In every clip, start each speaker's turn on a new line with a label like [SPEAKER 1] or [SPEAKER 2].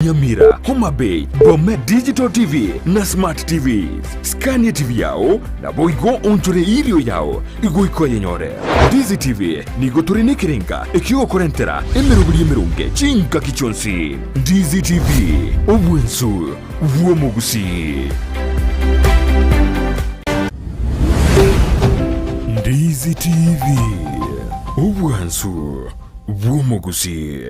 [SPEAKER 1] Nyamira, Homa Bay, Bomet Digital TV na Smart TVs. Scan etibi yao naboigo onchore erio yao igoika oyenyore. Ndizi TV nigo tore nekerenga ekiogokorentera emeroberi emeronge chingaki chionsi. Ndizi TV, obwensu bw'omogusii. Ndizi TV, obwansu bw'omogusii.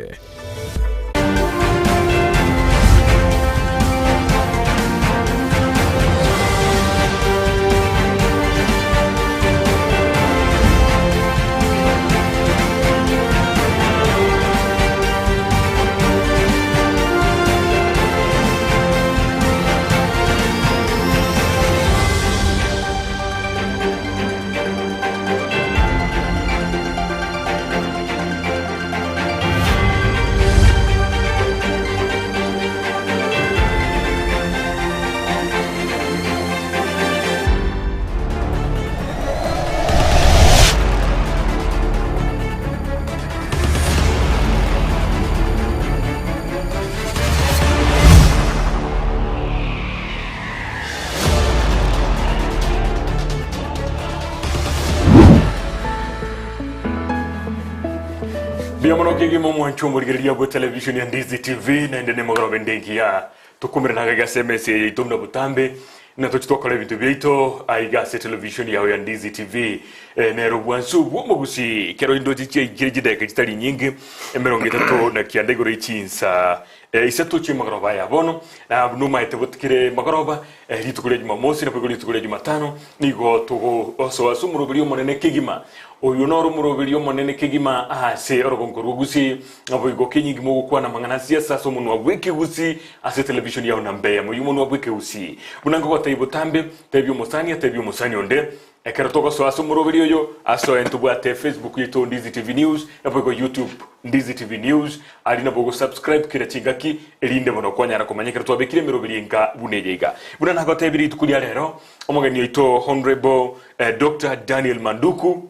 [SPEAKER 2] Mbuya mono kegima omwancho omorigereria bwe television ya Ndizi TV naende nemogoroba ende engiya tokumerana iga ase emesa eye yaito buna botambe na tochi twakora ebinto biaito aiga ase television yao ya Ndizi TV eh, nero obwansu bw'omogusi kero indochi chiaikire chidakika chitari nyinge emerongo etato na kianda igoro echinsa eh, isato chi'emagoroba aya bono na buna omaete botikire magoroba eh, rituko ria Jumamosi naboigo rituko ria Jumatano nigo togosoa ase omoroberi omonene kegima Oyio noro omoroberio omonene kegima aase orogongo rwa Gusii, naboigo kenyingi mogokwana amang'ana a siasa ase omonwa bw'ekegusii ase televishoni yao namba eyemo y'omonwa bw'ekegusii. Buna nkogotebia botambe, tebia omosani atebie omosani onde, ekero togosoa ase omoroberio oyo, asoe ntobwate Facebook yaito Ndizi TV News, naboigo YouTube Ndizi TV News, aria nabo ogosubscribe kera chingaki, erinde bono kwanyara komanya ekero twabekire emeroberio enga buna eye iga. Buna nagotebirie rituko ria rero, omogeni oito Honourable Doctor Daniel Manduku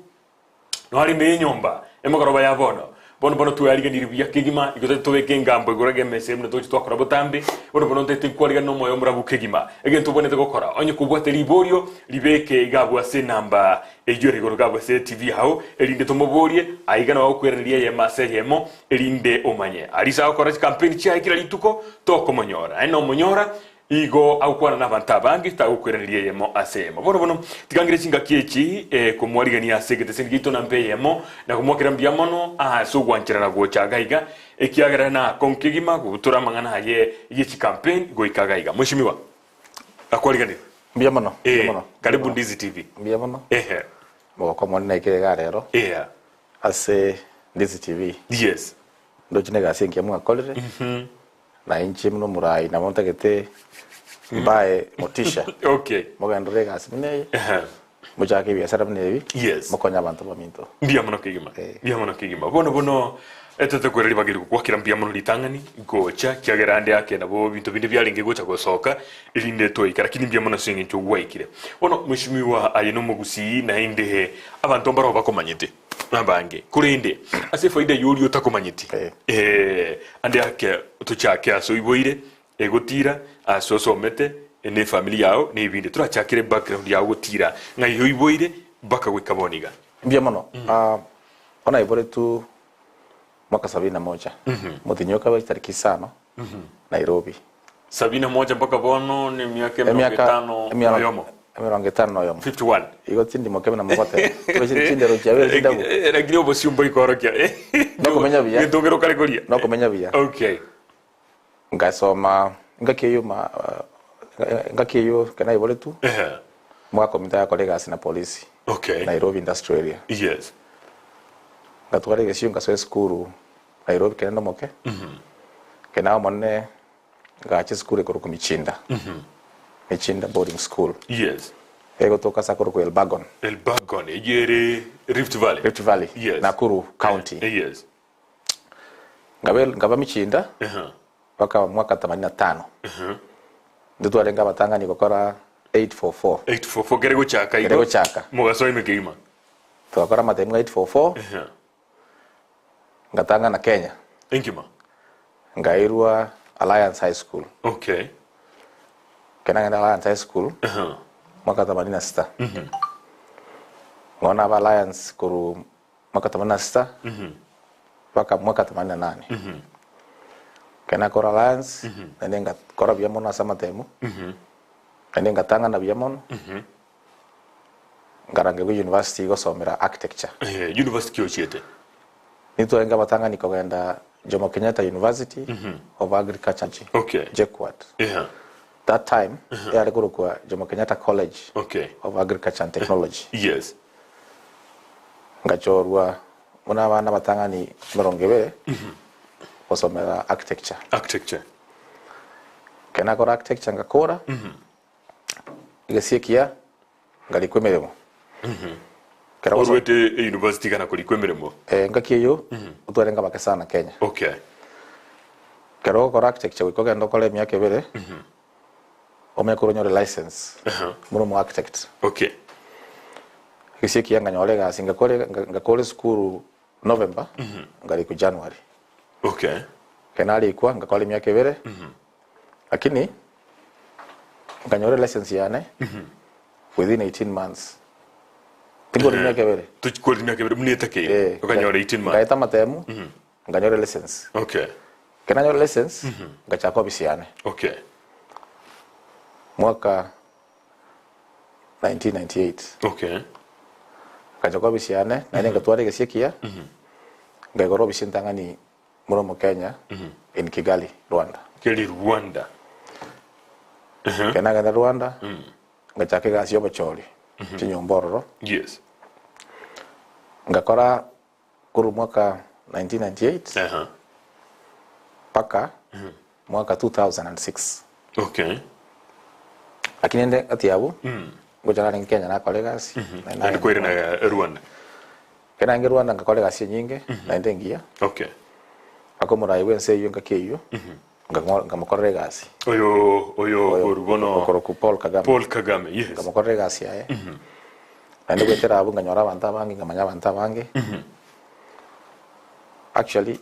[SPEAKER 2] noare ime y'enyomba emogoroba ya bono. Bono bono tweariganirie buya kegima, igo tari tobeke engambo igoro y'emesa eye buna togochia twakora botambe. Bono bono ntaete nkwarigania nomoyo omorabu kegima. Egento obwenerete gokora, onye kobwate riborio, ribeke iga abwo ase enamba eyio ere igoro iga abwo ase etibi yao, erinde tomoborie, aiga nabo agokweraneria eyemo ase eyemo, erinde omanye. Aria ase agokora chikampeni chiaye kera rituko, tokomonyora. Naende nomonyora, Igo agokwana nabanto abange, tagokweraneria eyemo ase eyemo. Bono bono, tiga ngire chingaki echi eh, komwarigania ase egeteseni giaito nambe eyemo, na komwakera mbuya mono ase ogwancherana gocha iga iga, ekiagera nakong'u kegima gobutora amang'ana aye ye chikampeni goika iga iga. Mweshimiwa, nakwariganire.
[SPEAKER 3] Mbuya mono, mbuya
[SPEAKER 2] Eh,
[SPEAKER 3] mono, mbuya
[SPEAKER 2] karibu
[SPEAKER 3] mono.
[SPEAKER 2] Ndizi TV.
[SPEAKER 3] Mbuya mono.
[SPEAKER 2] Ehe.
[SPEAKER 3] Mogoko omonene naikire iga rero
[SPEAKER 2] Yeah.
[SPEAKER 3] ase Ndizi TV.
[SPEAKER 2] Yes.
[SPEAKER 3] Ndoche na egasi engiya mwakorire. Na inche buna omorai nabo ntagete mbae motisha.
[SPEAKER 2] Okay.
[SPEAKER 3] Mogenderere egasi buna eye,
[SPEAKER 2] Ehe.
[SPEAKER 3] mochake ebiasara buna ebi,
[SPEAKER 2] Yes.
[SPEAKER 3] mokonye abanto baminto.
[SPEAKER 2] Mbuya mono kegima.
[SPEAKER 3] Eh.
[SPEAKER 2] Mbuya mono kegima. Bono bono etete kwera ribaga eri gokwakera mbuya mono ritang'ani gocha ekiagera ande ake nabo ebinto binde biarenge gocha gosoka erinde toika lakini mbuya mono ase eng'encho gwaikire. Bono mweshimiwa aye nomogusii naende abanto mbaroo bakomanyete. Nabange, korende ase efaida y'oria otakomanyeti,
[SPEAKER 3] Eh.
[SPEAKER 2] eh, ande ake tochake ase oiboire, egotira, ase osomete, na efamiri yao, na ebinde. Torachakere background yao gotira, ng'ai oiboire, mpaka goika bono iga.
[SPEAKER 3] Mbuya mono. Ah, bono naiboretwe mwaka sabini na moja, motienyi o kabere chitariki isano, Nairobi.
[SPEAKER 2] Sabini na moja mpaka bono ne emiaka emerongo
[SPEAKER 3] Emiaka
[SPEAKER 2] etano na
[SPEAKER 3] emiaro-
[SPEAKER 2] oyomo.
[SPEAKER 3] emerongo etano na oyomo.
[SPEAKER 2] 51.
[SPEAKER 3] Igo tindi mokebe na mogoteba. Tube chinde chindero chiabere chindabu.
[SPEAKER 2] Eh, Lakini obosio mboikorokia.
[SPEAKER 3] Nokomenya buya.
[SPEAKER 2] Getongero kare koria.
[SPEAKER 3] Nokomenya buya.
[SPEAKER 2] Okay.
[SPEAKER 3] Ngasoma engaki eyio ma eh, engaki eyio ekero naiboretwe,
[SPEAKER 2] Ehe.
[SPEAKER 3] omogaka ominto agakora egasi na polisi
[SPEAKER 2] Okay.
[SPEAKER 3] Nairobi Industrial Area.
[SPEAKER 2] Yes.
[SPEAKER 3] Ngatwara egesio nkasoa esukuru Nairobi kere ndomoke, ekero naba omonene ngacha esukuru ekorokwa Michinda, Michinda Boarding School,
[SPEAKER 2] Yes.
[SPEAKER 3] egotoka ase akorokwa Elburgon,
[SPEAKER 2] Elburgon, eyio ere Rift Valley.
[SPEAKER 3] Rift Valley,
[SPEAKER 2] Yes.
[SPEAKER 3] Nakuru County.
[SPEAKER 2] Eh, yes.
[SPEAKER 3] Ngabe nkaba Michinda
[SPEAKER 2] Aha.
[SPEAKER 3] mpaka mwaka themanini na tano. Intwe twarenge abatang'ani gokora 844.
[SPEAKER 2] 844 kere gochaka igo.
[SPEAKER 3] Kere gochaka.
[SPEAKER 2] Mogasoa ime kegima.
[SPEAKER 3] Togakora amatemu ng'a 844.
[SPEAKER 2] Aha.
[SPEAKER 3] Ngatang'ana Kenya.
[SPEAKER 2] Enkima.
[SPEAKER 3] Nkairwa. Alliance High School.
[SPEAKER 2] Okay.
[SPEAKER 3] Ekero nagenda Alliance High School,
[SPEAKER 2] Aha.
[SPEAKER 3] mwaka themanini na sita. Bono naba Alliance korwa mwaka themanini na sita mpaka mwaka themanini na nane. Ekero nakora Alliance, naende ngakora buya mono ase amatemo, naende ngatang'ana buya mono, nkarangerwa university gosomera architecture.
[SPEAKER 2] Eh, university ki ochiete?
[SPEAKER 3] Nitwarenge abatang'ani kogenda Jomo Kenyatta University of Agriculture,
[SPEAKER 2] Okay.
[SPEAKER 3] JKUAT.
[SPEAKER 2] Yeah.
[SPEAKER 3] That time yare korokwa Jomo Kenyatta College
[SPEAKER 2] Okay.
[SPEAKER 3] of Agriculture and Technology.
[SPEAKER 2] Yes.
[SPEAKER 3] Ngachorwa buna abana abatang'ani emerongo ebere gosomera architecture.
[SPEAKER 2] Architecture.
[SPEAKER 3] Ekero nakora architecture ngakora, egesie ekiya ngarikwa emeremo. Ekero goso-
[SPEAKER 2] Orwete university kana korikwa emeremo.
[SPEAKER 3] Eh, engaki eyio otwarenge abake sana Kenya.
[SPEAKER 2] Okay.
[SPEAKER 3] Ekero ogokora architecture goika ogende okore emiaka ebere, omanye korwa onyore license buna omo architect.
[SPEAKER 2] Okay.
[SPEAKER 3] Egesie ekiya nkanyora egasi ngakora ngakora esukuru November, nkarikwa January.
[SPEAKER 2] Okay.
[SPEAKER 3] Ekero narikwa ngakora emiaka ebere, lakini nkanyora elicense yane within 18 months. Tingori emiaka ebere.
[SPEAKER 2] Tochikori emiaka ebere buna etakeire.
[SPEAKER 3] Eh,
[SPEAKER 2] Okanyora 18 months.
[SPEAKER 3] Nkaeta amatemu, nkanyora elicense.
[SPEAKER 2] Okay.
[SPEAKER 3] Ekero nanyora elicense, ngachaka ofisi yane.
[SPEAKER 2] Okay.
[SPEAKER 3] Mwaka 1998.
[SPEAKER 2] Okay.
[SPEAKER 3] Ngachaka ofisi yane, naende ngatwara egesie ekiya, nkaigora ofisi entang'ani Muri Omokenya in Kigali, Rwanda.
[SPEAKER 2] Kigali, Rwanda.
[SPEAKER 3] Ekero nagenda Rwanda, ngachaka egasi y'obochori chinyomba ororo.
[SPEAKER 2] Yes.
[SPEAKER 3] Ngakora korwa mwaka 1998
[SPEAKER 2] Aha.
[SPEAKER 3] mpaka mwaka 2006.
[SPEAKER 2] Okay.
[SPEAKER 3] Lakini ende gati abwo, ngocha narenge Kenya nakora egasi, naende
[SPEAKER 2] Naende
[SPEAKER 3] nagenda
[SPEAKER 2] kwairana
[SPEAKER 3] Rwanda.
[SPEAKER 2] Rwanda.
[SPEAKER 3] Ekero narenge Rwanda ngakora egasi enyinge, naende engiya.
[SPEAKER 2] Okay.
[SPEAKER 3] Mpaka omorai bw'ense eyio engaki eyio, nkamokorera egasi.
[SPEAKER 2] Oyo oyo oru bono
[SPEAKER 3] Okorokwa Paul Kagame.
[SPEAKER 2] Paul Kagame, yes.
[SPEAKER 3] Nkamokorera egasi yaye. Naende goetera abwo nkanyora abanto abange, nkamanya abanto abange. Actually,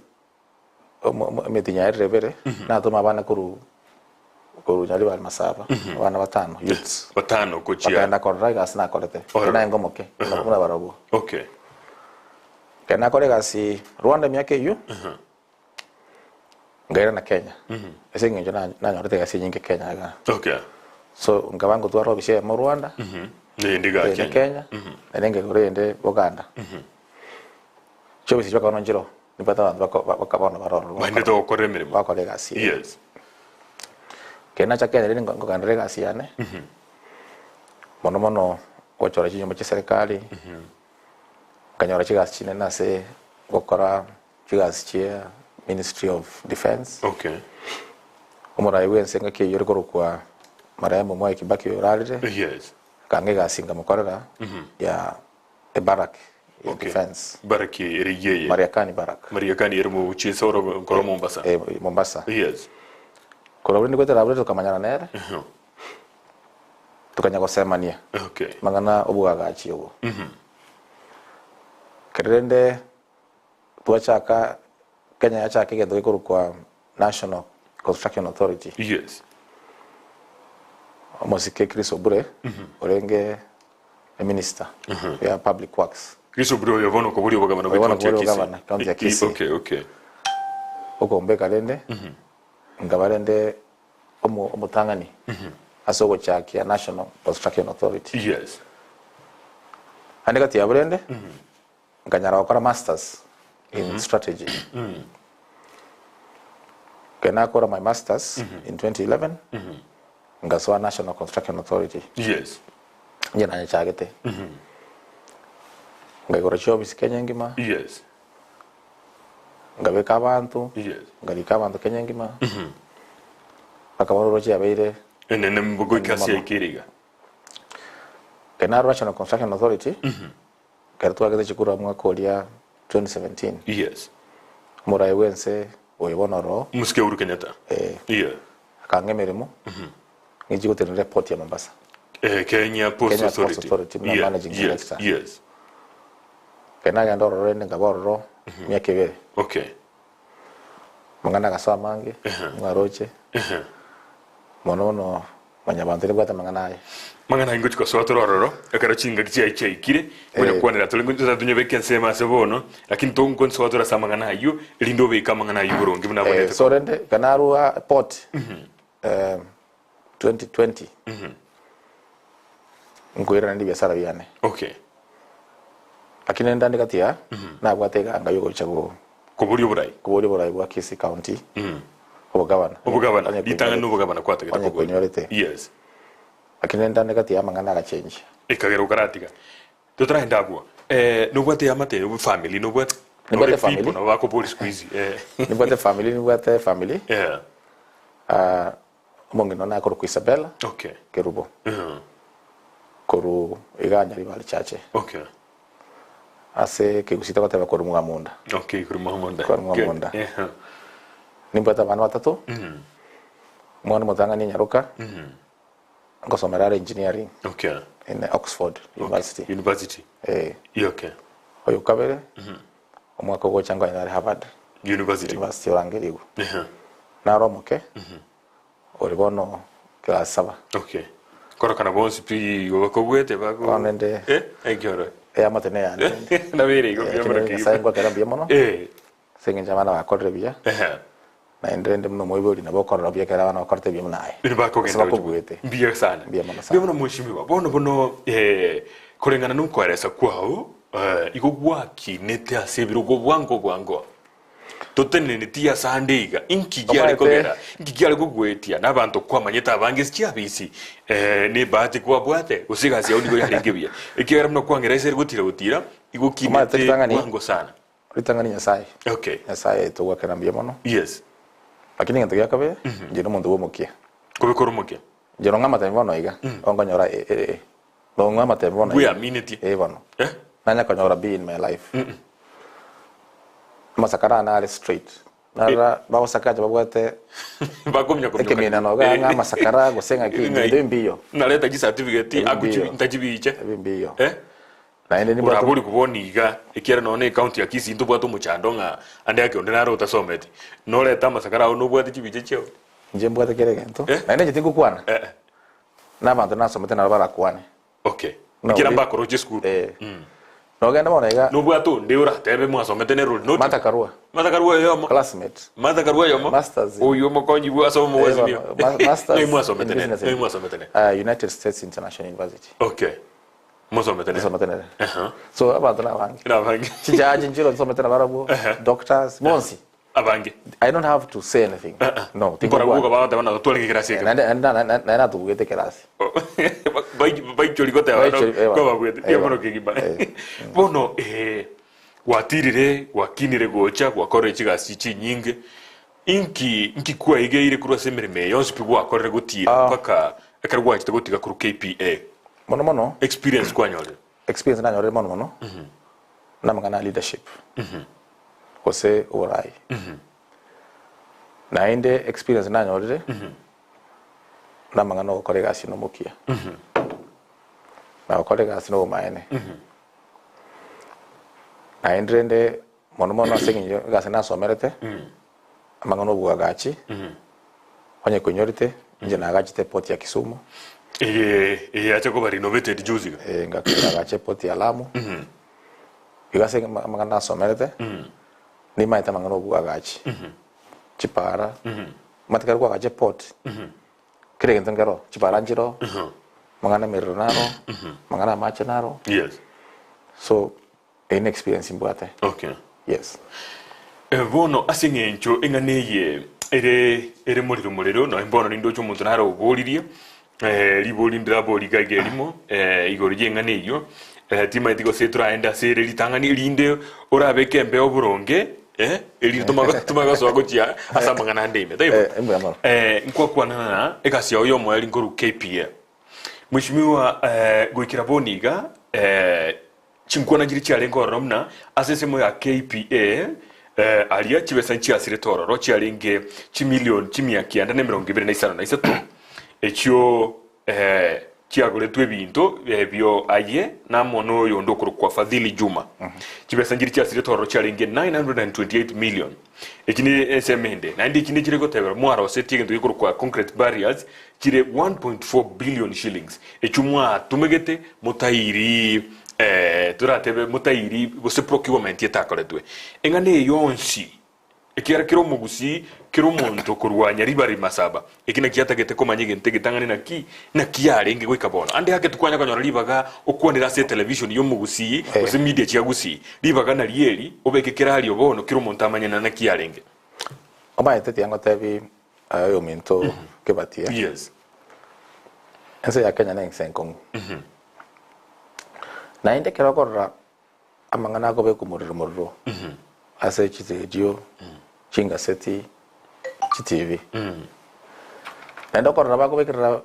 [SPEAKER 3] omo- omo- emetienyi yaerire ebere, natoma abana korwa korwa Nyaribari Masaba, abana batano, youths.
[SPEAKER 2] Batano gochia.
[SPEAKER 3] Bakaenda korora egasi nakorete.
[SPEAKER 2] Ororo.
[SPEAKER 3] Naye ngomoke, buna barobwo.
[SPEAKER 2] Okay.
[SPEAKER 3] Ekero nakora egasi Rwanda emiaka eyio, nkairana Kenya, ase eng'encho na- nanyorete egasi enyinge Kenya igaa.
[SPEAKER 2] Okay.
[SPEAKER 3] So nkaba ngotwara ofisi eyemo Rwanda,
[SPEAKER 2] Neyende igaa
[SPEAKER 3] eyende
[SPEAKER 2] Kenya.
[SPEAKER 3] Kenya, naende nkaigora eyende Buganda. Chiofisi chibaka bono nchiroo, nibwate abanto bako- ba- baka bono bare ororo
[SPEAKER 2] Baendete gokora emeremo.
[SPEAKER 3] bagokora egasi eye.
[SPEAKER 2] Yes.
[SPEAKER 3] Ekero nacha Kenya rende nko- nkogenderera egasi yane, mono mono gochora chinyomba chia eserekari. Nkanyora chigasi chinene ase gokora chigasi chia Ministry of Defence.
[SPEAKER 2] Okay.
[SPEAKER 3] Omorai bw'ense engaki eyio ore korokwa marehemu Mwai Kibaki oyo orarire,
[SPEAKER 2] Yes.
[SPEAKER 3] akang'a egasi nkamokorera ya ebarrack ya
[SPEAKER 2] Okay.
[SPEAKER 3] defence.
[SPEAKER 2] Barrack ere iyeye.
[SPEAKER 3] Mariakani Barrack.
[SPEAKER 2] Mariakani ere mochie oro nkoro Mombasa.
[SPEAKER 3] Eh, Mombasa.
[SPEAKER 2] Yes.
[SPEAKER 3] Korwa rende goetera abwo tokamanyana nere. Tokanya gosemania
[SPEAKER 2] Okay.
[SPEAKER 3] amang'ana oboagachi obo. Ekero rende twachaka Kenya yachaka egento gekorokwa National Construction Authority.
[SPEAKER 2] Yes.
[SPEAKER 3] Omosike Chris Obure orenge eminister ya Public Works.
[SPEAKER 2] Chris Obure oyo bono okoboria obogabana bwe
[SPEAKER 3] Oyo bono
[SPEAKER 2] county ya
[SPEAKER 3] okoboria
[SPEAKER 2] Kisii.
[SPEAKER 3] obogabana, county ya Kisii.
[SPEAKER 2] Okay, okay.
[SPEAKER 3] Okombeka rende nkaba rende omo omotang'ani ase ogochakia National Construction Authority.
[SPEAKER 2] Yes.
[SPEAKER 3] Naende gati yabo rende, nkanyara gokora masters in strategy. Ekero nakora my masters in 2011, nkasoa National Construction Authority.
[SPEAKER 2] Yes.
[SPEAKER 3] Inche nanyechagete. Nkaigora chiofisi Kenya engima.
[SPEAKER 2] Yes.
[SPEAKER 3] Nkabeka abanto,
[SPEAKER 2] Yes.
[SPEAKER 3] nkarika abanto Kenya engima, mpaka bono oroche yabeire
[SPEAKER 2] Enene goika ase
[SPEAKER 3] Mono.
[SPEAKER 2] yaikire iga.
[SPEAKER 3] Ekero narora National Construction Authority, ekero twagete chikura omwaka oria 2017,
[SPEAKER 2] Yes.
[SPEAKER 3] omorai bwense oyo bono oroo,
[SPEAKER 2] Omosike Uhuru Kenyatta.
[SPEAKER 3] eh,
[SPEAKER 2] Yeah.
[SPEAKER 3] akang'a emeremo, ng'inchi gotenenera eport ya Mombasa.
[SPEAKER 2] Eh, Kenya Post
[SPEAKER 3] Kenya Post
[SPEAKER 2] Authority.
[SPEAKER 3] Authority, buna
[SPEAKER 2] Yeah,
[SPEAKER 3] managing
[SPEAKER 2] yes,
[SPEAKER 3] director.
[SPEAKER 2] Yes.
[SPEAKER 3] Ekero nagenda ororo rende nkaba ororo emiaka ebere.
[SPEAKER 2] Okay.
[SPEAKER 3] Amang'ana agasoa amange, mwaroche, mono mono mwanyabanto nibwate amang'ana aye.
[SPEAKER 2] Amang'ana ayio ngochia gosoa tore ororo, ekero chingaki chiaye chiaikire,
[SPEAKER 3] Eh.
[SPEAKER 2] ngokwanera tore ngocha tonyebeke ensemo ase bono, lakini tongosoa tore ase amang'ana ayio, erinde obeke amang'ana ayio boronge buna
[SPEAKER 3] Eh,
[SPEAKER 2] abwenerete
[SPEAKER 3] so
[SPEAKER 2] koba.
[SPEAKER 3] rende ekero narua port eh, 2020 nkoirana nebiasara biane.
[SPEAKER 2] Okay.
[SPEAKER 3] Lakini rende ande gati aa, nabwate eganga yogocha go
[SPEAKER 2] Koboria oborai.
[SPEAKER 3] koboria oborai bwa Kisii County, obogabana.
[SPEAKER 2] Obogabana,
[SPEAKER 3] Onye
[SPEAKER 2] ritang'ani
[SPEAKER 3] koinyorete.
[SPEAKER 2] nobogabana kwatagete
[SPEAKER 3] Onye
[SPEAKER 2] koboria.
[SPEAKER 3] koinyorete.
[SPEAKER 2] Yes.
[SPEAKER 3] Lakini rende ande gati y'amang'ana agachenjia.
[SPEAKER 2] Ekagera okaratiga. Totaragenda abwo, eh, nobwate eamate, family nobwate?
[SPEAKER 3] Nibwate
[SPEAKER 2] Nore
[SPEAKER 3] family.
[SPEAKER 2] people nabo bakoboria siku hizi. Eh.
[SPEAKER 3] Nibwate family, nibwate family.
[SPEAKER 2] Yeah.
[SPEAKER 3] Ah, omong'ina one akorokwa Isabella
[SPEAKER 2] Okay.
[SPEAKER 3] Kerubo.
[SPEAKER 2] Mhm.
[SPEAKER 3] Korwa iga Nyaribari Chache.
[SPEAKER 2] Okay.
[SPEAKER 3] Ase ekegusii togoteba korwa Mwamonda.
[SPEAKER 2] Okay, korwa Mwamonda.
[SPEAKER 3] Korwa Mwamonda.
[SPEAKER 2] Good. Yeah.
[SPEAKER 3] Nimbwate abana batato. Omwana omotang'ani enyaroka. Ngosomera are engineering.
[SPEAKER 2] Okay.
[SPEAKER 3] In Oxford University.
[SPEAKER 2] University.
[SPEAKER 3] Eh.
[SPEAKER 2] Yeah, okay.
[SPEAKER 3] Oyo kabere. Omwaka ogocha nkonya nare Harvard.
[SPEAKER 2] University.
[SPEAKER 3] University orangerigwe.
[SPEAKER 2] Yeah.
[SPEAKER 3] Naro omoke. Ore bono class saba.
[SPEAKER 2] Okay. Korokana bonsi pi igo bakobwete bako.
[SPEAKER 3] Bono ende-
[SPEAKER 2] Eh, ekioro.
[SPEAKER 3] Eamate neyane rende.
[SPEAKER 2] Nabere igo
[SPEAKER 3] Eh,
[SPEAKER 2] mbuya mono
[SPEAKER 3] lakini
[SPEAKER 2] kegima.
[SPEAKER 3] Nyasaye ngwakera mbuya mono.
[SPEAKER 2] Eh.
[SPEAKER 3] Ase eng'encho abana bakorire buya.
[SPEAKER 2] Ehe.
[SPEAKER 3] Naende rende buna omoibori nabo okorora buya ekero abana bakorete buya buna aye.
[SPEAKER 2] Bino
[SPEAKER 3] Gose
[SPEAKER 2] bakogenda
[SPEAKER 3] bakobuete.
[SPEAKER 2] Mbuya sana.
[SPEAKER 3] Mbuya mono sana.
[SPEAKER 2] Mbuya mono mweshimiwa. Bono bono eh, koreng'ana na okoeresa kwao eh, igo gwakinete ase ebirogo bwango bwango. Toteneneti ase ande iga, inki kiare
[SPEAKER 3] Omanyete-
[SPEAKER 2] kogera, inki kiare kogoetia nabanto kwamanyete abange ase chiabisi eh, nebahati kwabwate, gose egasi yao nigo yarenge buya, ekiagera buna kwang'era ase ere gotira gotira, igo
[SPEAKER 3] Omanyete
[SPEAKER 2] okinete
[SPEAKER 3] ritang'ani-
[SPEAKER 2] bwango sana.
[SPEAKER 3] Ritang'ani Nyasaye.
[SPEAKER 2] Okay.
[SPEAKER 3] Nyasaye togwakera mbuya mono.
[SPEAKER 2] Yes.
[SPEAKER 3] Lakini egento gia kabere, inche nomonto bw'omokia.
[SPEAKER 2] Kobekora omokia.
[SPEAKER 3] Inche nong'a amatebi bono iga, onkonyora e- e- e. Nong'a amatebi bono iga.
[SPEAKER 2] Bweaminetie.
[SPEAKER 3] Eh bono.
[SPEAKER 2] Eh?
[SPEAKER 3] Nanya konyora B in my life. Amasakara ane are straight. Narora bagosakacha babwate
[SPEAKER 2] Bakominya kominyoka.
[SPEAKER 3] ekeminano iga ng'a amasakara gose ng'aki,
[SPEAKER 2] Ng'ai.
[SPEAKER 3] ebinto mbiyo.
[SPEAKER 2] Nareta chicertificate,
[SPEAKER 3] Ebi
[SPEAKER 2] akuchi
[SPEAKER 3] mbiyo.
[SPEAKER 2] ntachibiche.
[SPEAKER 3] Ebi mbiyo.
[SPEAKER 2] Eh?
[SPEAKER 3] Naende nimbwate
[SPEAKER 2] Orabori kobua iga, ekiagera nonya na ecounty ya Kisii ntobwate omochando ng'a ande ake onde nare otasometi. Norete amasakara ao nobwate chibicha chiao.
[SPEAKER 3] Inche mbwate kera egento,
[SPEAKER 2] Eh?
[SPEAKER 3] naende inche tingokwana,
[SPEAKER 2] Eh.
[SPEAKER 3] na abanto nasomete nabo barakwane.
[SPEAKER 2] Okay.
[SPEAKER 3] No,
[SPEAKER 2] Ekiagera
[SPEAKER 3] ori-
[SPEAKER 2] mbakoroche esukuru.
[SPEAKER 3] Eh. Nogenda bono iga,
[SPEAKER 2] Nobwate onde oratebe mwasomete nere ori noti.
[SPEAKER 3] Martha Karua,
[SPEAKER 2] Martha Karua oyomo.
[SPEAKER 3] classmate.
[SPEAKER 2] Martha Karua oyomo.
[SPEAKER 3] Masters.
[SPEAKER 2] Oywo omokonyi bwa ase
[SPEAKER 3] Eh,
[SPEAKER 2] omogwazimio.
[SPEAKER 3] bono, ma- Masters
[SPEAKER 2] Ng'ai
[SPEAKER 3] in
[SPEAKER 2] mwasomete nere?
[SPEAKER 3] Business
[SPEAKER 2] Ng'ai mwasomete nere?
[SPEAKER 3] United States International University.
[SPEAKER 2] Okay. Mosomete nere.
[SPEAKER 3] Nsomete nere.
[SPEAKER 2] Aha.
[SPEAKER 3] So abanto nabange.
[SPEAKER 2] Nabange.
[SPEAKER 3] Chijaji nchiro nsomete nabarabwo, doctors, bonsi.
[SPEAKER 2] Abange.
[SPEAKER 3] I don't have to say anything. No,
[SPEAKER 2] Nkorabwo
[SPEAKER 3] tingokwana.
[SPEAKER 2] bagoteba nabo twarenge kerasi ekemo.
[SPEAKER 3] Naende naende naende natubugete ekerasi.
[SPEAKER 2] Baichori goteba
[SPEAKER 3] Baichori, ewa.
[SPEAKER 2] kwababwete
[SPEAKER 3] Ewa.
[SPEAKER 2] mbuya mono kegima.
[SPEAKER 3] Eh.
[SPEAKER 2] Bono eh, gwatirire gwakinire gocha gwakorire chigasi chinyinge inki inki kwaigeire korwa ase emeremo eye yonsi pi gwakorire gotira
[SPEAKER 3] Ah.
[SPEAKER 2] mpaka ekero gwachete gotiga korwa KPA
[SPEAKER 3] Mono mono
[SPEAKER 2] experience kwanyorire
[SPEAKER 3] experience nanyorire mono mono namang'ana ya leadership gose oborai. Naende experience nanyorire namang'ana ogokora egasi nomokia na gokora egasi nobomaene. Naende rende mono mono ase eng'encho egasi nasomerete amang'ana oboagachi onye koinyorete inche nagachete eport ya Kisumu.
[SPEAKER 2] Eye eye yacha koba renovated juzi iga.
[SPEAKER 3] Eh, ngagacha eport ya Lamu. Igo ase amang'ana nasomerete, nimaete amang'ana oboagachi, chipara, omanyete ekero kwagacha eport, kera egento nkero, chipara nchiroo, amang'ana emerero naro, amang'ana amache naro,
[SPEAKER 2] Yes.
[SPEAKER 3] so Eyio ne experience mbwate.
[SPEAKER 2] Okay.
[SPEAKER 3] Yes.
[SPEAKER 2] Eh, bono ase eng'encho eng'ana eye ere ere morero morero nonya bono nindoche omonto nare oboririe eh, ribori ndirabori iga iga erimo eh, igoro y'eng'ana eyio eh, timaeti gose toraende ase ere ritang'ani erinde orabeke embeo boronge eh, erinde tomago tomagosoa gochia ase amang'ana ande ime taibo
[SPEAKER 3] Eh, mbuya mono.
[SPEAKER 2] eh, nkwakwanana na egasi yao y'omoerio nkorwa KPA Mheshimiwa eh, goikera bono iga eh, Chinkwana nchiria chiarenge ororo buna ase ensemo ya KPA aria chibesa nchiasirete ororo chiarenge chimilion chimia kianda na emerongo ebere na isano na isato echio. chiagoretwe ebinto ebio aye na amo noyonde okorokwa Fadhili Juma. Chibesa nchiria chiasirete ororo chiarenge 928 million. Echi ne ensemo ende. Naende echi nechire gotebera mwarosetie egento gekorokwa concrete barriers chire 1.4 billion shillings echio mwatumegete motairi eh, toratebe motairi gose procurement etakoretwe. Eng'ana eye yonsi Ekiagera kera omogusii, kera omonto korwa Nyaribari Masaba, eki nakio atagete komanya egento egetang'ani naki, naki yarenge goika bono. Ande ake tikwanya konyora ribaga okwanere ase etelevishoni y'omogusii gose media chia Gusii. Ribaga nario eri, obeke kera ario bono kera omonto amanye na naki yarenge.
[SPEAKER 3] Omanyete tiga ngotebi aye oyominto Kibati eh?
[SPEAKER 2] Yes.
[SPEAKER 3] Ense ya Kenya nense enkong'u. Naende ekero okorora Amang'ana akobekwa morero morero ase chiredio, chingaseti, chitibi. Naende okorora bakobekerera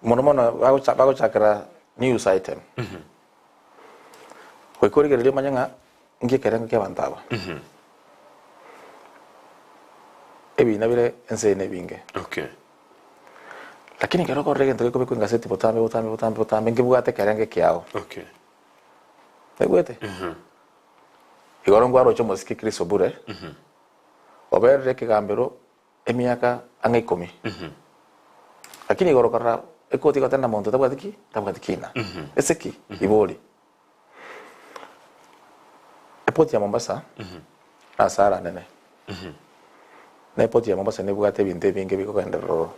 [SPEAKER 3] mono mono bagocha bagochakera news item. Goika origereria omanye ng'a nki ekerengo kia abanto aba. Ebina bire ense eye nebinge.
[SPEAKER 2] Okay.
[SPEAKER 3] Lakini ekero okorora egento gekobekwa engaseti botambe botambe botambe botambe nkebwate ekerengo ekiao.
[SPEAKER 2] Okay.
[SPEAKER 3] Oigwete? Igoro nkwaroche omosike Chris Obure, oberire ekegambero emiaka ang'e ikomi. Lakini igoro okarora ekoti egotenda monto tabwati ki? Tabwati kina. Ase ki? Ibori. Epoti ya Mombasa, ase aranene. Na epoti ya Mombasa nebwate ebinto ebinge bikogenderera ororo.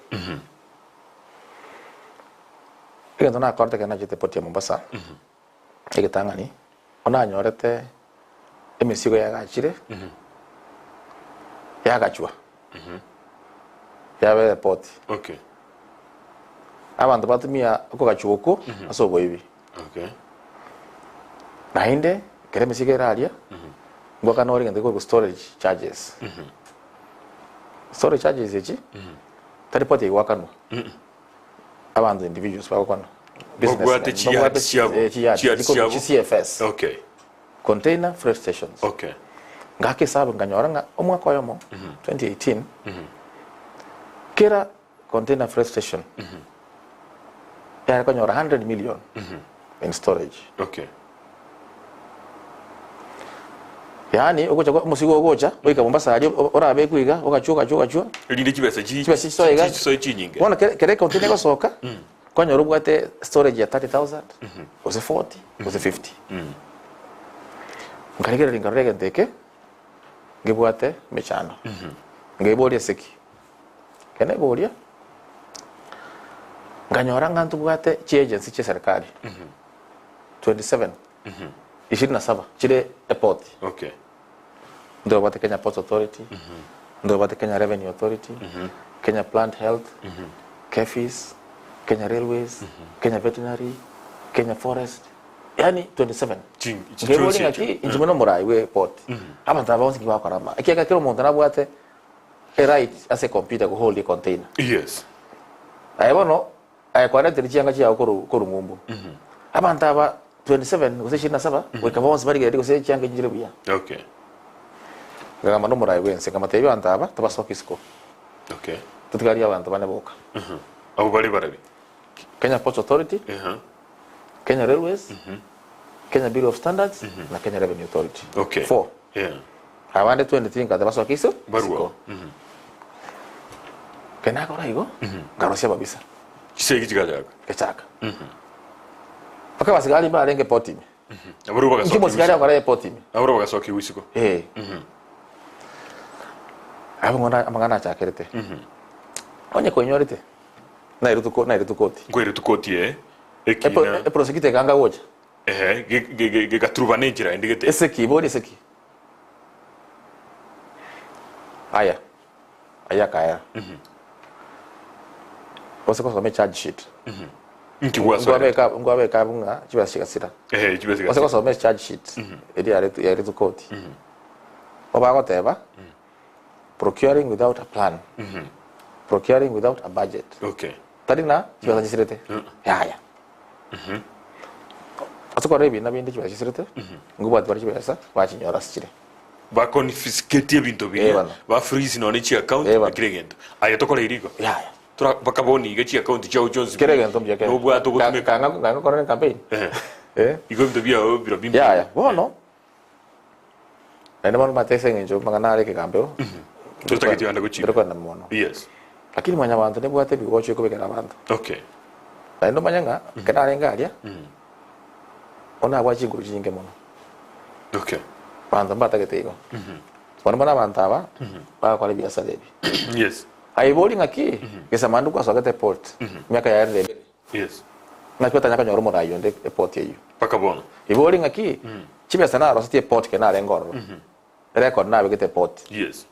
[SPEAKER 3] Egento nakorete ekero nachete epoti ya Mombasa, egetang'ani, bono nanyorete emesigo yagachire, yagachwa, yabera epoti.
[SPEAKER 2] Okay.
[SPEAKER 3] Abanto batumia okogachwa okwo ase oboibi.
[SPEAKER 2] Okay.
[SPEAKER 3] Naende ekero emesigo ere aria, ngoakana ore egento gekorokwa storage charges. Storage charges echi, tari poti egoakanwa, abanto individuals bagokwana.
[SPEAKER 2] Babwate
[SPEAKER 3] Businessmen,
[SPEAKER 2] chiyard
[SPEAKER 3] babwate
[SPEAKER 2] chiabo,
[SPEAKER 3] eh, chiyard,
[SPEAKER 2] chiyard
[SPEAKER 3] chikorokwa
[SPEAKER 2] chiabo.
[SPEAKER 3] chi CFS,
[SPEAKER 2] Okay.
[SPEAKER 3] container freight stations.
[SPEAKER 2] Okay.
[SPEAKER 3] Ngaka esabu nkanyora ng'a omwaka oyomo, 2018, kera Container freight station yare konyora 100 million in storage.
[SPEAKER 2] Okay.
[SPEAKER 3] Yaani ogocha kwa omosigo ogocha goika Mombasa aria o- orabekwe iga ogachwa ogachwa ogachwa
[SPEAKER 2] Erinde chibesa chi
[SPEAKER 3] Chibesa chisoe iga.
[SPEAKER 2] chisoe chinyinge.
[SPEAKER 3] Bono kere kere econtainer egosoka kwanyora obwate storage ya 30,000 gose 40 gose 50. Nkarigereria nkarora egento eke ngebwate emechando. Nkeiboria ase ki? Ekero naiboria, nkanyora ng'a ntobwate chiagency chia eserekari 27, ishirini na saba chire eport.
[SPEAKER 2] Okay.
[SPEAKER 3] Ntobwate Kenya Ports Authority, ntobwate Kenya Revenue Authority, Kenya Plant Health, KEPHIS, Kenya Railways, Kenya Veterinary, Kenya Forest, yaani 27.
[SPEAKER 2] Chi- chi-
[SPEAKER 3] Nkeiboria
[SPEAKER 2] chionsi
[SPEAKER 3] ng'aki,
[SPEAKER 2] echio.
[SPEAKER 3] inche buna omorai bwa eport, abanto aba bonsi nki bagokora ama? Ekiagera kera omonto nabwate A right ase ecomputer go hold econtainer.
[SPEAKER 2] Yes.
[SPEAKER 3] Aye bono aye kwaretire chianga chiago korwa korwa ng'umbu. Abanto aba 27 gose 27 goika bonsi barigererie gose chianga echi nchire buya.
[SPEAKER 2] Okay.
[SPEAKER 3] Nkagamba nomorai bwense nkamotebi abanto aba tobasoke isiko.
[SPEAKER 2] Okay.
[SPEAKER 3] Totigarie abanto bane boka.
[SPEAKER 2] Abwo bare barabi.
[SPEAKER 3] Kenya Ports Authority,
[SPEAKER 2] Ehe.
[SPEAKER 3] Kenya Railways, Kenya Bureau of Standards na Kenya Revenue Authority.
[SPEAKER 2] Okay.
[SPEAKER 3] Four.
[SPEAKER 2] Yeah.
[SPEAKER 3] Abande 23 nkate basoke iso
[SPEAKER 2] Barua.
[SPEAKER 3] isiko. Ekero nakora igo, nkarosia ababisa,
[SPEAKER 2] Chisegi chigachaka.
[SPEAKER 3] gechaka. Mpaka abasigari mbarenge port ime.
[SPEAKER 2] Abarua
[SPEAKER 3] Inki
[SPEAKER 2] bagasoka
[SPEAKER 3] omosigari
[SPEAKER 2] isiko.
[SPEAKER 3] agokora airport ime?
[SPEAKER 2] Abarua bagasoka isiko.
[SPEAKER 3] Eh. Abwo ng'o amang'ana achakerete. Onye koinyorete, nairetwe ko- nairetwe koti.
[SPEAKER 2] Nkoiretwe koti eh.
[SPEAKER 3] Epo-
[SPEAKER 2] Ekina.
[SPEAKER 3] Eprosecutor ekanga gocha.
[SPEAKER 2] Ehe, ge- ge- ge- gegaturubana enchera ende gete.
[SPEAKER 3] Ase ki? Boria ase ki? Aya, ayio akaera. Gose gosoma echarge sheet.
[SPEAKER 2] Nki gwasoerete?
[SPEAKER 3] Nkwabeka nkwabeka abwo ng'a chibesa chigasira.
[SPEAKER 2] Ehe, chibesa
[SPEAKER 3] Gose
[SPEAKER 2] chigasira.
[SPEAKER 3] gosoma echarge sheet eria yaretwe yaretwe koti. Obagoteba procuring without a plan, procuring without a budget.
[SPEAKER 2] Okay.
[SPEAKER 3] Tari ng'a chibesa chisirete, yaya. Ase korora ebina binde chibesa chisirete, nkobwati bare chibesa, bachinyora ase chire.
[SPEAKER 2] Baconfiscate ebinto
[SPEAKER 3] Eh,
[SPEAKER 2] biria,
[SPEAKER 3] bana.
[SPEAKER 2] ba freeze nonye chi account,
[SPEAKER 3] Eh, bana.
[SPEAKER 2] na kera egento. Aye tokoreire igo?
[SPEAKER 3] Yaya.
[SPEAKER 2] Tora mpaka bono iga chiakaunti chiao chionsi
[SPEAKER 3] Kera
[SPEAKER 2] pi
[SPEAKER 3] egento mbuya kere.
[SPEAKER 2] nobwate ogotumeka.
[SPEAKER 3] Ka- ka- ng'a ngokora campaign.
[SPEAKER 2] Eh.
[SPEAKER 3] Eh.
[SPEAKER 2] Igo ebinto biao biro bimbe.
[SPEAKER 3] Yaya, bono naende bono omanyete ase eng'encho amang'ana are ekegambero.
[SPEAKER 2] Totageti ogende gochika.
[SPEAKER 3] Ntari kogenda mono.
[SPEAKER 2] Yes.
[SPEAKER 3] Lakini mwanyabanto nebwate ebigocho ekobekera abanto.
[SPEAKER 2] Okay.
[SPEAKER 3] Naende omanye ng'a ekero narenge aria, bono nabwate chinguru chinyinge mono.
[SPEAKER 2] Okay.
[SPEAKER 3] Abanto mbatagete igo. Bono bono abanto aba, bagakora ebiasara ebi.
[SPEAKER 2] Yes.
[SPEAKER 3] Aye bori ng'aki, gesamando gwasogete eport, emiaka yaerire ebere.
[SPEAKER 2] Yes.
[SPEAKER 3] Ng'aki otanya konyora omorai onde eport eyio.
[SPEAKER 2] Mpaka bono.
[SPEAKER 3] Ibori ng'aki, chibesa narosetie eport kere narenge ororo. Record nabegete eport.
[SPEAKER 2] Yes.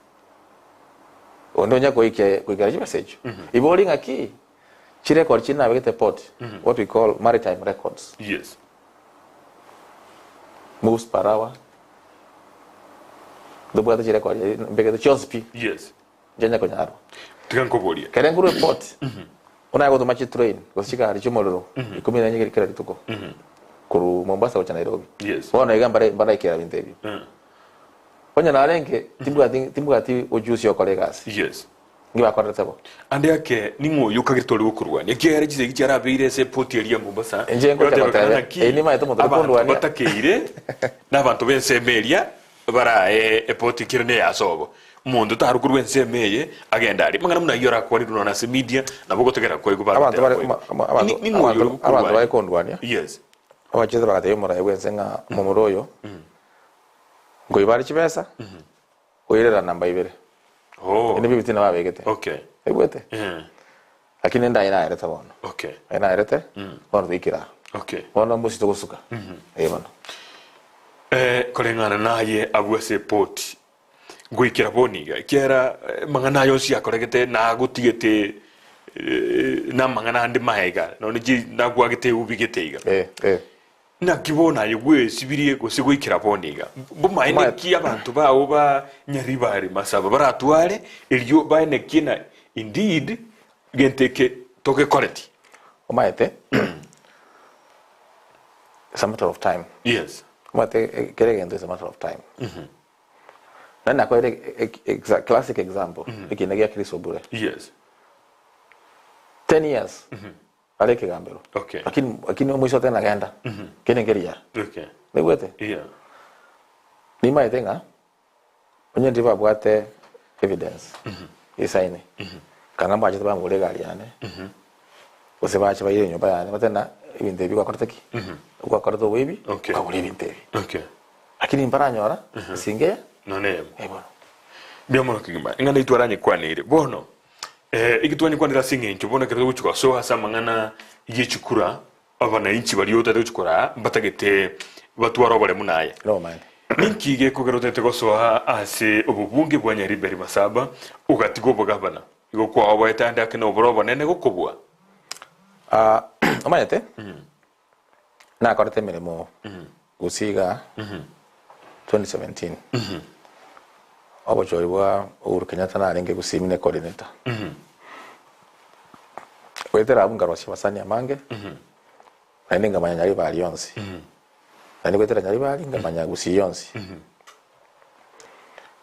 [SPEAKER 3] Onde onya goikia goikera chibesa echio. Ibori ng'aki, chirecord chiria nabegete eport, what we call maritime records.
[SPEAKER 2] Yes.
[SPEAKER 3] Moves per hour. Ndobwate chirecord mbegete chionsi pi.
[SPEAKER 2] Yes.
[SPEAKER 3] Nchanya konyarwa.
[SPEAKER 2] Tiga nkoborie.
[SPEAKER 3] Kere nkorwa eport, onaye gotoma chitrain gose chigari chi'omorero ikomi na enye kera rituko korwa Mombasa gocha Nairobi.
[SPEAKER 2] Yes.
[SPEAKER 3] Bono iga mbare mbaraikera ebinto ebio. Onye narenge timbwati timbwati ujuzi ya gokora egasi.
[SPEAKER 2] Yes.
[SPEAKER 3] Nki bakorerete bo?
[SPEAKER 2] Ande ake ning'o oyio okagerete ore gokorwania? Ekiagera chisegi chiarabeire ase epoti eria ya Mombasa,
[SPEAKER 3] Inche ngocha
[SPEAKER 2] egotebekana
[SPEAKER 3] gotebia,
[SPEAKER 2] naki
[SPEAKER 3] eyio nimaete omonto ore
[SPEAKER 2] abanto
[SPEAKER 3] kondwania.
[SPEAKER 2] batakeire na abanto b'ensemo eria Barae epoti kere neyasobo. Omonto tari korwa ensemo eye agende aria. Amang'ana buna ayio arakwanirwe nonya ase media, nabo ogotegerera kwaigwa
[SPEAKER 3] Abanto
[SPEAKER 2] bagoteba
[SPEAKER 3] bare
[SPEAKER 2] kwaigwa.
[SPEAKER 3] ama- ama-
[SPEAKER 2] Ni-
[SPEAKER 3] abanto
[SPEAKER 2] Ning'o oyo ore
[SPEAKER 3] abanto abanto bare
[SPEAKER 2] gokorwania?
[SPEAKER 3] kondwania
[SPEAKER 2] Yes.
[SPEAKER 3] abachete bagatebia omorai bwense ng'a omomura oyo nkoiba are chibesa oirera namba ibere.
[SPEAKER 2] Oh.
[SPEAKER 3] Ebi nibio ebitina babegete.
[SPEAKER 2] Okay.
[SPEAKER 3] Oigwete?
[SPEAKER 2] Eh.
[SPEAKER 3] Lakini endaye naerete bono.
[SPEAKER 2] Okay.
[SPEAKER 3] Aye naerete, bono toikire aa.
[SPEAKER 2] Okay.
[SPEAKER 3] Bono mbosi togosuka. Ee bono.
[SPEAKER 2] Eh, koreng'ana naye abwo ase epoti, ngoikera bono iga, ekiagera amang'ana aya onsi akoregete nagotigete eh, namang'ana ande maega, nonye chi nagwagete eubi gete iga.
[SPEAKER 3] Eh, eh.
[SPEAKER 2] Naki bono aye gwesibirie gose goikera bono iga? Bomaene
[SPEAKER 3] Omaete.
[SPEAKER 2] ki abanto bao ba Nyaribari Masaba baratware erio baenekie na indeed gento eke togekoreti?
[SPEAKER 3] Omaete, it's a matter of time.
[SPEAKER 2] Yes.
[SPEAKER 3] Omanyete kera egento is a matter of time. Naende nakoeire exa classic example, ekiina gia Chris Obure.
[SPEAKER 2] Yes.
[SPEAKER 3] Ten years. Are ekegambero.
[SPEAKER 2] Okay.
[SPEAKER 3] Lakini lakini omoiso oteba nagenda. Kende nkeria.
[SPEAKER 2] Okay.
[SPEAKER 3] Naigwete?
[SPEAKER 2] Yeah.
[SPEAKER 3] Nimaete ng'a onye ndiri babwate evidence esaine kanga mbachete bangure egari yane gose bache baire enyomba yane batebe ng'a ebinto ebi gwakorete ki? Gwakorete oboibi
[SPEAKER 2] Okay.
[SPEAKER 3] okagora ebinto ebi.
[SPEAKER 2] Okay.
[SPEAKER 3] Lakini mbaranyora esingo eye
[SPEAKER 2] Nonye eyemo.
[SPEAKER 3] eh bono.
[SPEAKER 2] Mbuya mono kegima. Eng'ana eyio twaranyekwaneire. Bono, Eki twanyekwanera ase engencho bono ekero togochia gosoa ase amang'ana ye chikura, abananchi baria otagete gochia koraa mbatagete batware oboremu naye. Ninki gekogera otagete gosoa ase obobunge bwa Nyaribari Masaba ogatiga obogavana? Igo kwaoboete ande ake noboro obonene gokobua?
[SPEAKER 3] Omanyete, nakorete emeremo gose igaa 2017 obochori bwa Uhuru Kenyatta narenge gose ime coordinator goetera abwo nkarosia abasani amange naende nkamanya Nyaribari yonsi naende goetera Nyaribari nkamanya Gusii yonsi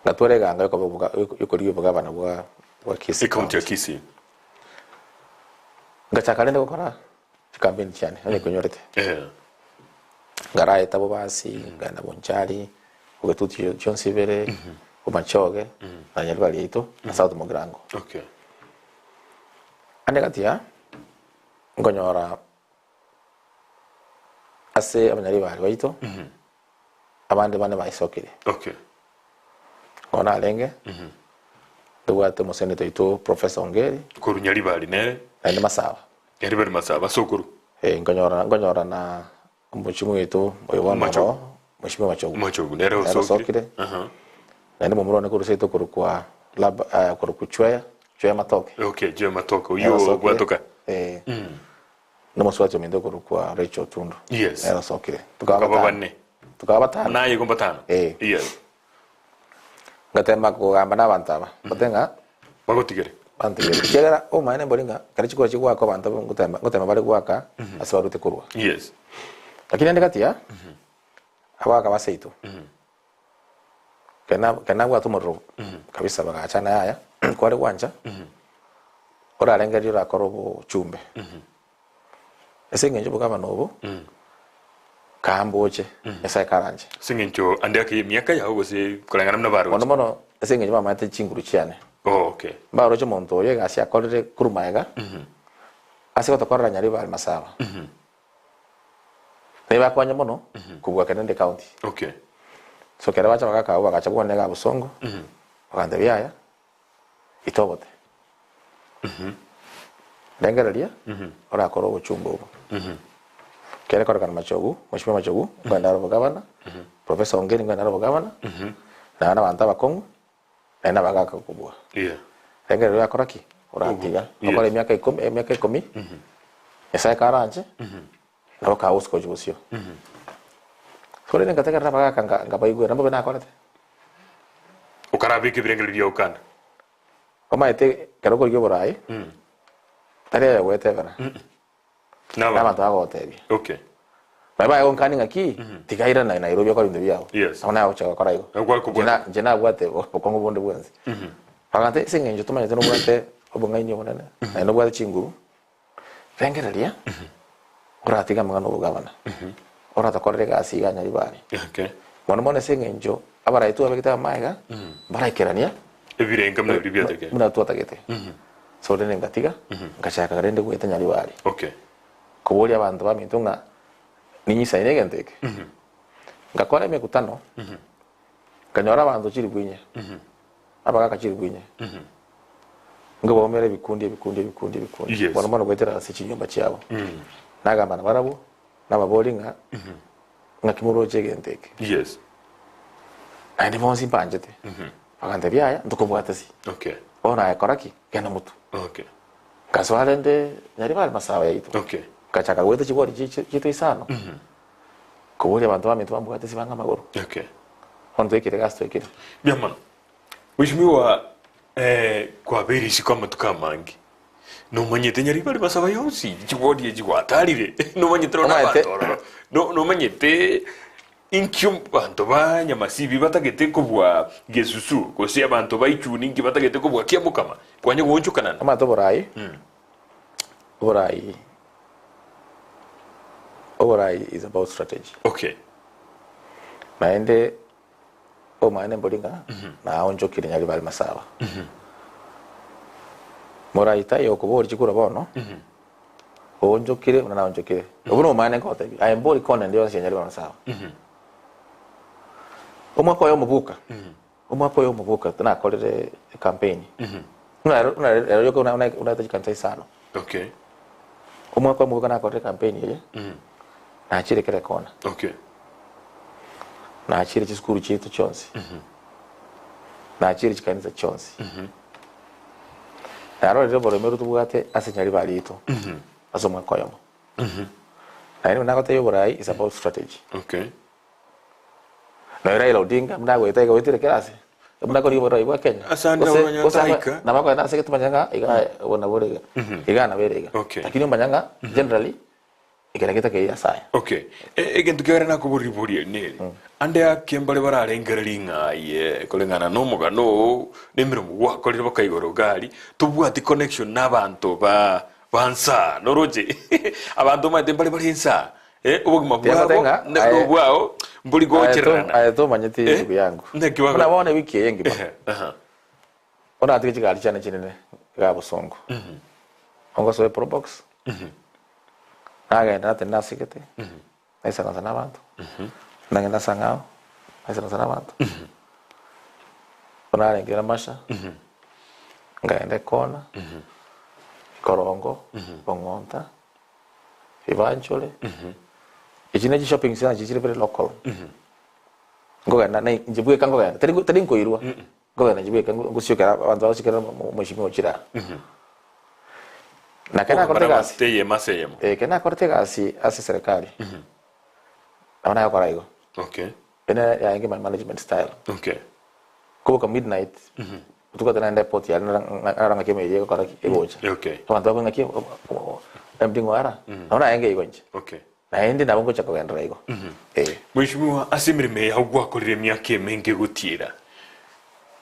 [SPEAKER 3] ngatwara eganga yokoba oboga yokorigia obogabana bwa bwa Kisii
[SPEAKER 2] Ecounty ya
[SPEAKER 3] County.
[SPEAKER 2] Kisii.
[SPEAKER 3] Ngachaka rende gokora Chikampeni chiane onye konyorete.
[SPEAKER 2] Eh.
[SPEAKER 3] Ngaraeta bobasi, ngaenda Bonchari, ogetuti chionsi ibere, Bomachoge, na Nyaribari yaito, na South Mugirango.
[SPEAKER 2] Okay.
[SPEAKER 3] Ande gati ya, nkonyora ase abanyaribari baito, abande bane baisokire.
[SPEAKER 2] Okay.
[SPEAKER 3] Bono narenge, ntobwate omosenetor oito Professor Ongeri.
[SPEAKER 2] Korwa Nyaribari nere.
[SPEAKER 3] Naende Masaba.
[SPEAKER 2] Nyaribari Masaba sokoro.
[SPEAKER 3] Eh, nkonyora nkonyora na omochimi oito oyo bono
[SPEAKER 2] Machogu.
[SPEAKER 3] oro, Mheshimiwa Machogu.
[SPEAKER 2] Machogu nere
[SPEAKER 3] Nere
[SPEAKER 2] osokire.
[SPEAKER 3] osokire.
[SPEAKER 2] Aha.
[SPEAKER 3] Naende momura one korwa seito okorokwa Lab eh, okorokwa Chweya, Chweya Matoke.
[SPEAKER 2] Okay, Chweya Matoke
[SPEAKER 3] Nere
[SPEAKER 2] oyio
[SPEAKER 3] osokire.
[SPEAKER 2] gwatoka.
[SPEAKER 3] Eh. Nomosubati ominto okorokwa Rachel Otundu.
[SPEAKER 2] Yes.
[SPEAKER 3] Nere osokire. Tokaba
[SPEAKER 2] Mokaba
[SPEAKER 3] batano.
[SPEAKER 2] bane.
[SPEAKER 3] Tokaba batano.
[SPEAKER 2] Naye igo mbatano.
[SPEAKER 3] Eh.
[SPEAKER 2] Yes.
[SPEAKER 3] Ngatema kogamba na abanto aba, mbote ng'a
[SPEAKER 2] Bagotigere.
[SPEAKER 3] bantigere. Ekiagera obomaene mbori ng'a ekero chikura chigoaka abanto ngotema ngotema bare goaka ase barute korwa.
[SPEAKER 2] Yes.
[SPEAKER 3] Lakini ande gati ya abagaka ba seito, ekero na ekero nabwate omorero kabisa bagachana yaya, kware gwancha. Orarengererie orakore obochumbe. Ase eng'encho obogabana obo, kamboche, Nyasae karanche.
[SPEAKER 2] Ase eng'encho ande ake y'emiaka yao gose koreng'ana buna baroche?
[SPEAKER 3] Mono mono ase eng'encho bamaete chinguru chiane.
[SPEAKER 2] Oh, okay.
[SPEAKER 3] Mbaroche omonto oyo egasi akorire korwa magega, ase gotokorera Nyaribari Masaba. Nebakonya mono kobua ekero nde county.
[SPEAKER 2] Okay.
[SPEAKER 3] So ekero bacha bagaka abwo bagacha bwane iga Bosongo, bagantebia yaya, itobote. Rengereria orakore obochumbe obo. Kere korekana Machogu, Mheshimiwa Machogu, nkoenda are obogavana, Professor Ongeri nkoenda are obogavana, naye na abanto abakong'u, naye nabagaka kobua.
[SPEAKER 2] Yeah.
[SPEAKER 3] Rengereria orakora ki? Oratiga.
[SPEAKER 2] Yes.
[SPEAKER 3] Okore emiaka ikomi, emiaka ikomi, Nyasaye karanche, nabo kagosuka gochia bosio. So rende ngategerera abagaka nga- ngabaigwera, nabobe nakorete.
[SPEAKER 2] Okarabeka ebirengererio biao kando.
[SPEAKER 3] Omanyete ekero okorigia oborai, tari aye ogwetebera,
[SPEAKER 2] Nabanto.
[SPEAKER 3] nabanto bagogotebia.
[SPEAKER 2] Okay.
[SPEAKER 3] Baria baye gonkani ng'aki, tiga airane Nairobi okore ebinto biao.
[SPEAKER 2] Yes.
[SPEAKER 3] Nabo naye agochia gokora igo.
[SPEAKER 2] Nabo kwakobwata.
[SPEAKER 3] Inche na- inche nabwate bokong'u bonde bwensi. Bagantebia ase eng'encho tomanyete nobwate obong'aini obonene, naende nobwate chinguru, Rengereria, oratige amang'ana obogabana, oratokorere egasi iga Nyaribari.
[SPEAKER 2] Okay.
[SPEAKER 3] Mono mono ase eng'encho abarai twabegete amaega, mbaraikerania
[SPEAKER 2] Ebirenga buna biria biatagete.
[SPEAKER 3] buna twatagete. So rende ngatiga, ngachaka rende goeta Nyaribari.
[SPEAKER 2] Okay.
[SPEAKER 3] Koboria abanto baminto ng'a ninyisaine egento eke. Ngakora emekutano, nkanyora abanto chilifu inye, abagaka chilifu inye. Nkobaumera ebikundi ebikundi ebikundi ebikundi.
[SPEAKER 2] Yes.
[SPEAKER 3] Bono mono goetera ase chinyomba chiabo. Nagamba nabarabwo, nababoria ng'a ng'aki moroche egento eke.
[SPEAKER 2] Yes.
[SPEAKER 3] Naende bonsi mbanchete. Bagantebia yaya ntokobwate si.
[SPEAKER 2] Okay.
[SPEAKER 3] Bono aye kora ki? Genda motwe.
[SPEAKER 2] Okay.
[SPEAKER 3] Nkasoa rende Nyaribari Masaba yaito.
[SPEAKER 2] Okay.
[SPEAKER 3] Ngachaka goeta chibori chi- chi- chiaito isano. Koboria abanto baminto bambwate si bang'a amagoro.
[SPEAKER 2] Okay.
[SPEAKER 3] Bono twaikire egasi twaikire.
[SPEAKER 2] Mbuya mono. Mheshimiwa eh, kwabeire isiko amatuko amange nomanyete Nyaribari Masaba yonsi chibodi echi gwatarire nomanyete nonya
[SPEAKER 3] Omanyete-
[SPEAKER 2] abanto ororo no- nomanyete inki abanto ba Nyamasibi batagete kobua Gesusu gose abanto ba Ichuni inki batagete kobua Kiamokama kwanya goonchokanana.
[SPEAKER 3] Omanyete oborai, oborai, oborai is about strategy.
[SPEAKER 2] Okay.
[SPEAKER 3] Naende Obomaene mbori ng'a naonchokire Nyaribari Masaba. Morai taiyo okoboria chikura bono, oonchokire buna naonchokire. Obwo nobomaene nkogotebia, aye mbori kona ende yonsi ya Nyaribari Masaba. Omwaka oyo omobuka, omwaka oyo omobuka nakorire ecampaign. Buna rero buna rero rioka buna buna chikanisa isano.
[SPEAKER 2] Okay.
[SPEAKER 3] Omwaka oyo omobuka nakorire ecampaign eye, nachire kera ekona.
[SPEAKER 2] Okay.
[SPEAKER 3] Nachire chisukuru chiaito chionsi, nachire chikanisa chionsi, narorire oboremi tobwate ase Nyaribari yaito ase omwaka oyomo. Naende buna nagotebia oborai is about strategy.
[SPEAKER 2] Okay.
[SPEAKER 3] Nonya Raila Odinga buna agoeta iga oetire kera ase, buna akorigia oborai bwa Kenya.
[SPEAKER 2] Ase ande
[SPEAKER 3] Gose-
[SPEAKER 2] abanywa
[SPEAKER 3] gose aba-
[SPEAKER 2] taika.
[SPEAKER 3] nabo akogenda ase egetumanya ng'a iga obo nabo ore iga, iga nabo ere iga.
[SPEAKER 2] Okay.
[SPEAKER 3] Lakini omanya ng'a generally Ekero getakeire Nyasae.
[SPEAKER 2] Okay. E- egento kiagera nakoboria riborio eri neri, ande ake mbare bararengererie ng'a aye koreng'ana na omogano oo na emeremo gwakorire baka igoro iga aria, tobwati connection na abanto ba ba nsaa noroche? Abanto omanyete mbare bare nsaa, eh, obogima
[SPEAKER 3] Tiagote
[SPEAKER 2] bwabo
[SPEAKER 3] ng'a
[SPEAKER 2] na
[SPEAKER 3] aye-
[SPEAKER 2] obwao mbori
[SPEAKER 3] aye to-
[SPEAKER 2] gochererana.
[SPEAKER 3] aye tomanyeti
[SPEAKER 2] Eh,
[SPEAKER 3] ndugu yangu.
[SPEAKER 2] naki bago-
[SPEAKER 3] Buna bono ewiki eye engima,
[SPEAKER 2] Ehe, aha.
[SPEAKER 3] bono natige chigari chiane chinene igaa Bosongo. Ongosoe Probox, Nagenda natenena ase egete, naisaransa na abanto, nagenda ase ang'ao, naisaransa na abanto. Bono narenge Namasha, nkaenda ekona, Ikorongo, Bong'onta, Ebanchore, echi ne chishopping centre chichire very local. Nkogenda na inche bweka nkogenda, tari tari nkoirwa, nkogenda inche bweka ngosiokera abanto bagosiokera omweshimiwa ochire aa. Na ekero nakorete egasi,
[SPEAKER 2] Teye ase eyemo.
[SPEAKER 3] eh, ekero nakorete egasi ase serikali, nabo nagokora igo.
[SPEAKER 2] Okay.
[SPEAKER 3] Eye nere yarenge my management style.
[SPEAKER 2] Okay.
[SPEAKER 3] Koboka midnight, botuko tari naende airport yare narora ng'aki emeyio egokora ki, egocha.
[SPEAKER 2] Okay.
[SPEAKER 3] Abanto bakwe ng'aki MD ng'o ara, nabo narenge igo inche.
[SPEAKER 2] Okay.
[SPEAKER 3] Naende nabo ngocha kogenderera igo. Eh.
[SPEAKER 2] Mheshimiwa, ase emeremo eye yao gwakorire emiaka emenge gotiira.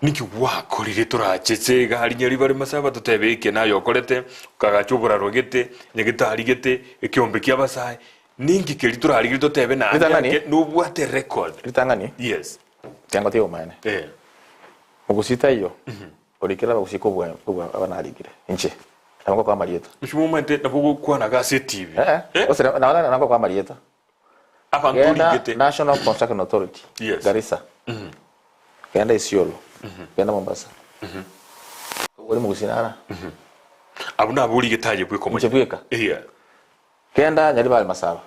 [SPEAKER 2] Ninki gwakorire torache ase egari nyaribare masaba totebe eke naye okorete, okagacha oboraro gete, nyagetari gete, ekeombe ki'abasae, ninki keria torarigerie totebe naende
[SPEAKER 3] Ritang'ani.
[SPEAKER 2] ake nobwate record.
[SPEAKER 3] Ritang'ani,
[SPEAKER 2] Yes.
[SPEAKER 3] tiango tiga omaene.
[SPEAKER 2] Eh.
[SPEAKER 3] Mogusii taiyo, orikire abagusii kobua kobua aba narikire inche, nabo ngokoa amarieta.
[SPEAKER 2] Inche momanyete nabo ogokwanaga ase etibi.
[SPEAKER 3] Eh,
[SPEAKER 2] Eh?
[SPEAKER 3] gose nabo nabo ngokoa amarieta.
[SPEAKER 2] Abanto
[SPEAKER 3] Genda
[SPEAKER 2] origete.
[SPEAKER 3] National Construction Authority,
[SPEAKER 2] Yes.
[SPEAKER 3] Garissa. Genda Isiolo, genda Mombasa. Ori mogusii nara.
[SPEAKER 2] Abwo nabo origete aye bweka
[SPEAKER 3] Inche
[SPEAKER 2] omonyene.
[SPEAKER 3] bweka.
[SPEAKER 2] Yeah.
[SPEAKER 3] Genda Nyaribari Masaba.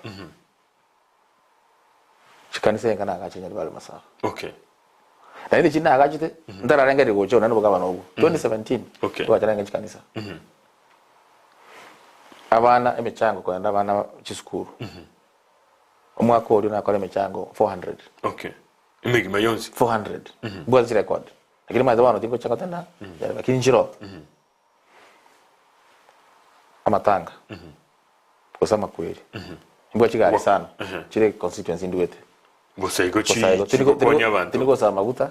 [SPEAKER 3] Chikanisa enka nagache Nyaribari Masaba.
[SPEAKER 2] Okay.
[SPEAKER 3] Naende echi nagachete ntararengereria gocha naende obogabana obwo. 2017
[SPEAKER 2] Okay.
[SPEAKER 3] twacha renge chikanisa. Abana emechango kogenda abana chisukuru. Omwaka oria nakora emechango 400.
[SPEAKER 2] Okay. Emegima yonsi.
[SPEAKER 3] 400. Mbwate chirecord. Lakini omanyete bono tingocha gotenda, lakini nchiroo. Amatanga gose amakweri. Mbwate chigari sana chire constituency ndwete.
[SPEAKER 2] Gose igo chi
[SPEAKER 3] Gose igo tindi go-
[SPEAKER 2] chigokonya abanto.
[SPEAKER 3] tindi gosaba amaguta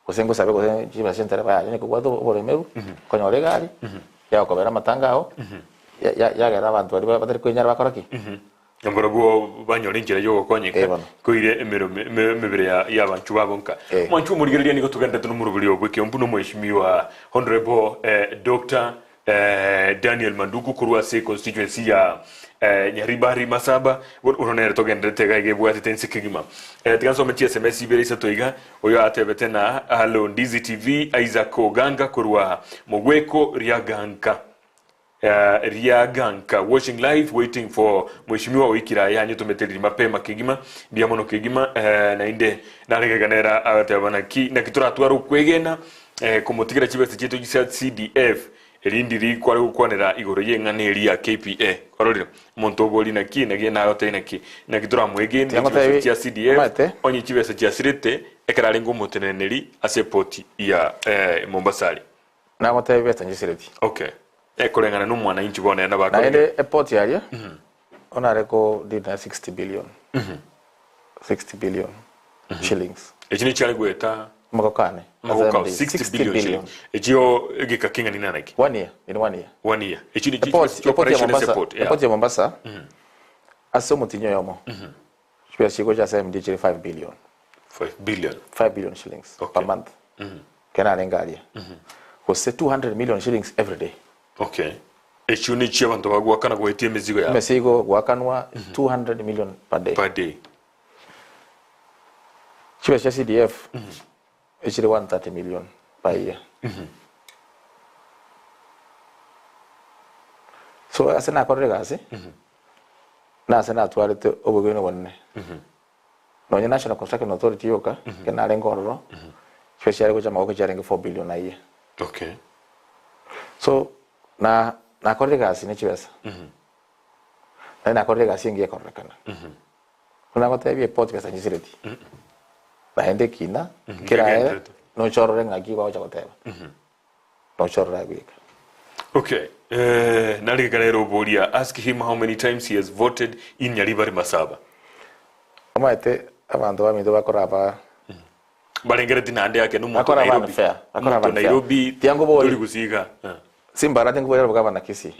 [SPEAKER 3] gose ngosabe gose chibesa chia entereba yaye onye kobwate oboremeru okonyora egari yagokobera amatanga ao ya- ya- yagera abanto baria batari kwenyara bakora ki?
[SPEAKER 2] Nabarabwo banyore enchera y'ogokonyeka
[SPEAKER 3] Eh, bono.
[SPEAKER 2] koire emerome- eme- emebere ya- y'abanchwa babo nka.
[SPEAKER 3] Eh.
[SPEAKER 2] Mwanchwa omorigereria nigo togenderete nomoroberi obo bw'ekeombu na omweshimiwa Honourable eh, Doctor eh, Daniel Manduku korwa ase constituency ya eh, Nyaribari Masaba bono oro nere togenderete iga iga ebwatete ense kegima. Eh, tiga nsome chi SMS ibere isato iga oyo atebete na Hallo Ndizi TV Isaac Oganga korwa Mogweko Riaganka. Riaganka watching live waiting for mheshimiwa oikire aye anyetomete riri mapema kegima mbuya mono kegima eh, naende naregega nera agateba naki naki toratware okwegena eh, komotigera chibesa chiaito chia CDF erindi rikware gokwanera igoro y'eng'ana eri ya KPA ororire omonto obori naki naki nagotebia naki naki toramwegene
[SPEAKER 3] Tiga
[SPEAKER 2] chibesa
[SPEAKER 3] ngotebi,
[SPEAKER 2] chia CDF
[SPEAKER 3] omanyete?
[SPEAKER 2] onye chibesa chiasirete ekero arenge omoteneneri ase epoti ya eh, Mombasa aria.
[SPEAKER 3] Nagotebia besa nchisereti.
[SPEAKER 2] Okay. Ekoreng'ana na omwananchi bono ere nabo akorire.
[SPEAKER 3] Naende eport yaria onare ko deal na 60 billion. 60 billion shillings.
[SPEAKER 2] Eki nichiare goeta
[SPEAKER 3] Amagoko ane.
[SPEAKER 2] amagoko ao
[SPEAKER 3] Ase
[SPEAKER 2] 60
[SPEAKER 3] 60
[SPEAKER 2] billion
[SPEAKER 3] billion.
[SPEAKER 2] shillings. Echio egeka king'ani nana ki?
[SPEAKER 3] One year, in one year.
[SPEAKER 2] One year. Echio ni
[SPEAKER 3] Eport,
[SPEAKER 2] chi
[SPEAKER 3] eport ya
[SPEAKER 2] operation
[SPEAKER 3] Mombasa,
[SPEAKER 2] support. Yeah.
[SPEAKER 3] eport ya Mombasa. Ase omotinyi oyomo. Chibesa chigocha ase MD chire 5 billion.
[SPEAKER 2] 5 billion.
[SPEAKER 3] 5 billion shillings
[SPEAKER 2] Okay.
[SPEAKER 3] per month. Ekero narenge aria. Gose 200 million shillings every day.
[SPEAKER 2] Okay. Echio nechio abanto bagoakana goetia emesigo yabo.
[SPEAKER 3] Emesigo goakanwa 200 million per day.
[SPEAKER 2] Per day.
[SPEAKER 3] Chibesa chia CDF echire 130 million per year. So ase nakorire egasi, nase natwarete obogeni obonene. Nonye National Construction Authority yoka, ekero narenge ororo, chibesa chiare gocha amagoko chiarenge 4 billion a year.
[SPEAKER 2] Okay.
[SPEAKER 3] So, na nakorire egasi ne chibesa. Naende nakorire egasi engiya ekororekana. Buna nagotebia eport besa nchisireti. Naende ekina, keraere,
[SPEAKER 2] Nkegenderete.
[SPEAKER 3] noche orore ng'aki bagocha goteba. Noche orore aye bweka.
[SPEAKER 2] Okay. Eh, narigeka rero oboria ask him how many times he has voted in Nyaribari Masaba.
[SPEAKER 3] Omanyete abanto baminto bakora aba
[SPEAKER 2] Barengereti naende ake nomonto
[SPEAKER 3] Bakora
[SPEAKER 2] Nairobi.
[SPEAKER 3] unfair. Bakora
[SPEAKER 2] Omonto
[SPEAKER 3] unfair.
[SPEAKER 2] Nairobi
[SPEAKER 3] Tiangobori.
[SPEAKER 2] tori gosiga. Eh.
[SPEAKER 3] Simbara tingoborera bogabana Kisii.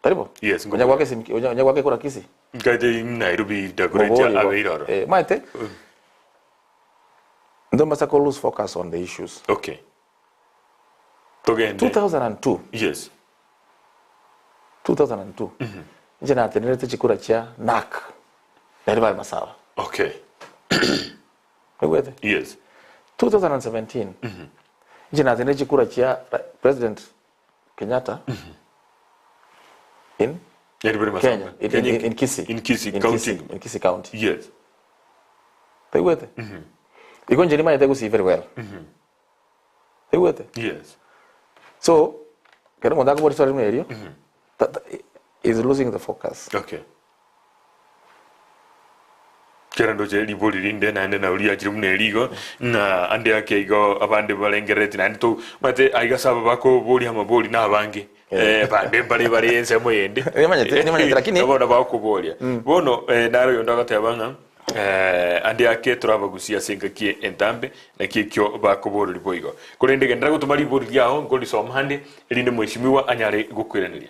[SPEAKER 3] Tari bo?
[SPEAKER 2] Yes,
[SPEAKER 3] Onya gwaka esimi, onya onya gwaka ekura Kisii.
[SPEAKER 2] Nkaete Nairobi Dagoretti
[SPEAKER 3] Mobori bo.
[SPEAKER 2] abeire oro.
[SPEAKER 3] Eh, omanyete, ntombasa ko lose focus on the issues.
[SPEAKER 2] Okay. Togende.
[SPEAKER 3] 2002,
[SPEAKER 2] Yes.
[SPEAKER 3] 2002, inche natenerete chikura chia NARC, nari bare Masaba.
[SPEAKER 2] Okay.
[SPEAKER 3] Oigwete?
[SPEAKER 2] Yes.
[SPEAKER 3] 2017, inche natenerete chikura chia President Kenyatta in
[SPEAKER 2] Yari bari
[SPEAKER 3] Kenya,
[SPEAKER 2] Masaba.
[SPEAKER 3] in, in,
[SPEAKER 2] Kenya-
[SPEAKER 3] in, in Kisii.
[SPEAKER 2] In Kisii
[SPEAKER 3] in
[SPEAKER 2] County.
[SPEAKER 3] Kisii, in Kisii County.
[SPEAKER 2] Yes.
[SPEAKER 3] Taigwete? Igo inche nimanyete gusii very well. Taigwete?
[SPEAKER 2] Yes.
[SPEAKER 3] So, kero omonto akobora riswali buna erio, ta- ta- is losing the focus.
[SPEAKER 2] Okay. Kera ndoche ribori rinde naende nabo riachire buna eri igo, ng'a ande ake igo abande barengerereti naende to omanyete aiga ase aba bakoboria amabori na abange, eh, bande mbare bare ensemo eyende.
[SPEAKER 3] Nimanyete, nimanyete, lakini-
[SPEAKER 2] Bono bakoboria. Bono naro oyonde agoteba ng'a. Ande ake torabagusie ase engaki entambe, naki ekio bakoboreria boigo. Korende genderera gotoma ribori riao nkorisoma ande, erinde mweshimiwa anyare gokoiraneria.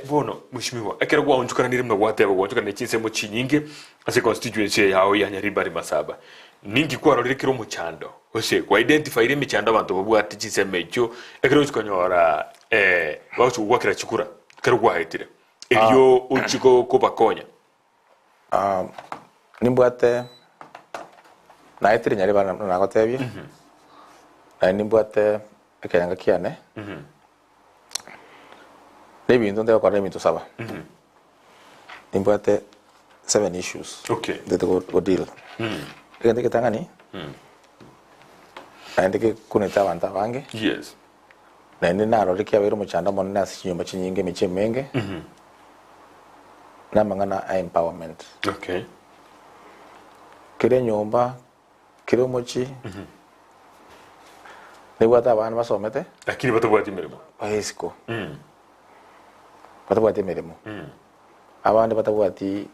[SPEAKER 2] Bono mweshimiwa, ekero gwaonchokananire buna gwateba gwaonchokanire chinsemo chinyinge ase constituency eye yao ya Nyaribari Masaba, ninki kwarorire kere omochando gose kwa identifyire emechando abanto babwate chinsemo echio ekero ogochia konyora bagochia gogoakera chikura ekero gwaetire erio ochie kobakonya?
[SPEAKER 3] Nimbwate naetire nyaribari buna nagotebia, naende nimbwate ekerengo kiane, na ebinto ntari gokora na ebinto saba. Nimbwate seven issues
[SPEAKER 2] Okay.
[SPEAKER 3] ntagete go go deal. Egento egetang'ani, naende gekunete abanto abange,
[SPEAKER 2] Yes.
[SPEAKER 3] Naende narore kiabeire omochando omonene ase chinyomba chinyinge emechie emenge, na amang'ana a empowerment.
[SPEAKER 2] Okay.
[SPEAKER 3] Kera enyomba, kera omochie, nebwate abana basomete,
[SPEAKER 2] Lakini batabwati emeremo.
[SPEAKER 3] bare isiko, batabwati emeremo, abande batabwati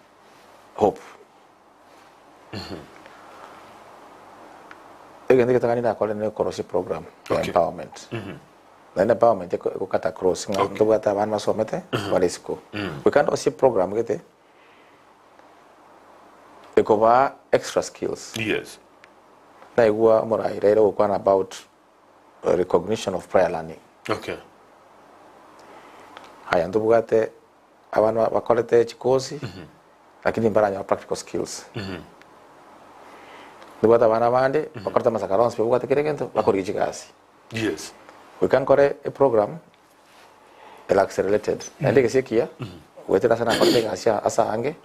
[SPEAKER 3] hope. Egento egetang'ani nakore ne korosia program ya
[SPEAKER 2] Okay.
[SPEAKER 3] empowerment. Naende empowerment eko egokata across ng'a
[SPEAKER 2] Okay.
[SPEAKER 3] ntobwate abana basomete bare isiko. Goika ndosie program gete ekobaa extra skills.
[SPEAKER 2] Yes.
[SPEAKER 3] Naigwa omorai Raila ogokwana about recognition of prior learning.
[SPEAKER 2] Okay.
[SPEAKER 3] Aya ntobwate Abana bakorete chikosi lakini mbaranyora practical skills. Nibwate abana abande bakorete amasakara onsi babwate kera egento bakorigia chigasi.
[SPEAKER 2] Yes.
[SPEAKER 3] Goika nkore eprogram ere accelerated naende egesi ekiya goetera ase nakorete egasi ase aange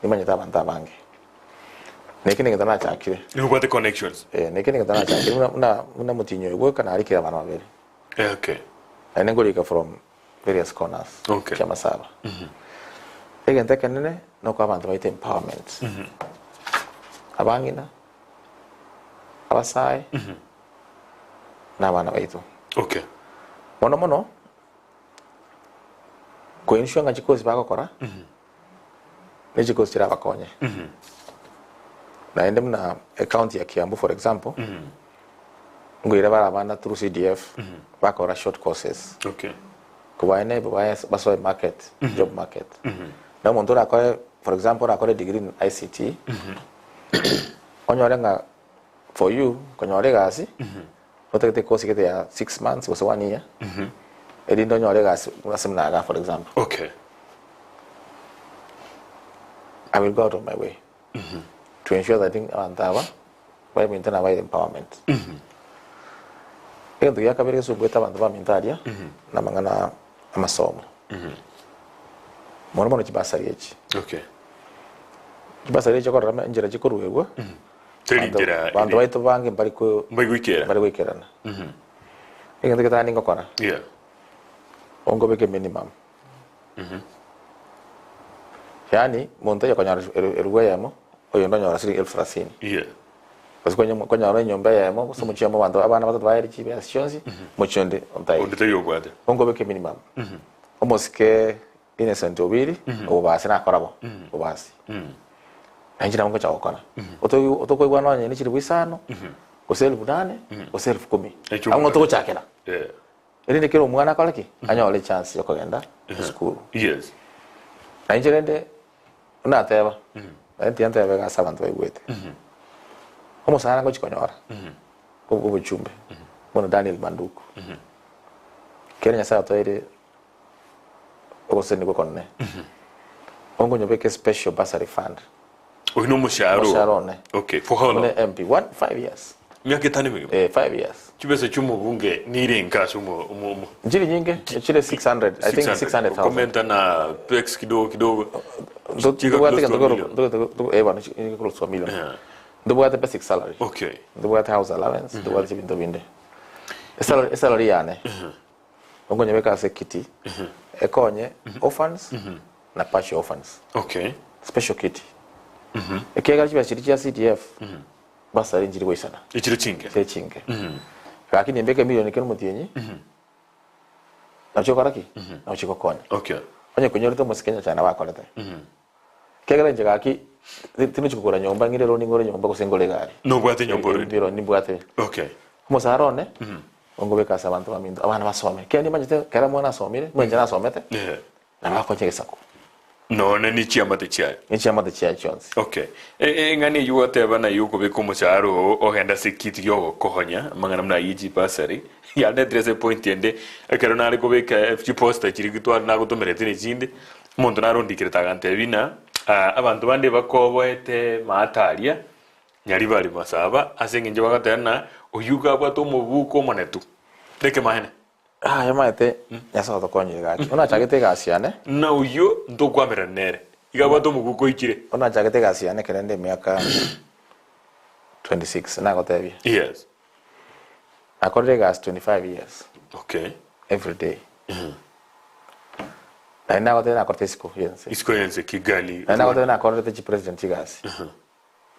[SPEAKER 3] nimanyete abanto abange. Na eke negento nachakire.
[SPEAKER 2] Nigo obwate connections.
[SPEAKER 3] Eh, na eke negento nachakire buna buna buna omotienyi oyo bweka narikire abana babere.
[SPEAKER 2] Okay.
[SPEAKER 3] Naende nkorika from various corners
[SPEAKER 2] Okay.
[SPEAKER 3] chi'amasaba. Egento ekenene nokoa abanto baito empowerment. Abang'ina, abasae, na abana baito.
[SPEAKER 2] Okay.
[SPEAKER 3] Mono mono, koensure ng'a chikosi bagokora, ne chikosi chirabakonye. Naende buna ecounty ya Kiambu for example, Nkoira bare abana through CDF bakora short courses.
[SPEAKER 2] Okay.
[SPEAKER 3] Kobae nebe bae basoe market, job market. Na omonto orakore for example orakore degree in ICT, onyore ng'a for you konyora egasi, otagete course gete ya 6 months gose one year, erinde onyore egasi ase buna igaa for example.
[SPEAKER 2] Okay.
[SPEAKER 3] I will go out of my way to ensure that abanto aba Baminto nabaire empowerment. Egento gia kabere gesumbuete abanto baminto aria namang'ana amasomo. Mono mono chibasari echi.
[SPEAKER 2] Okay.
[SPEAKER 3] Chibasari echi okorora enchera chikoruegwa,
[SPEAKER 2] Teri
[SPEAKER 3] abanto
[SPEAKER 2] nchera
[SPEAKER 3] abanto
[SPEAKER 2] ere.
[SPEAKER 3] baito bange mbari ko
[SPEAKER 2] Mbari goikera.
[SPEAKER 3] mbari goikerana. Egento getang'ani ngokora,
[SPEAKER 2] Yeah.
[SPEAKER 3] ongobeke minimum. Yaani monto oyo okonyora erubu eyemo, oyonde onyora siringi elfu thelathini.
[SPEAKER 2] Yeah.
[SPEAKER 3] Gose konye konyora enyomba eyemo, gose omochie omo abanto abana batato baere chibesa chionsi, omochie onde ontaiyo.
[SPEAKER 2] Onde taiyo obwate.
[SPEAKER 3] Onkobeke minimum. Omosike Innocent Obiri, obobasi nakora bo, obobasi. Na inche nabo ngocha gokora. Otoigwa otokoigwa nonye ne chilifu isano, gose elfu nane, gose elfu kumi.
[SPEAKER 2] Ekio
[SPEAKER 3] Abwo ng'o togochakera.
[SPEAKER 2] Yeah.
[SPEAKER 3] Erinde kera omwana akore ki? Anyore echance ya okogenda esukuru.
[SPEAKER 2] Yes.
[SPEAKER 3] Na inche rende nateba, naende tiga ntebe iga ase abanto baigwete. Omosara ngochia konyora bwa obochumbe buna Daniel Manduku. Kere Nyasaye otoire ogosesenigwa okonene, ongonyobeka especial bursary fund.
[SPEAKER 2] Oyio nomoshahara oo.
[SPEAKER 3] Omoshahara one.
[SPEAKER 2] Okay, for how long?
[SPEAKER 3] Buna MP, one, five years.
[SPEAKER 2] Emiaka etano emegima?
[SPEAKER 3] Eh, 5 years.
[SPEAKER 2] Chibesa chi'omobunge nirenga ase omo omo omo
[SPEAKER 3] Nchiri nyinge, chire 600, I think 600,000.
[SPEAKER 2] Okomenta na pex kidogo kidogo.
[SPEAKER 3] Ndo-
[SPEAKER 2] Chika
[SPEAKER 3] ndobwate
[SPEAKER 2] close to a
[SPEAKER 3] gento
[SPEAKER 2] million.
[SPEAKER 3] ndo- ndo- ndo- eh bwana, chi- close to a million.
[SPEAKER 2] Yeah.
[SPEAKER 3] Ndobwate basic salary.
[SPEAKER 2] Okay.
[SPEAKER 3] Ndobwate house allowance, ndobwate ebinto binde. Esalary esalary yane. Okonyebeka ase ekiti ekonye orphans na partial orphans.
[SPEAKER 2] Okay.
[SPEAKER 3] Special kiti. Ekiagera chibesa chiria chia CDF Bursary nchiri goisana.
[SPEAKER 2] Echire chinke.
[SPEAKER 3] Chire chinke. Lakini mbeke emilioni kera omotienyi, nachio okora ki? Nabo chigokonya.
[SPEAKER 2] Okay.
[SPEAKER 3] Onye konyorete omosike nyachae nabo akorete. Ekiagera inche gaki, tinochi kogora nyomba ng'ire loan ngore nyomba gose ngore egari.
[SPEAKER 2] Nobwate enyomba already?
[SPEAKER 3] Ero nimbwate.
[SPEAKER 2] Okay.
[SPEAKER 3] Omosara one, ongobeka ase abanto baminto, abana basome. Ekiagera nimanyete ekero omwana asomire, buna inche nasomete, nabo akonya egesaku.
[SPEAKER 2] Nonye ne chiamate chiaye.
[SPEAKER 3] Ne chiamate chiaye chionsi.
[SPEAKER 2] Okay. Eng'ana eyio gwateba naye okobeka omoshahara oo ogende ase ekiti giogokonya amang'ana buna ayio chibasari, yandetire ase epoint ende, ekero nare kobeka chiposter chiria tware nagotomerete na echinde, omonto nare ondikerete agantebia ng'a abanto bande bakoboete maata aria, nyaribari masaba, ase eng'encho bagoteba ng'a oyio iga abwate omobuko omonetu. Nekemaene.
[SPEAKER 3] Aye omanyete Nyasae otokonyire gaki. Buna nachagete egasi yane.
[SPEAKER 2] Na oyio ntokwamerana nere. Iga abwate omoguko oikire.
[SPEAKER 3] Buna nachagete egasi yane ekero inde emiaka 26 nagotebia.
[SPEAKER 2] Yes.
[SPEAKER 3] Nakorire egasi 25 years.
[SPEAKER 2] Okay.
[SPEAKER 3] Every day. Naende nagotebia nakorete isiko yense.
[SPEAKER 2] Isiko yense Kigali.
[SPEAKER 3] Naende nagotebia nakorerete chipresident chigasi.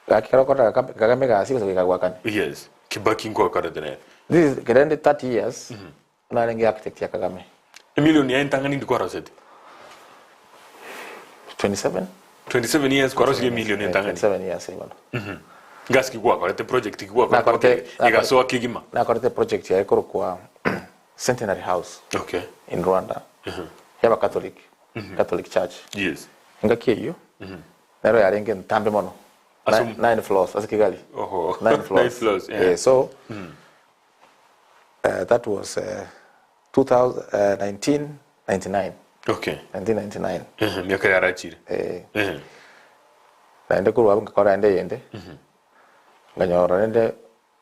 [SPEAKER 3] Gaki ekero okorora Kagame egasi gose goika gwakane.
[SPEAKER 2] Yes. Kibaki nkwakorete nere.
[SPEAKER 3] This is ekero inde 30 years narenge architect ya Kagame.
[SPEAKER 2] Emilioni yaye entang'ani indi kwaroseti?
[SPEAKER 3] 27.
[SPEAKER 2] 27 years kwarosirie emilioni entang'ani.
[SPEAKER 3] 27 years eh bono.
[SPEAKER 2] Ngasi ki gwakorete project ki gwakorete
[SPEAKER 3] Nakorete
[SPEAKER 2] mpaka egasoa kegima?
[SPEAKER 3] Nakorete project yaye ekorokwa Centenary House
[SPEAKER 2] Okay.
[SPEAKER 3] in Rwanda ya abacatholic, Catholic Church.
[SPEAKER 2] Yes.
[SPEAKER 3] Engaki eyio Nero yarenge entambe mono.
[SPEAKER 2] Ase om-
[SPEAKER 3] Nine floors ase Kigali.
[SPEAKER 2] Oho.
[SPEAKER 3] Nine floors.
[SPEAKER 2] Nine floors, yeah.
[SPEAKER 3] Eh, so that was 2000, 1999.
[SPEAKER 2] Okay.
[SPEAKER 3] 1999.
[SPEAKER 2] Ehe, miaka yarachire.
[SPEAKER 3] Eh,
[SPEAKER 2] Ehe.
[SPEAKER 3] naende korwa abwo nkakora ende eyende. Nkanyora rende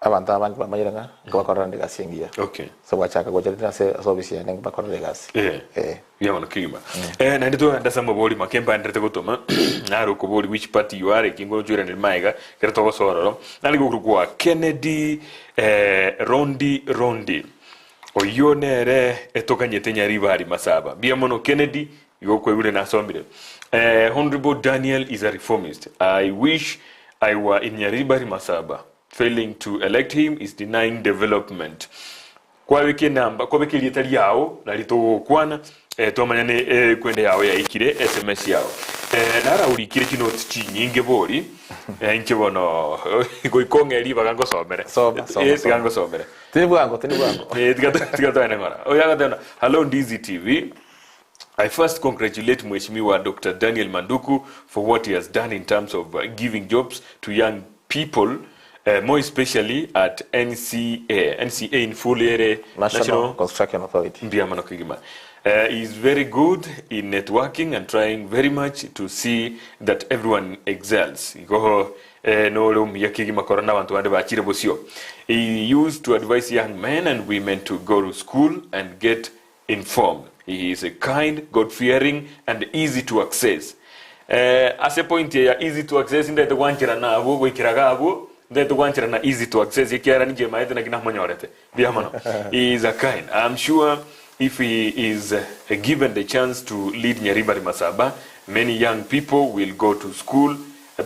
[SPEAKER 3] Abanto abange bamanyire ng'a nkobakorera nde egasi engiya.
[SPEAKER 2] Okay.
[SPEAKER 3] So gwachaka gocha rinde ase ase ofisi yane nkobakorera egasi.
[SPEAKER 2] Eh.
[SPEAKER 3] Eh.
[SPEAKER 2] Buya mono kegima. Eh, naende togenda ase amabori make mbaenderete gotoma, naro okobori which party you are, ekiagera ngochweranire magega ekero togosoa ororo. Nare gokorokwa Kennedy eh, Rondi Rondi. Oyio nere etoganyete Nyaribari Masaba. Mbuya mono Kennedy, igo okwaigure nasomire. Eh, Honourable Daniel is a reformist. I wish I were in Nyaribari Masaba. Failing to elect him is denying development. Kwabeka enamba, kwabeka erieta riao nari togokwana eh, twamanya ne ekwende yao yaikire sms yao eh, naraurikire chinoti chinyinge bori eh, inche bono goika ong'e ribaga ngosomere
[SPEAKER 3] Soma, soma,
[SPEAKER 2] Eh, tiga
[SPEAKER 3] soma.
[SPEAKER 2] ngosomere
[SPEAKER 3] Tindi bwango, tindi bwango.
[SPEAKER 2] Eh, tiga tiga toende ng'ora oyo agateba hello Ndizi TV I first congratulate Mheshimiwa Doctor Daniel Manduku for what he has done in terms of giving jobs to young people more especially at NCA, NCA in full ere
[SPEAKER 3] National Construction Authority.
[SPEAKER 2] Mbuya mono kegima. He is very good in networking and trying very much to see that everyone excels. Igo nore omuya kegima korora nabanto bande bachire bosio. He used to advise young men and women to go to school and get Informed. He is a kind, God fearing and easy to access. Eh, ase point eye ya easy to access ndete gwancherana abwo goikera iga abwo ndete gwancherana easy to access ekiagera ninche maete naki namonyorete. Mbuya mono. He is a kind. I am sure if he is given the chance to lead Nyaribari Masaba, many young people will go to school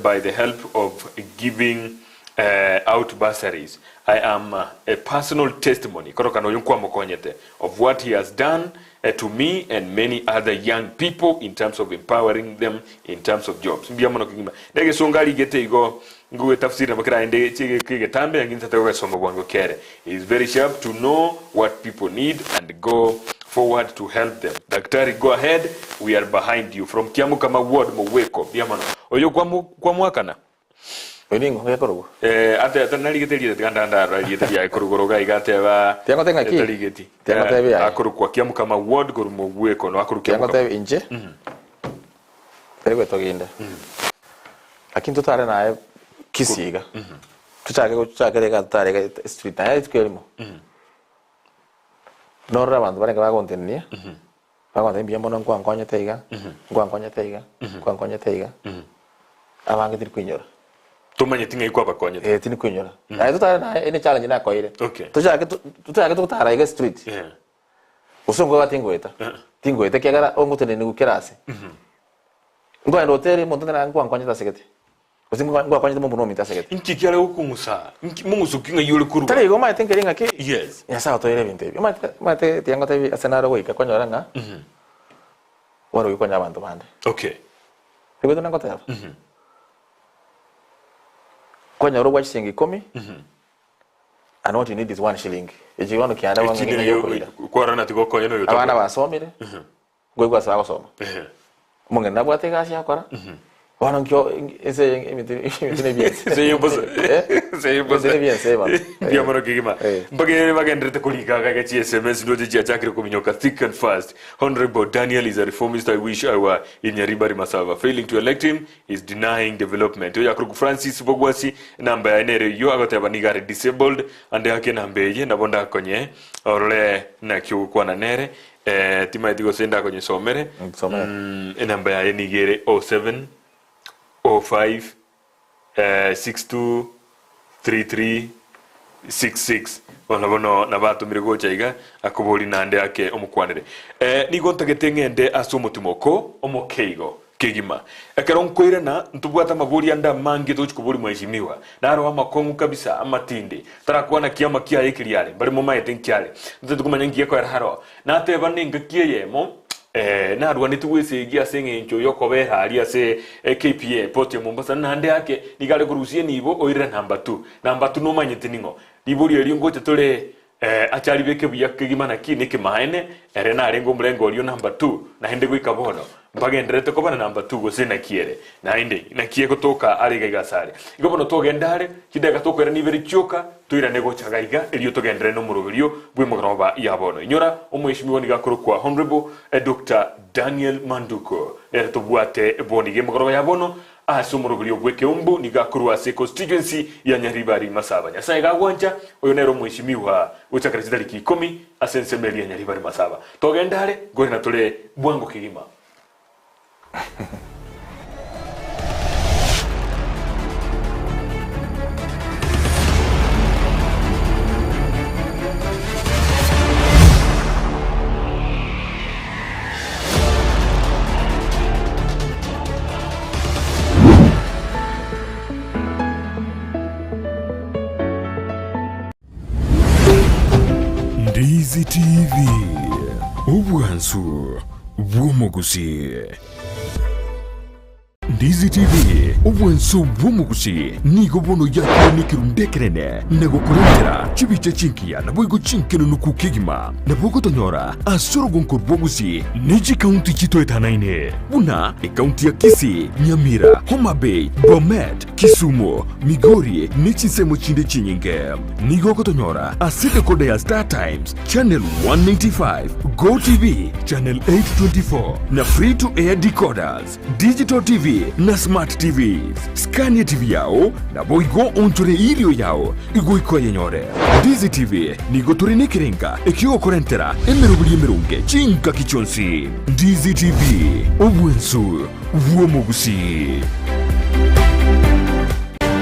[SPEAKER 2] by the help of giving out bursaries. I am a personal testimony, korokana oyo nkwamokonyete, of what he has done to me and many other young people in terms of empowering them in terms of jobs. Mbuya mono kegima. Negesongo arigete igo ngogetafsiri nabo keraende kegetambe lakini ntate gogesoma bwango kere. He is very sharp to know what people need and go forward to help them. Daktari go ahead, we are behind you. From Kiamukama ward Mogweko. Mbuya mono. Oyo kwamwakana?
[SPEAKER 3] Oyo ning'o gekorokwa?
[SPEAKER 2] Eh, ate ate narigete erieta tiga ndandarora erieta riaye korwa igoro iga iga ateba
[SPEAKER 3] Tiangotebia ng'aki?
[SPEAKER 2] etarigeti.
[SPEAKER 3] Tiangotebia aye.
[SPEAKER 2] Akorokwa Kiamukama ward korwa Mogweko no akorokwa Kiamukama.
[SPEAKER 3] Tiangotebia inche tari gwetoginde lakini totare naye Kisii iga tochake tochakere iga totare iga street naye rituko erimo norore abanto barenge bagontenenia Bagontebia mbuya mono nkwankonyete iga, nkwankonyete iga, nkwankonyete iga, abange tiri koinyora.
[SPEAKER 2] Tomanyeti ng'ai kwabakonyete.
[SPEAKER 3] Eh, tindi koinyora. Aye totare naye ene challenge nakoeire.
[SPEAKER 2] Okay.
[SPEAKER 3] Tochake to- tochake togotara iga street.
[SPEAKER 2] Yeah.
[SPEAKER 3] Gose nkoiga tingoeta. Tingoeta ekiagera ongoteneniwu kera ase. Nkoenda hoteli omonto nere nkwankonyete ase gete. Gose ngwakonyete momura ominto ase gete.
[SPEAKER 2] Inki kiare gokong'usa? Inki mong'uso ki ng'ai ore korwa?
[SPEAKER 3] Tari igo omanyete nkeri ng'aki?
[SPEAKER 2] Yes.
[SPEAKER 3] Nyasae otoire ebinto ebi. Omanyete omanyete tiga ngotebi ase nare goika konyora ng'a ware goikonya abanto bande.
[SPEAKER 2] Okay.
[SPEAKER 3] Oigwete buna ngoteba? Kwanyora obwa chishilingi ikomi, and what you need is one shilling. Echi bono kianda bono
[SPEAKER 2] Echi
[SPEAKER 3] ng'ina
[SPEAKER 2] nigo
[SPEAKER 3] yokoira.
[SPEAKER 2] kwarora tiga okonye na oyo
[SPEAKER 3] Abana
[SPEAKER 2] otakonyeti.
[SPEAKER 3] basomire, nkoigwa ase bagosoma. Omong'ina nabwate egasi akora, bono nkio ense eye emete emete nebiense.
[SPEAKER 2] Ense eye mbosa.
[SPEAKER 3] Eh?
[SPEAKER 2] Ense eye mbosa.
[SPEAKER 3] Emete nebiense bono.
[SPEAKER 2] Mbuya mono kegima.
[SPEAKER 3] Eh.
[SPEAKER 2] Mbage bagenderete korika iga chi SMS ndoche chiachakire kominyoka thick and fast. Honourable Daniel is a reformist I wish I were in Nyaribari Masaba. Failing to elect him is denying development. Oyo akorokwa Francis Bogwasi enamba yaye nere eyio agoteba nigo are disabled ande ake enamba eye nabo ndakonye orore naki ogokwana nere eh, timaeti gose ndakonyesomere
[SPEAKER 3] Nsomere.
[SPEAKER 2] Mm, enamba yaye nigo ere 07 05 eh, 62 33 66 Bono bono nabatomire gocha iga akobori naende ake omokwanere. Eh, nigo ntagete ng'ende ase omotimoko omokeigo kegima. Ekero nkoirana ntobwate amabori ande amange togochi kobori mheshimiwa. Naro amakong'u kabisa amatindi. Tarakwana kiama kiaye keria are mbare momaete nkiare. Ntotagete komanya nki gekoera aro. Nateba nengaki eyemo eh, narwanetigwe esegi ase eng'encho y'okobera aria ase KPA port ya Mombasa naende ake nigo are korusia enibo oirire namba two. Namba two nomanyete ning'o? Riborio erio ngocha tore eh, ache aribeke buya kegima naki nekemaene ere narenge omorengo oria o namba two naende goika bono mbagendererete koba na namba two gose naki ere naende naki egotoka are iga iga asare. Igo bono togende are chidakika tokoirana ibere chioka toirane gocha iga iga erio togenderere nomoroberio bw'emegoroba ya bono. Inyora omoeshimiwa nigo akorokwa Honourable Doctor Daniel Manduko nere tobwate bono iga emegoroba ya bono Ase omoroberio bw'ekeumbu nigo akorwa ase econstituency ya Nyaribari Masaba. Nyasae gagwancha, oyo nere omweshimiwa gochakera chitariki ikomi ase ensemo eria ya Nyaribari Masaba. Togende are, nkorina tore bwango kegima.
[SPEAKER 1] Ndizi TV, obwansu bw'omogusii. Ndizi TV, obwansu bw'omogusii nigo bono yakire nekerundu ekenene na gokorentera chibicha chingiya naboigo chinkenunuku kegima. Nabo ogotonyora ase orogonko rwa Gusii ne chikaunti chitoetanaine buna ekaunti ya Kisii, Nyamira, Homa Bay, Bomet, Kisumu, Migori ne chinsemo chinde chinyinge. Nigo ogotonyora ase decoder ya Star Times, Channel 195, Go TV, Channel 824 na Free to Air decoders, Digital TV na Smart TVs. Skania TV yao naboigo onchore irio yao igoika oyenyore. Ndizi TV nigo tore nekerenga ekiogokorentera emeroberi emeronge chingaki chionsi. Ndizi TV, obwensu bw'omogusii.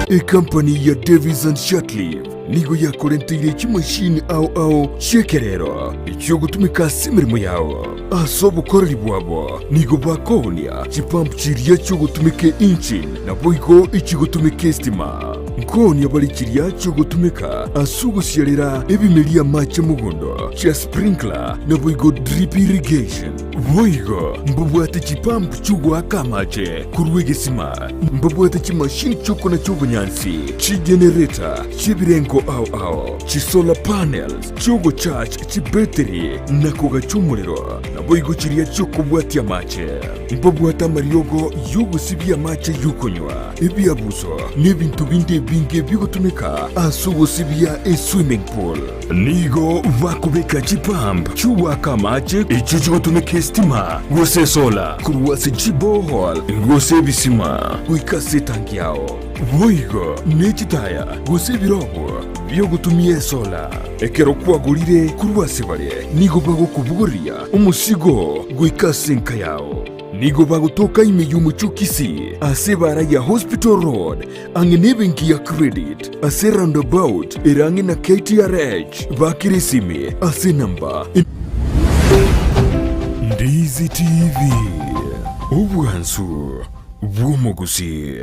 [SPEAKER 1] Ekampani ya Davis and Shirtliff nigo yakorenteire chimashini ao ao chi'ekerero echiogotumeka ase emeremo yao. Ase obokoreri bwabo nigo bakoonia chipump chiria chiogotumeka engine naboigo echigotumeka estima. Nkoonia bare chiria chiogotumeka ase ogosiarera ebimeria amache mogondo, chia sprinkler naboigo drip irrigation. Boigo mbabwate chipump chi'ogoaka amache korwa egesima, mbabwate chimashini chi'okonacha obonyansi, chigenerator chi'ebirengo ao ao, chisolar panels chi'ogocharge chibetiri na kogacha omorero, naboigo chiria chi'okobwatia amache. Mbabwate amariogo y'ogosibia amache y'okonywa, ebiabuso, na ebinto binde ebinge bigotumeka ase ogosibia eswimming pool. Nigo bakobeka chipump chi'ogoaka amache echio chigotumeka esitima gose esola korwa ase chiborehole gose ebisima goika ase etangi yao. Boigo ne chitaya gose ebirogo bi'ogotumia esola. Ekero kwagorire korwa ase bare, nigo bagokobogoria omosigo goika ase enka yao. Nigo bagotoka ime y'omochie o Kisii ase ebaara ya Hospital Road ang'e nebenki ya Credit ase roundabout ere ang'e na KTRH. Bakere esimi ase enamba. Ndizi TV, obwansu bw'omogusii.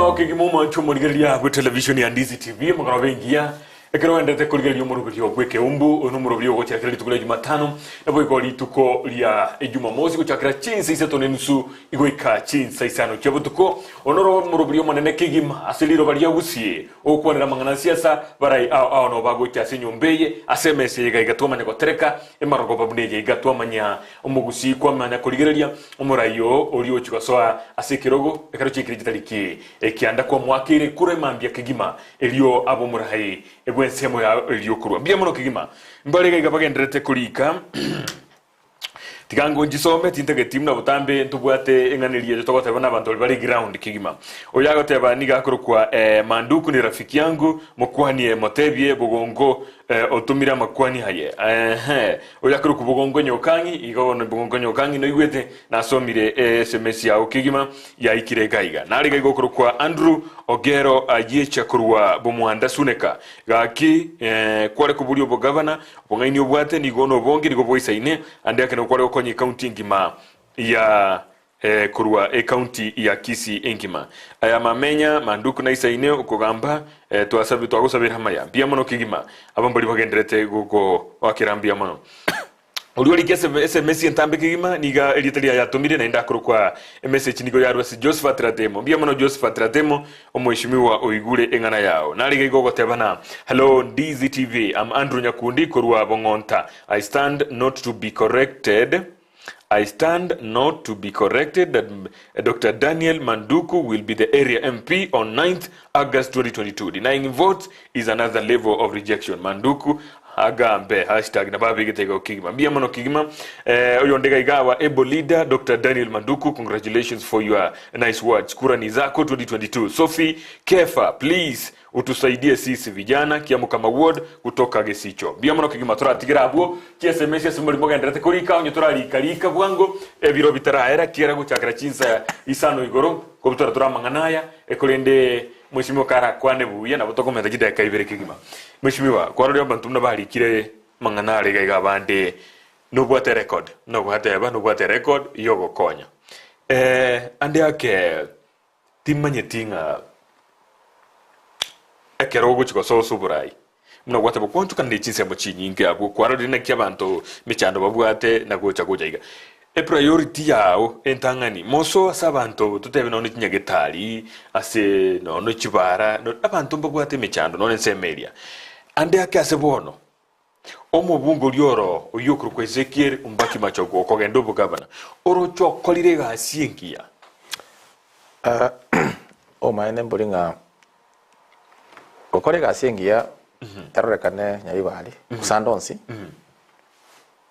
[SPEAKER 2] mono kegima omwancho omorigereria bwe television ya Ndizi TV omogoroba engiya ekero oenderete korigereria omoroberio bw'ekeumbu oyo nomoroberio ogochakera rituko ria Jumatano naboigo rituko ria Jumamosi gochakera chinsa isato na enusu igoika chinsa isano chia botuko oyo noro omoroberio omonene kegima ase riroba ria Gusii ogokwanera amang'ana a siasa barai ao ao nabo bagocha ase enyomba eye ase emesa eye iga iga twamanya gotereka emarogoba buna eye iga twamanya Omogusii kwamanya korigereria omorai oo oria ochia gosoa ase ekerogo ekero chiaikire chitariki ekianda kwamoakeire ekura emambia kegima erio abe omorai bw'ensemo yao erio okorua mbuya mono kegima. Mbare iga iga bagendererete korika tiga ngonchisome tintageti buna botambe ntobwate eng'ana eria erio togoteba nabanto baria bare ground kegima. Oyo agoteba nigo akorokwa Manduku ni rafiki yangu mokwanie motebie bogongo Otomire amakwani aye. Ehe. Oyo akorokwa bogongo nyokang'i, igo bono bogongo nyokang'i noigwete, nasomire esemesi yao kegima yaikire iga iga. Nare iga iga okorokwa Andrew Ogero Ayiecha korwa Bomwanda Suneka. Gaki eh, kware koboria obogavana, obong'aini obwate nigo nobonge nigo bwaisaine, ande ake nigo kware gokonya ecounty engima ya Korwa ecounty ya Kisii engima. Aya mamenya manduku naisaine okogamba twasabi twagosabera amaya. Mbuya mono kegima. Aba mbari bagenderete gogoakera mbuya mono. Oria orike esemesi entambe kegima niga erieta riaye atomire naende akorokwa emessage nigo yarwa ase Josephat Ratemo. Mbuya mono Josephat Ratemo omweshimiwa oigure eng'ana yao. Nare iga iga ogotebana Hello Ndizi TV I'm Andrew Nyakundi korwa Bong'onta I stand not to be corrected I stand not to be corrected that Doctor Daniel Manduku will be the area MP on 9th August 2022. Denying votes is another level of rejection. Manduku agambe hashtag nabo abegete igo kigima. Mbuya mono kigima. Eh, oyonde iga iga our able leader Dr. Daniel Manduku congratulations for your nice words. Kura ni zako 2022. Sophie Kefa please Utusaidie sisi vijana Kiamukama ward kutoka Gesicho. Mbuya mono kegima toratigere abwo chiSMS ase mori mogendererete korika onye torarika rika bwango ebiro bitaraera kiera gochakera chinsa isano igoro kobutora tore amang'ana aya ekorende mweshimiwa karakwane buya nabo tokomenta chidakika ibere kegima. Mweshimiwa kwarorire abanto buna barikire amang'ana are iga iga abande nobwate record nogwateba nobwate record yogokonya ande ake Timanyeti ng'a ekero ogochia gosoa ase oborai, buna gwateba gwanchokana ne chinsemo chinyinge abwo, kwarorire naki abanto emechando babwate na gocha gocha iga. Epriority yao entang'ani, mosoe ase abanto totebe nonya chinyagetari, ase nonya chibara, abanto mbabwate emechando nonya ensemo eria. Ande ake ase bono, omobunge oria oro oyio okorokwa Ezekiel Ombaki Machogu okogenda obogavana, oroche okorire egasi engiya.
[SPEAKER 3] Obomaene mbori ng'a gokora egasi engiya erorekane Nyaribari gose ande onsi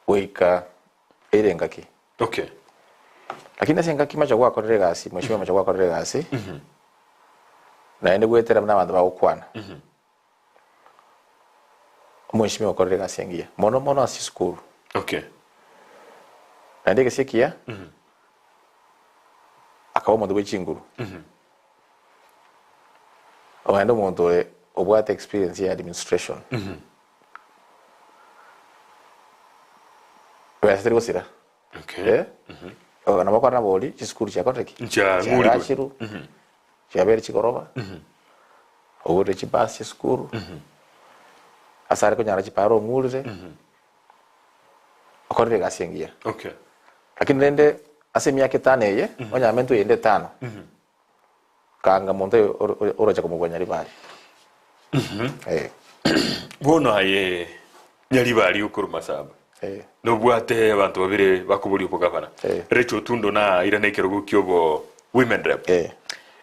[SPEAKER 3] goika ere engaki.
[SPEAKER 2] Okay.
[SPEAKER 3] Lakini ase engaki macha gwakorire egasi, mweshimiwa macha gwakorire egasi, naende goetera buna abanto bagokwana. Omweshimiwa okorire egasi engiya mono mono ase chisukuru.
[SPEAKER 2] Okay.
[SPEAKER 3] Naende egesi ekiya, akaba omonto bwe chinguru. Naende omonto ore obwate experience ya administration. Besa teri gosira.
[SPEAKER 2] Okay.
[SPEAKER 3] Eh? Nabo okore nabo oria chisukuru chiakorire ki?
[SPEAKER 2] Nchiang'urigwe.
[SPEAKER 3] Chiagachirwe. Chiabeire chigoroba, ogorire chibasi chi'esukuru, ase are konyara chipara ong'urire, okorire egasi engiya.
[SPEAKER 2] Okay.
[SPEAKER 3] Lakini rende ase emiaka etano eye, onye amentwe eyende etano, kanga monto oyo oro- oro- orocha komobua Nyaribari. Eh,
[SPEAKER 2] Bono aye Nyaribari okorwa Masaba
[SPEAKER 3] eh.
[SPEAKER 2] nobwate abanto babere bakoboria obogavana
[SPEAKER 3] Eh.
[SPEAKER 2] Rachel Otundo na airane ekerogo kiobo women rep
[SPEAKER 3] Eh.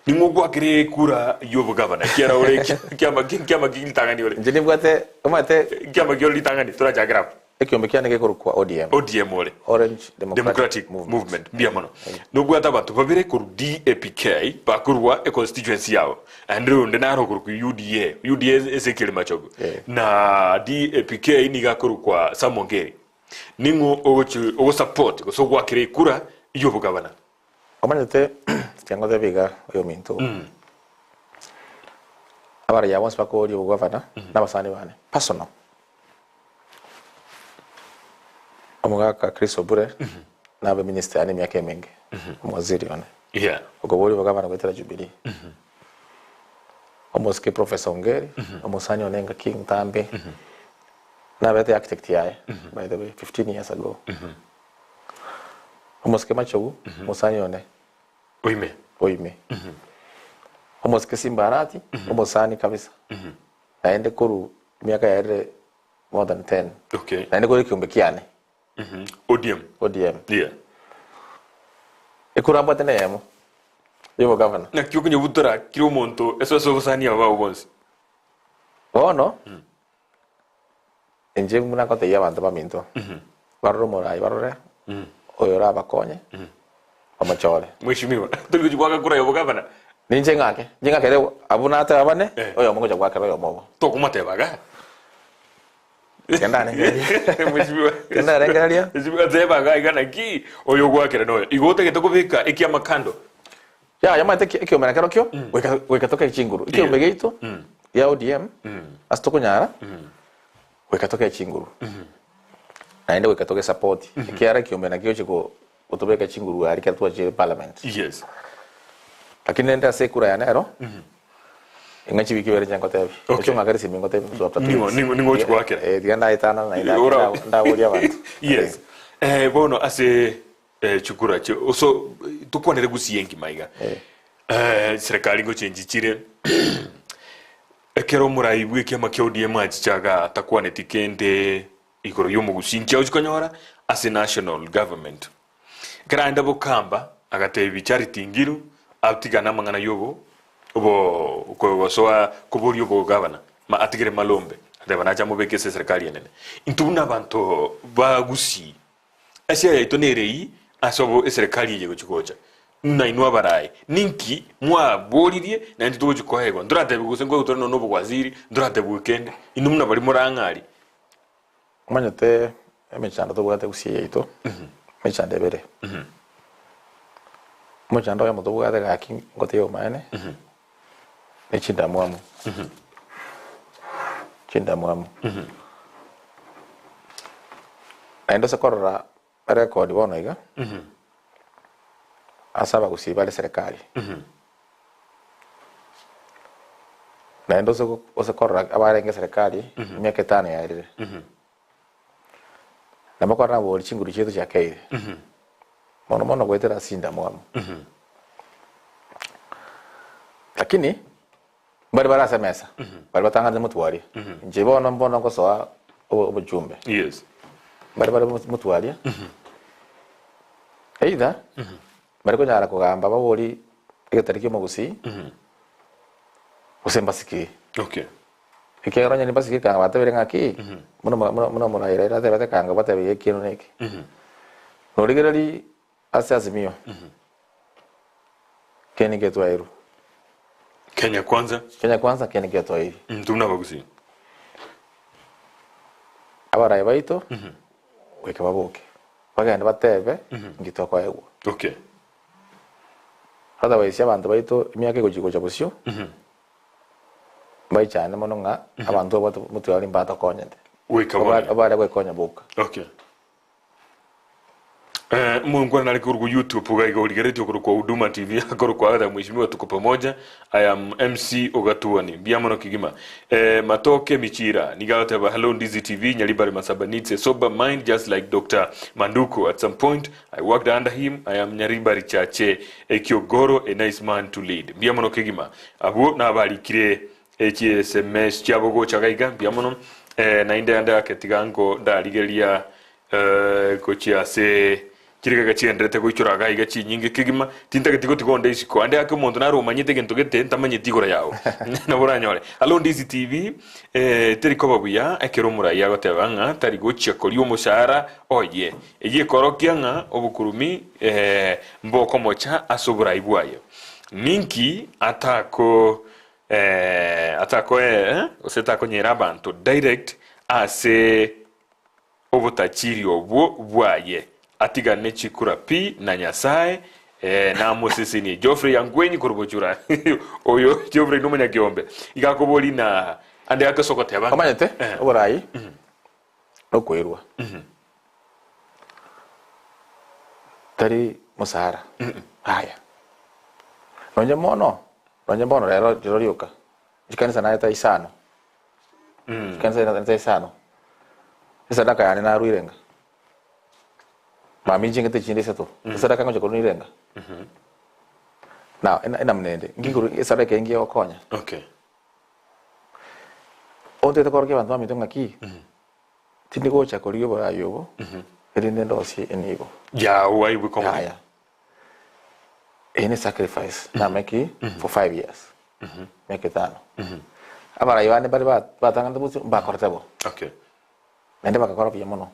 [SPEAKER 2] Ning'o ogwakire ekura y'obogavana ekiara ore kiama kiama ki ritang'ani ore
[SPEAKER 3] Inche nibwate omanyete
[SPEAKER 2] kiama ki ore ritang'ani torachakere abwo
[SPEAKER 3] ekiombe kiane gekorokwa ODM.
[SPEAKER 2] ODM ore
[SPEAKER 3] Orange Democratic,
[SPEAKER 2] Democratic
[SPEAKER 3] Movement.
[SPEAKER 2] Movement mbuya mono nobwate abanto babere korwa DAPK bakorwa econstituency yabo naende onde naro okorokwa UDA UDA Ezekiel Machogu
[SPEAKER 3] Eh.
[SPEAKER 2] na DAPK nigo akorokwa Sam Ongeri ning'o ogochi ogosupport gose ogwakera ekura y'obogavana
[SPEAKER 3] Omanyete tiga ngotebe iga oyominto, abaraiya bonsi bakoria obogavana na abasani bane personal. Omogaka Chris Obure nabe minister yane emiaka emenge, omowaziri one,
[SPEAKER 2] Yeah.
[SPEAKER 3] okoboria obogavana goetera Jubilee. Omosike Professor Ongeri, omosani one engaki ntambe, nabete architect yaye by the way 15 years ago. Omosike Machogu, omosani one.
[SPEAKER 2] Oime.
[SPEAKER 3] Oime. Omosike Simba Arati, omosani kabisa. Naende korwa emiaka yaerire more than 10.
[SPEAKER 2] Okay.
[SPEAKER 3] Naende korwa ekiombe kiane.
[SPEAKER 2] ODM.
[SPEAKER 3] ODM.
[SPEAKER 2] Yeah.
[SPEAKER 3] Ekura mbwate neyemo y'obogavana.
[SPEAKER 2] Naki okonyebutora kira omonto ase ase obosani aba bao bonsi.
[SPEAKER 3] Bono inche buna ngotebia abanto baminto, barore omorai barore oyo orabakonye bamochore.
[SPEAKER 2] Mheshimiwa, tori gochia goaka kura y'obogavana?
[SPEAKER 3] Ninche ng'ake, inche ng'akere abwo nateba bane,
[SPEAKER 2] Eh.
[SPEAKER 3] oyomo ngocha goakera oyomo obo.
[SPEAKER 2] Tokomoteba iga.
[SPEAKER 3] Kende arengereria.
[SPEAKER 2] Mheshimiwa.
[SPEAKER 3] Kende arengereria.
[SPEAKER 2] Mheshimiwa teba iga iga naki oyo ogwakera noyo. Igo otagete kobeka ekiama kando.
[SPEAKER 3] Yaya omanyete ekiombe nakerokio goika goika toke chinguru. Ekiombe giaito gia ODM ase tokonyara goika toke chinguru. Naende goika toge support ekiagera ekiombe nakio gegochia ko gotobeka chinguru aria ekero twachire parliament.
[SPEAKER 2] Yes.
[SPEAKER 3] Lakini rende ase ekura yane ero, ing'a chiwiki ibere inche ngotebi.
[SPEAKER 2] Okay.
[SPEAKER 3] Oche ong'akere esimi ngotebi nusu after two
[SPEAKER 2] Ning'o-
[SPEAKER 3] weeks.
[SPEAKER 2] ning'o- ning'o ochi goakera?
[SPEAKER 3] Eh, tiga ndaetana naende
[SPEAKER 2] Ora-
[SPEAKER 3] ndaboria abanto.
[SPEAKER 2] Yes. Eh, bono ase eh, chikura chi so tokwanere gusii engima iga.
[SPEAKER 3] Eh.
[SPEAKER 2] Eh, serikali ngochenji chire ekero omorai bwa ekiama kia ODM achichaga atakwaneti kende igoro y'omogusii nki agochi konyora ase national government. Ekero aenda bokamba agatebia Charity Ngilu atigane amang'ana y'obo obo gosoa koboria obogavana ma atigere Malombe ateba nache amobeke ase eserekari enene. Intwe buna abanto ba Gusii ase yaito nere eyio ase obo eserekari eye egochi gocha buna inwe abarayi ninki mwaboririe na intwe togochi koegwa ntoratebigwe gose nkoegwa tore nonya obowaziri ntoratebigwe kende inwe buna baria morang'arie.
[SPEAKER 3] Omanyete emechando tobwate gusii yaito, emechando ebere. Omochando oyomo tobwate gaki ngotebia obomaene, ne chindamwamu, chindamwamu. Naende ase korora erekodi bono iga, ase abagusii bare serikali, naende ase ase korora abarenge serikali emiaka etano yaerire, nabo korora nabori chinguru chiaito chiakeire, mono mono goetera ase chindamwamu. Lakini mbare bare ase emesa, baria batang'anete motwaria, inche bono mbono ngosoa obo obochumbe.
[SPEAKER 2] Yes.
[SPEAKER 3] Mbare bare motwaria, either mbare konyara kogamba babori egetari kia omogusii, gose mbasikire.
[SPEAKER 2] Okay.
[SPEAKER 3] Ekiagera onye nimbasikire kanga batebire ng'aki, buna buna buna omoraia raila atebete kanga batebe ekieno na eke. Norigereria Ase Azimio, keni getwairwe.
[SPEAKER 2] Kenya Kwanza.
[SPEAKER 3] Kenya Kwanza keni getwairwe.
[SPEAKER 2] Intwe buna abagusii.
[SPEAKER 3] Abarai baito goika baboke bagende batebe inki tokoegwa.
[SPEAKER 2] Okay.
[SPEAKER 3] Otherwise abanto baito emiaka egochi gocha bosio mbaichane mono ng'a abanto aba motware mbatokonyete.
[SPEAKER 2] Goika bono.
[SPEAKER 3] Abare goekonya boka.
[SPEAKER 2] Okay. Eh, Mungu nare korwa YouTube iga iga origeretie okorokwa Huduma TV akorokwa Agatha Mheshimiwa tuko pamoja I am MC Ogatuoni mbuya mono kegima eh, Matoke Michira niga agoteba hello Ndizi TV Nyaribari Masaba needs a sober mind just like Dr. Manduku at some point I worked under him I am Nyaribari Chache Ekiogoro a nice man to lead mbuya mono kegima abwo nabarikire echi SMS chiabo gocha gaiga mbuya mono eh, nainde ande ake tiga nko ndarigeria eh, gochia ase chirigega chigenderete goichora iga iga chinyinge kegima tintageti gotiga onde isiko ande ake omonto nare omanyete egento gete ntamanyeti igoro yao nabo oranyore alo Ndizi TV eh, teri koba buya ekero omorai agoteba ng'a tari gochia koria omoshahara oye eyio ekorokia ng'a obokurumi eh, mbokomocha ase oborai bwaye ninki atako Eh, atakoe gose takonyera abanto direct ase obotachiri obwo bwaye, atigane chikura pi na Nyasae eh, namosesenie. Geoffrey Yangwenyi korwa Bochura oyo Geoffrey nomonyakiombe iga akobori na ande ake ase ogoteba ng'a
[SPEAKER 3] Omanyete
[SPEAKER 2] eh,
[SPEAKER 3] oborai nokoirwa tari mosara aya nonye mono nonye bono rero rero rioka. Chikanisa naete isano, chikanisa naete isano, esadaka yane naruire ng'a mambia inche ng'ete chinde isato, esadaka ngocha korwa nire ng'a Now ena enamuna ende, nki korwa esadaka eye nki egokonya?
[SPEAKER 2] Okay.
[SPEAKER 3] Ontagete korokia abanto baminto ng'aki, tindi gocha korigia oboraai obo, erinde ndosie enibo.
[SPEAKER 2] Yao aibwe komanya.
[SPEAKER 3] Yaya. Eye ne sacrifice nameki for 5 years. Miaka etano. Abarai bande mbare ba- batang'anete bosio mbakorete bo.
[SPEAKER 2] Okay.
[SPEAKER 3] Naende bagakora buya mono.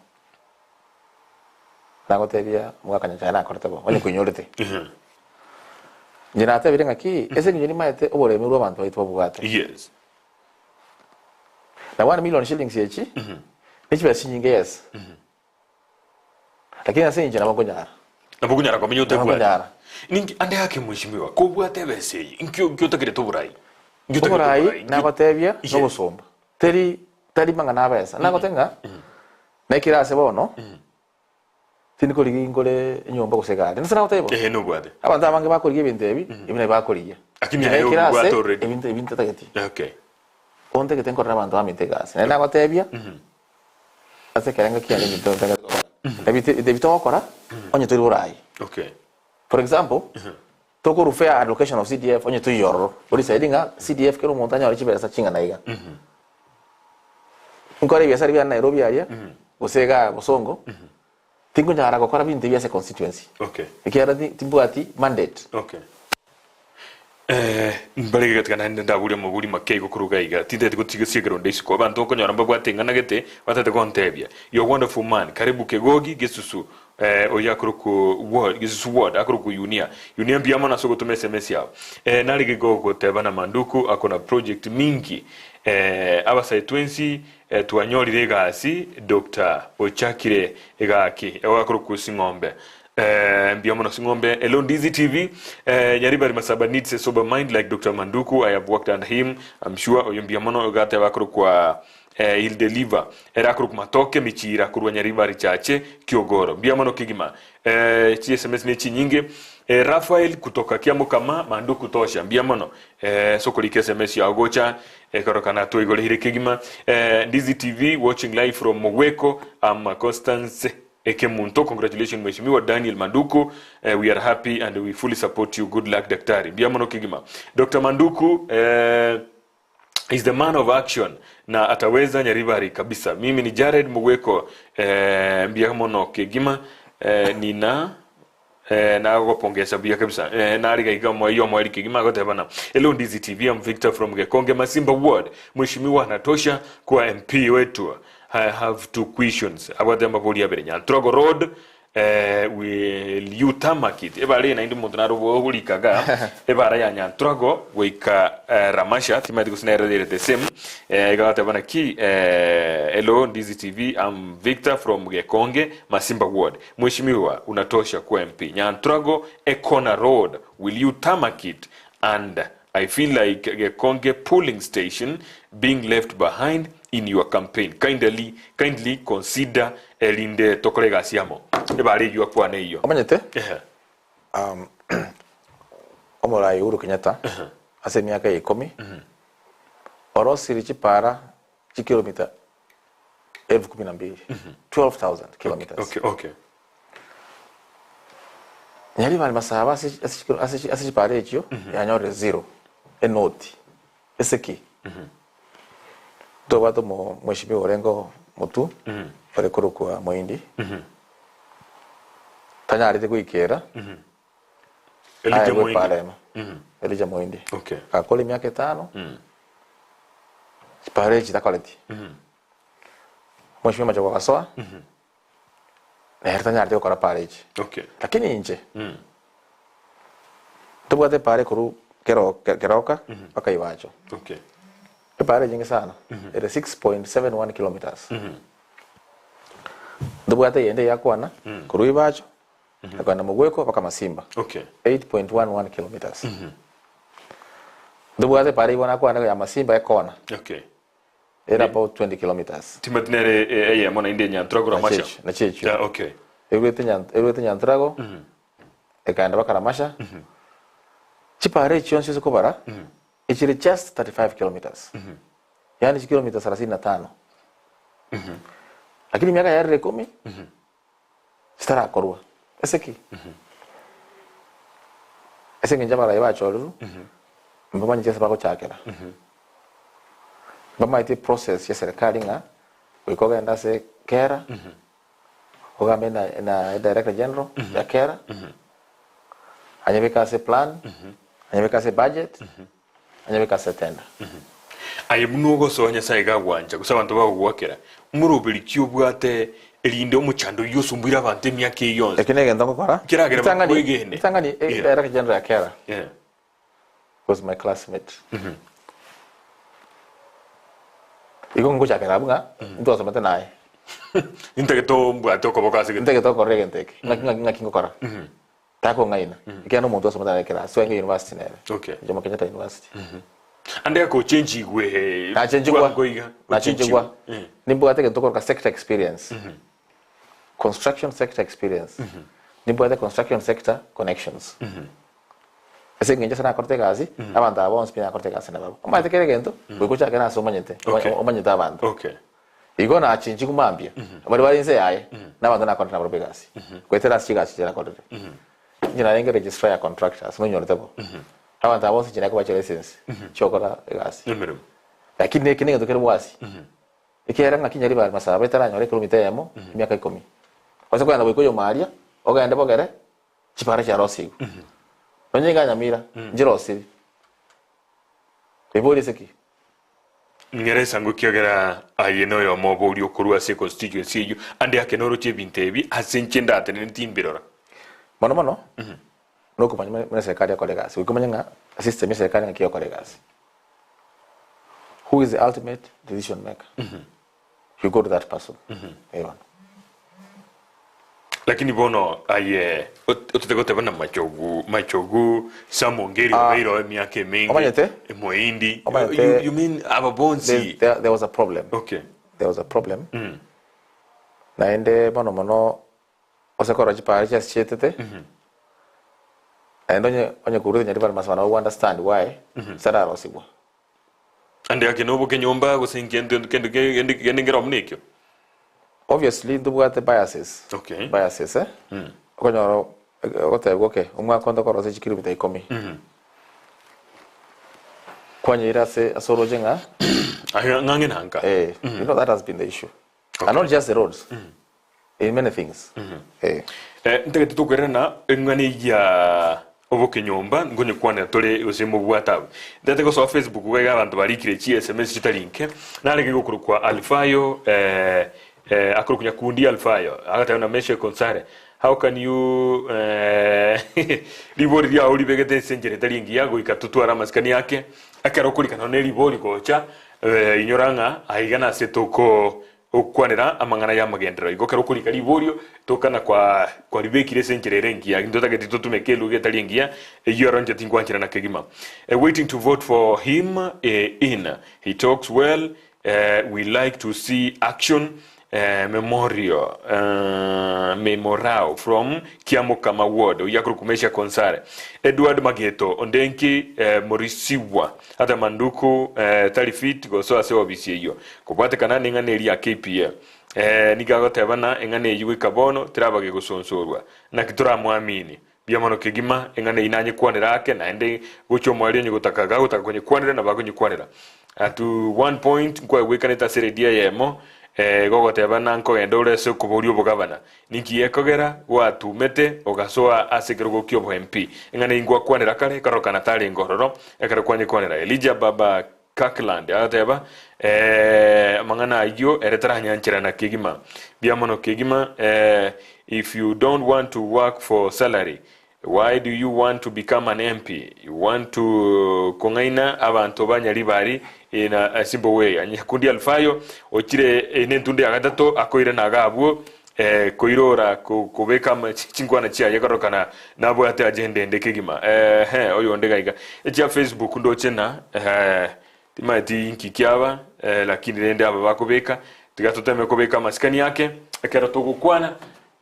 [SPEAKER 3] Nagotebia omogaka Nyachae nakorete bo, onye koinyorete. Inche natebire ng'aki, ase eng'encho nimaete oboremi bwa abanto baito babwate.
[SPEAKER 2] Yes.
[SPEAKER 3] Na 1 million shillings echi, ne chibesa chinyinge yes. Lakini ase inche nabo nkonyara.
[SPEAKER 2] Nabo okonyara komenya
[SPEAKER 3] Nabo
[SPEAKER 2] otabwati.
[SPEAKER 3] nkonyara.
[SPEAKER 2] Ninki ande ake mheshimiwa, kobwate ebesa eye, nki nki otakerete oborai? Nki otakerete
[SPEAKER 3] Oborai
[SPEAKER 2] oborai? Nki-
[SPEAKER 3] nagotebia
[SPEAKER 2] Yes.
[SPEAKER 3] nobosomba. Teri tari mang'ana abesa. Nagotebia ng'a naikire ase bono tindi korigia nkore enyomba gose egari. Nase nagotebia bo.
[SPEAKER 2] Ehe nobwate.
[SPEAKER 3] Abanto abange bakorigia ebinto ebi, ebi nabio bakorigia.
[SPEAKER 2] Lakini
[SPEAKER 3] Inche
[SPEAKER 2] aye
[SPEAKER 3] naikire
[SPEAKER 2] obibwate
[SPEAKER 3] ase
[SPEAKER 2] already.
[SPEAKER 3] ebinto ebi ntatageti.
[SPEAKER 2] Okay.
[SPEAKER 3] Ontagete nkorere abanto baminto egasi. Naende nagotebia ase ekerengo kiane ebinto ntagete gokora. Ebinto ebi togokora onye tori borai.
[SPEAKER 2] Okay.
[SPEAKER 3] For example, tokorwa fair allocation of CDF onye toiyo ororo, o decide ng'a CDF kera omonto anyore chibesa ching'ana iga. Nkore ebiasara biane Nairobi aria, gose igaa Bosongo, tinkonyara gokora binto ebi ase constituency.
[SPEAKER 2] Okay.
[SPEAKER 3] Ekiagera ti- timbwati mandate.
[SPEAKER 2] Okay. Eh, mbare gatika naende ndaboria amabori make igo korwa iga iga, tintagete gotiga siekero onde isiko. Abanto okonyora mbabwate eng'ana gete, batagete gontebia, You're wonderful man, karibu Kegogi, Gesusu, eh, oyo akorokwa ward, Gesusu ward, akorokwa Yunia. Yunia mbuya mono ase ogotoma SMS yao. Eh, narege gogoteba na Manduku akona project mingi. Eh, abasae twensi eh, twanyorire egasi, Doctor ochakire egaki, akorokwa Sing'ombe. Eh, mbuya mono Sing'ombe. Hello Ndizi TV. Eh, Nyaribari Masaba needs a sober mind like Dr. Manduku. I have worked under him. I'm sure oyo mbuya mono gateba akorokwa eh, he'll deliver. Era akorokwa Matoke Michira korwa Nyaribari Chache Kiogoro. Mbuya mono kegima. Eh, chi SMS ne chinyinge. Eh, Raphael kutoka Kiamokama Manduku tosha. Mbuya mono. Eh, sokorika SMS yao gocha ekorokana twaigorehire kegima. Eh, Ndizi TV watching live from Mogweko. I'm Constance Ekemunto congratulations mheshimiwa Daniel Manduku eh, we are happy and we fully support you good luck daktari mbuya mono kegima Dr. Manduku eh, is the man of action na ataweza Nyaribari kabisa mimi ni Jared Mugweko eh, mbuya mono kegima eh, nina Eh, nagogopongesa buya kabisa eh, nariga iga omoyo omoeri kegima agotebana hello Ndizi TV I'm Victor from Gekonge Masimba Ward mheshimiwa anatosha kuwa MP wetu I have two questions abwate amabori abere Nyantrogo Road eh, will you tarmac it ebara eye naende omonto naro oborikaga ebara ya Nyantrogo goika eh, Ramasha timanyeti gose nere ere the same eh, iga agateba naki eh, hello Ndizi TV I'm Victor from Gekonge Masimba Ward Mheshimiwa unatosha kuwa MP Nyantrago Ekona Road will you tarmac it and I feel like Gekonge polling station being left behind in your campaign kindly kindly consider erinde tokore egasi amo ebare eyio akwane eyio
[SPEAKER 3] Omanyete
[SPEAKER 2] Ehe.
[SPEAKER 3] omorai Uhuru Kenyatta ase emiaka ya ikomi orosirie chipara chikilomita elfu kumi na mbili 12,000 kilometers
[SPEAKER 2] Okay, okay.
[SPEAKER 3] Nyaribari masaba ase ase chikilo- ase chi- ase chipara echio yanyorire zero enoti eseki ntobwate omo mheshimiwa orenge oo motu ore korokwa Moindi tanyarete goikera
[SPEAKER 2] Elijah
[SPEAKER 3] aegwe
[SPEAKER 2] Moindi.
[SPEAKER 3] epara emo Elijah Moindi
[SPEAKER 2] Okay.
[SPEAKER 3] agakora emiaka etano chipara echi takoreti Mheshimiwa Machogu agasoa nere tanyarete gokora para echi
[SPEAKER 2] Okay.
[SPEAKER 3] lakini inche ntobwate epara ekorwa kero keroka mpaka ibacho
[SPEAKER 2] Okay.
[SPEAKER 3] epara enyinge sana ere 6.71 kilometers ntobwate eyende yakwana korwa ibacho ekogenda mogweko mpaka masimba
[SPEAKER 2] Okay.
[SPEAKER 3] 8.11 kilometers ntobwate epara eywo nakwana ya masimba ekona
[SPEAKER 2] Okay.
[SPEAKER 3] Ere about 20 kilometers.
[SPEAKER 2] Timothy nere eh, eyemo naende Nyantrago Ramasha.
[SPEAKER 3] Nachiechio, nachiechio.
[SPEAKER 2] Yeah, okay.
[SPEAKER 3] Erwete Nyan- erwete Nyantrago, ekaenda mpaka Ramasha. Chipara echi chionsi ase kobara, Echire just 35 kilometers. Yaani chikilomita sarasini na tano. Lakini emiaka yarire ikomi, chitarakorwa. Ase ki? Ase eng'encho abarayi bachorirwe, mbamanyeti ase bagochakera. Mbamaeti eprocess ya serikali ng'a goika ogende ase kera, ogambe na na director general ya kera, anyebeke ase plan, anyebeke ase budget, anyebeke ase tender.
[SPEAKER 2] Aye buna ogosoa Nyasae gagwancha, gose abanto bagogoakera, moroberi ki obwate erinde omochando oyio osumbuire abanto emiaka eye yonsi?
[SPEAKER 3] Eki negento ngokora.
[SPEAKER 2] Keragere
[SPEAKER 3] Ritang'ani,
[SPEAKER 2] bakwegene.
[SPEAKER 3] ritang'ani, eh,
[SPEAKER 2] Yeah.
[SPEAKER 3] director general ya kera
[SPEAKER 2] Yeah.
[SPEAKER 3] was my classmate. Igo ngochakera abwo ng'a ntwasomete naye.
[SPEAKER 2] Intagete ombwate okoboko ase gete.
[SPEAKER 3] Ntagete okorora egento eke. Ng'aki ng'aki ng'aki ngokora. Takong'aina. Ekiagera na omonto twasomete naye class, twenge university nere.
[SPEAKER 2] Okay.
[SPEAKER 3] Jomo Kenyatta University.
[SPEAKER 2] Ande akochenchigwe
[SPEAKER 3] Nachenchigwa.
[SPEAKER 2] bwango iga.
[SPEAKER 3] Nachenchigwa.
[SPEAKER 2] Eh.
[SPEAKER 3] Nimbwate egento tokoroka sector experience. Construction sector experience. Nimbwate construction sector connections. Ase eng'encho ase nakorete egasi, abanto aba bonsi pi nakorete egasi nabarabwo. Omanyete kera egento, goika ochake nase omanyete,
[SPEAKER 2] Okay.
[SPEAKER 3] omanyete abanto.
[SPEAKER 2] Okay.
[SPEAKER 3] Igo nachinchigwa mambia, baria bare inse yaye, na abanto nakorete nabarabwo egasi. Goetera ase chigasi chiria nakorire. Inche narenge registrar ya contractors, nonyorete bo. Abanto aba bonsi inche nakobacha license chiogokora egasi.
[SPEAKER 2] Emeremo.
[SPEAKER 3] Lakini eki negento kere bwasi. Ekiagera ng'aki nyaribare masaba etaranyore ekilomita eyemo emiaka ikomi. Ase kogenda goika oyoma aria, ogende bogere, chipara chiarosigwe. Nonye iga Nyamira, nchirosiri. Ebori ase ki?
[SPEAKER 2] Ng'ere esango ekiagera aye noyomo oboria okorwa ase econstituency eyio, ande ake noroche ebinto ebi ase inche ndatenene timbirora.
[SPEAKER 3] Mono mono, nokomanya buna buna eserikari ekore egasi, goika omanye ng'a esystem ya eserikari ng'aki egokora egasi. Who is the ultimate decision maker? You go to that person. Eh bono.
[SPEAKER 2] Lakini bono aye otete goteba na machogu machogu Sam Ongeri
[SPEAKER 3] Ah,
[SPEAKER 2] obeire oo emiaka emenge
[SPEAKER 3] omanyete?
[SPEAKER 2] emoindi
[SPEAKER 3] Omanyete-
[SPEAKER 2] you, you mean aba
[SPEAKER 3] There,
[SPEAKER 2] bonsi
[SPEAKER 3] there, there was a problem.
[SPEAKER 2] okay
[SPEAKER 3] There was a problem. Naende mono mono ase korora chipara chiase chietete, naende onye onye korwa Nyaribari Masaba nabo understand why chitararosiwa.
[SPEAKER 2] Ande ake noboke nyomba gose inki ento kende kende kende nkere buna ekio.
[SPEAKER 3] Obviously ntobwate biases,
[SPEAKER 2] Okay.
[SPEAKER 3] biases eh, okonyora ogotebiwa okay omwaka onde okorosia chikilomita ikomi, kwanyeire ase ase oroche ng'a
[SPEAKER 2] Aye ng'ang'e na nka.
[SPEAKER 3] eh, you know that has been the issue. And not just the roads, in many things. Eh.
[SPEAKER 2] Eh, ntagete tokoirana eng'ana eyia obokenyomba nkonyekwanera tore gose mobwate abwo. Ntagete gosoa Facebook iga iga abanto barikire chi sms chitari nke, narenge gokorokwa Alfayo eh, eh, akorokwa Nyakundi Alfayo, agateba na Meshack Onsare, how can you eh, ribori riao ribegete ase enchera etari engiya goika totware amasikani ake, ekero okorika nonya ne ribori gocha eh, inyora ng'a aiga nase toko Gokwanera amang'ana y'amagenderero. Igo ekero okorika riborio, tokana kwa kwaribekire ase enchera ere engiya. Intotageti totumeke eluga etari engiya, eyio ero inche tinkwancherana kegima. Waiting to vote for him in. He talks well, we like to see action. Memorio Memorao from Kiamokama ward, oyio akorokwa Meshack Onsare. Edward Mageto, onde nki Morisiwa. Ata manduku tari fit gosoa ase ofisi eyio. Kobwatekana neng'ana eria ya KPA. Nigo agoteba na eng'ana eyio goika bono teraba gegosonsorwa. Naki toramwamini? Mbuya mono kegima, eng'ana eyio nanyekwanera ake naende gochia omoerio onye gotaka gagotaka konyekwanera nabo akonyekwanera. At one point nkwegwekanete ase eredio eyemo gogoteba na nkogenda ore ase okoboria obogabana. Ninki gekogera gwatumete ogasoa ase ekerogo ki'obo MP? Eng'ana eyio ngwakwanera kare, ekarorokana tarenge ororo ekero kwanyekwanera. Elijah Baba Kirkland agateba, Ee, amang'ana ayio ere taranyancherana kegima. Mbuya mono kegima. Ee, if you don't want to work for salary, why do you want to become an MP? You want to kong'aina abanto ba Nyaribari in a simple way. Nyakundi Alfayo ochire nentunda ya gatato akoirana iga abwo Eh, koirora kobeka chinkwana chiaye korokana nabwate agenda ende kegima. Ehe, oyonde gaiga. Echia Facebook ndoche na eh, timaeti inki kiaba eh, lakini rende aba bakobeka tiga toteme kobeka amasikani ake ekero togokwana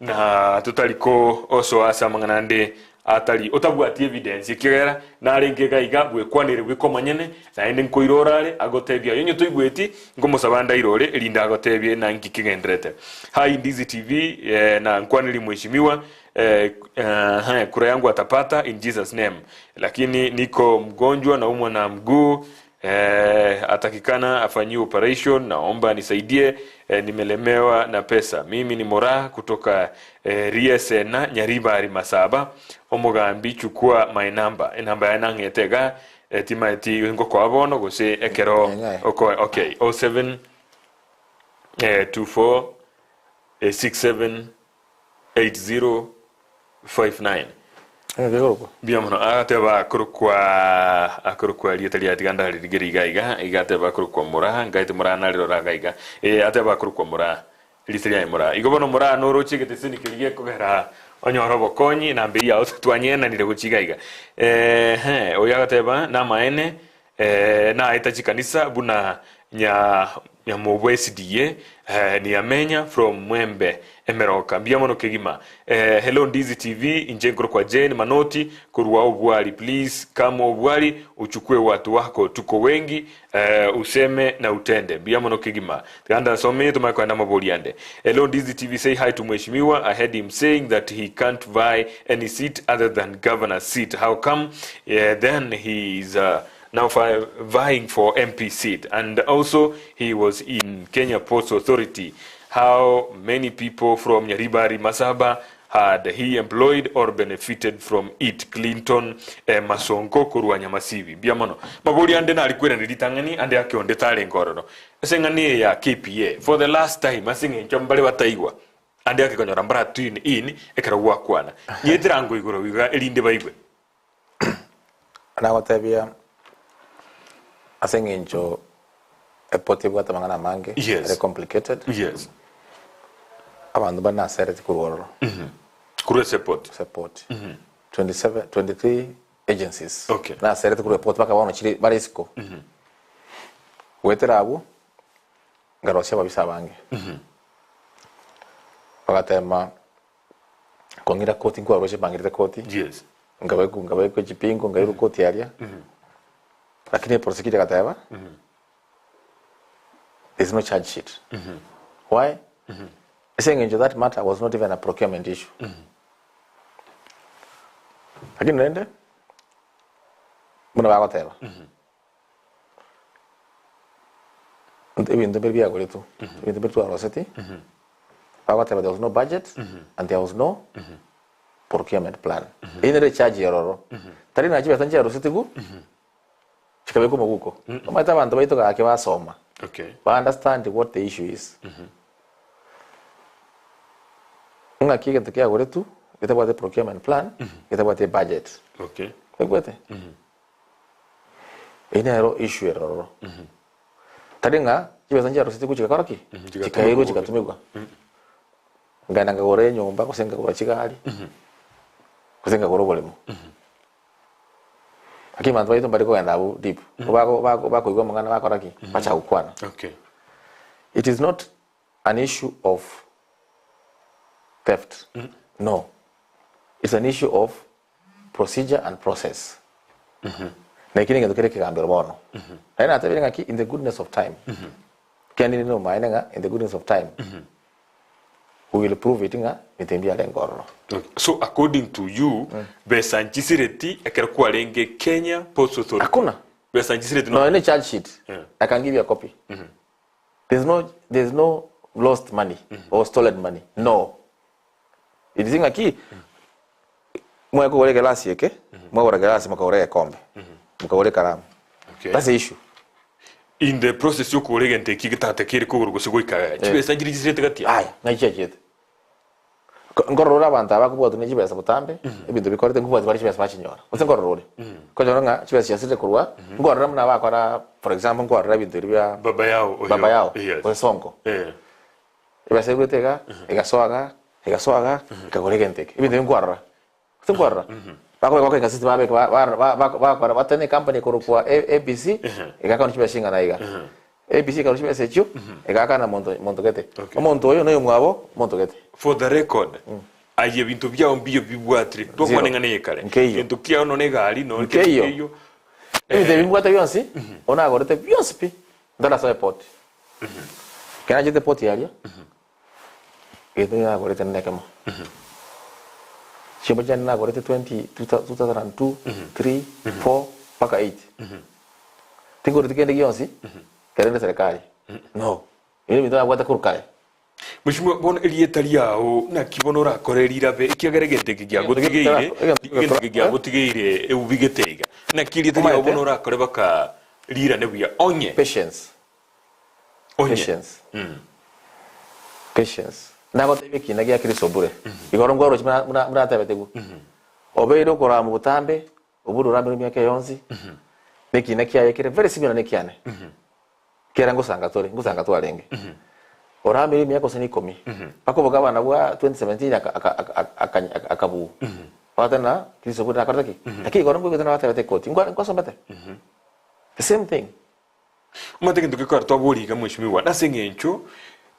[SPEAKER 2] na totari ko osoa ase amang'ana ande atari otabwati evidence ekiagera narenge iga iga bwekwanere bweka omonyene naende nkoirora are agotebia aye onye toigweti nkomosaba ndairore erinde agotebie nanki kegenderete. Hi Ndizi TV eh, na nkwaneri mheshimiwa eh, eh, kura yangu atapata in Jesus name lakini niko mgonjwa naumwa na mguu Eh, atakikana afanyiwe operation, naomba nisaidie eh, nimelemewa na pesa. Mimi ni Moraa kutoka eh, Riesena Nyaribari Masaba. Omogambi chukua my number. Enamba yaye nang'ete iga eh, timaeti ngokoa bono gose ekero
[SPEAKER 3] Eng'ae.
[SPEAKER 2] oko okay 07 eh, 24 eh, 67 8059. Mbuya mono. Agateba akorokwa akorokwa rieta riaye tiga ndaririgerie iga iga, iga ateba akorokwa Moraa, ngaete Moraa narirora iga iga. Ee, ateba akorokwa Moraa, erieta riaye Moraa. Igo bono Moraa noroche egeteseni keria gekogera onyore obokonyi, namba eyio yao twanyenanire gochia iga iga. Eeh, oyo agateba namaene Naeta chikanisa buna nya nyamobwa SDA Niamenya from Mwembe Emeroka mbuya mono kegima Hello Ndizi TV inche nkorokwa Jane Manoti korwa Obwari please come Obwari uchukue watu wako tuko wengi useme na utende mbuya mono kegima tiga ndasome tomanye koenda amabori ande Hello Ndizi TV say hi to mheshimiwa I heard him saying that he can't vie any seat other than governor seat how come then he is now vying for MP seat and also he was in Kenya Ports Authority how many people from Nyaribari Masaba had he employed or benefited from it Clinton eh, Masonko korwa Nyamasibi mbuya mono mabori ande nari kwerani ritang'ani ande ake onde tarenge ororo ase eng'ani eye ya KPA for the last time ase eng'encho mbare bataigwa ande ake konyora mbara tune in ekero gwakwana nyetera igoro iga erinde baigwe
[SPEAKER 3] Nagotebia ase eng'encho eport ebwate amang'ana amange,
[SPEAKER 2] Yes.
[SPEAKER 3] ere complicated,
[SPEAKER 2] Yes.
[SPEAKER 3] abanto mbare nasereti korwa ororo
[SPEAKER 2] Korwa ase eport.
[SPEAKER 3] ase eport. 27 23 agencies
[SPEAKER 2] Okay.
[SPEAKER 3] nasereti korwa eport mpaka bono chire bare isiko. Goetera abwo, nkarosia ababisa abange. Bagatema Kong'ira koti nkwarwa chimbangirete koti,
[SPEAKER 2] Yes.
[SPEAKER 3] nkabekwa nkabekwa echipingu nkairwa koti aria, lakini eprosecutor agateba, there's no charge sheet. Why? Ase eng'encho that matter was not even a procurement issue. Lakini rende, buna bagoteba, ebinto mbire biagoretwe, ebinto mbire twaroseti, bagoteba there was no budget and there was no procurement plan. Eyio nere echarge ya ororo. Tari ng'a chibesa nchiarusetigwe, chikabekwa omobuko. Omanyete abanto baito gaki basoma,
[SPEAKER 2] Okay.
[SPEAKER 3] ba understand what the issue is. Ng'aki egento kiagoretwe, getabwate procurement plan, getabwate ebudget.
[SPEAKER 2] Okay.
[SPEAKER 3] Oigwete? Eyio nero issue ere ororo. Tari ng'a chibesa nchiarusetigwe chigakora ki?
[SPEAKER 2] Chigatumigwa
[SPEAKER 3] Chikairwa
[SPEAKER 2] bobe.
[SPEAKER 3] chigatumigwa. Nkaenda nkagora enyomba gose nkagora chigari, gose nkagora oboremo. Lakini abanto baito mbari kogenda abwo deep. Bako bako bakoigwa amang'ana bakora ki? Bachaka gokwana.
[SPEAKER 2] Okay.
[SPEAKER 3] It is not an issue of theft. No. It's an issue of procedure and process. Na eki negento kere ekegambero bono. Naende natebire ng'aki in the goodness of time, kiagera ninde nomaene ng'a in the goodness of time, we will prove it ng'a ebinto ebi mbiarenge ororo.
[SPEAKER 2] Okay. So according to you, besa nchisireti ekero kwarenge Kenya Ports Authority.
[SPEAKER 3] Hakuna.
[SPEAKER 2] Besa nchisireti
[SPEAKER 3] Nonya ne charge sheet,
[SPEAKER 2] Yeah.
[SPEAKER 3] I can give you a copy. There's no, there's no lost money or stolen money. No. It is ng'aki mwekogora egelasi eke, mwagora egelasi mokagora egekombe, mokagora ekaramu.
[SPEAKER 2] Okay.
[SPEAKER 3] That's the issue.
[SPEAKER 2] In the process yokogora egento eki getata kere kogoro gose goika gaya. Chibesa nchiri chisirete gati yaye.
[SPEAKER 3] Aya, ng'ai chiachete? Ko- Nkorora ore abanto aba bakobwatwa ne chibesa botambe, ebinto bikorete nkobwati bare chibesa bachinyora. Gose nkorora ore. Konyora ng'a chibesa chiasirire korwa, nkorora buna bakora for example nkorora ebinto ebi bia
[SPEAKER 2] Baba yao oyo.
[SPEAKER 3] baba yao,
[SPEAKER 2] Yes.
[SPEAKER 3] gose sonko.
[SPEAKER 2] Eh.
[SPEAKER 3] Ebesa erwete iga, egasoa iga, egasoa iga, ekagora egento eke. Ebinto ebi nkwarora, gose nkwarora? Bakobeka goka egaseti babeka ba- ba- ba- ba- bakora bateme ecompany ekorokwa A- ABC, egakana chibesa ching'ana iga. ABC ekarwa chibesa echio, egakana monto monto gete.
[SPEAKER 2] Okay.
[SPEAKER 3] Omonto oyo noyo omwabo, omonto gete.
[SPEAKER 2] For the record, Aye ebinto biao mbiyo bibwatire. Twakwana eng'ana eye kare.
[SPEAKER 3] Nkeiyo.
[SPEAKER 2] Gento kiao nonye egari, nonye kende
[SPEAKER 3] Nkeiyo.
[SPEAKER 2] nkeiyo.
[SPEAKER 3] Ebinto ebi mbwate bionsi, bono nagorete bionsi pi, ntarasoa eport. Ekero nachete eport aria, egento nagorete nekemo. Chiombe chiane nagorete 20 2002, 3, 4 mpaka 8. Tingoreti kende gionsi, kere ne serikali, no. Ebi nebinto nabwate korwa kare.
[SPEAKER 2] Mheshimiwa, bono erieta riao naki bono orakore rirabe, ekiagera egento eke giagotigeire, egento eke giagotigeire eubi gete iga. Naki erieta riao bono orakore baka rirane buya onye.
[SPEAKER 3] Patience.
[SPEAKER 2] Onye.
[SPEAKER 3] Patience. Patience. Nagotebia ekina gia Kristo bure. Igoro nkwaroche buna buna buna atebetigwe. Obeire okorama botambe, obure oramire emiaka yonsi, na ekina kiaye kere very similar na ekiane. Kera ngosanga tore, ngosanga twarenge. Oramire emiaka gose na ikomi, mpaka obogabana bwa 2017 aka- aka- aka- aka- aka- akabugwa. Bagoteba na Kristo buna nakorete ki? Lakini igoro nkoigwete nabatebete ekoti, nkwa- nkwasomete? The same thing.
[SPEAKER 2] Omanyete egento gekogera twaboria iga mweshimiwa, nase eng'encho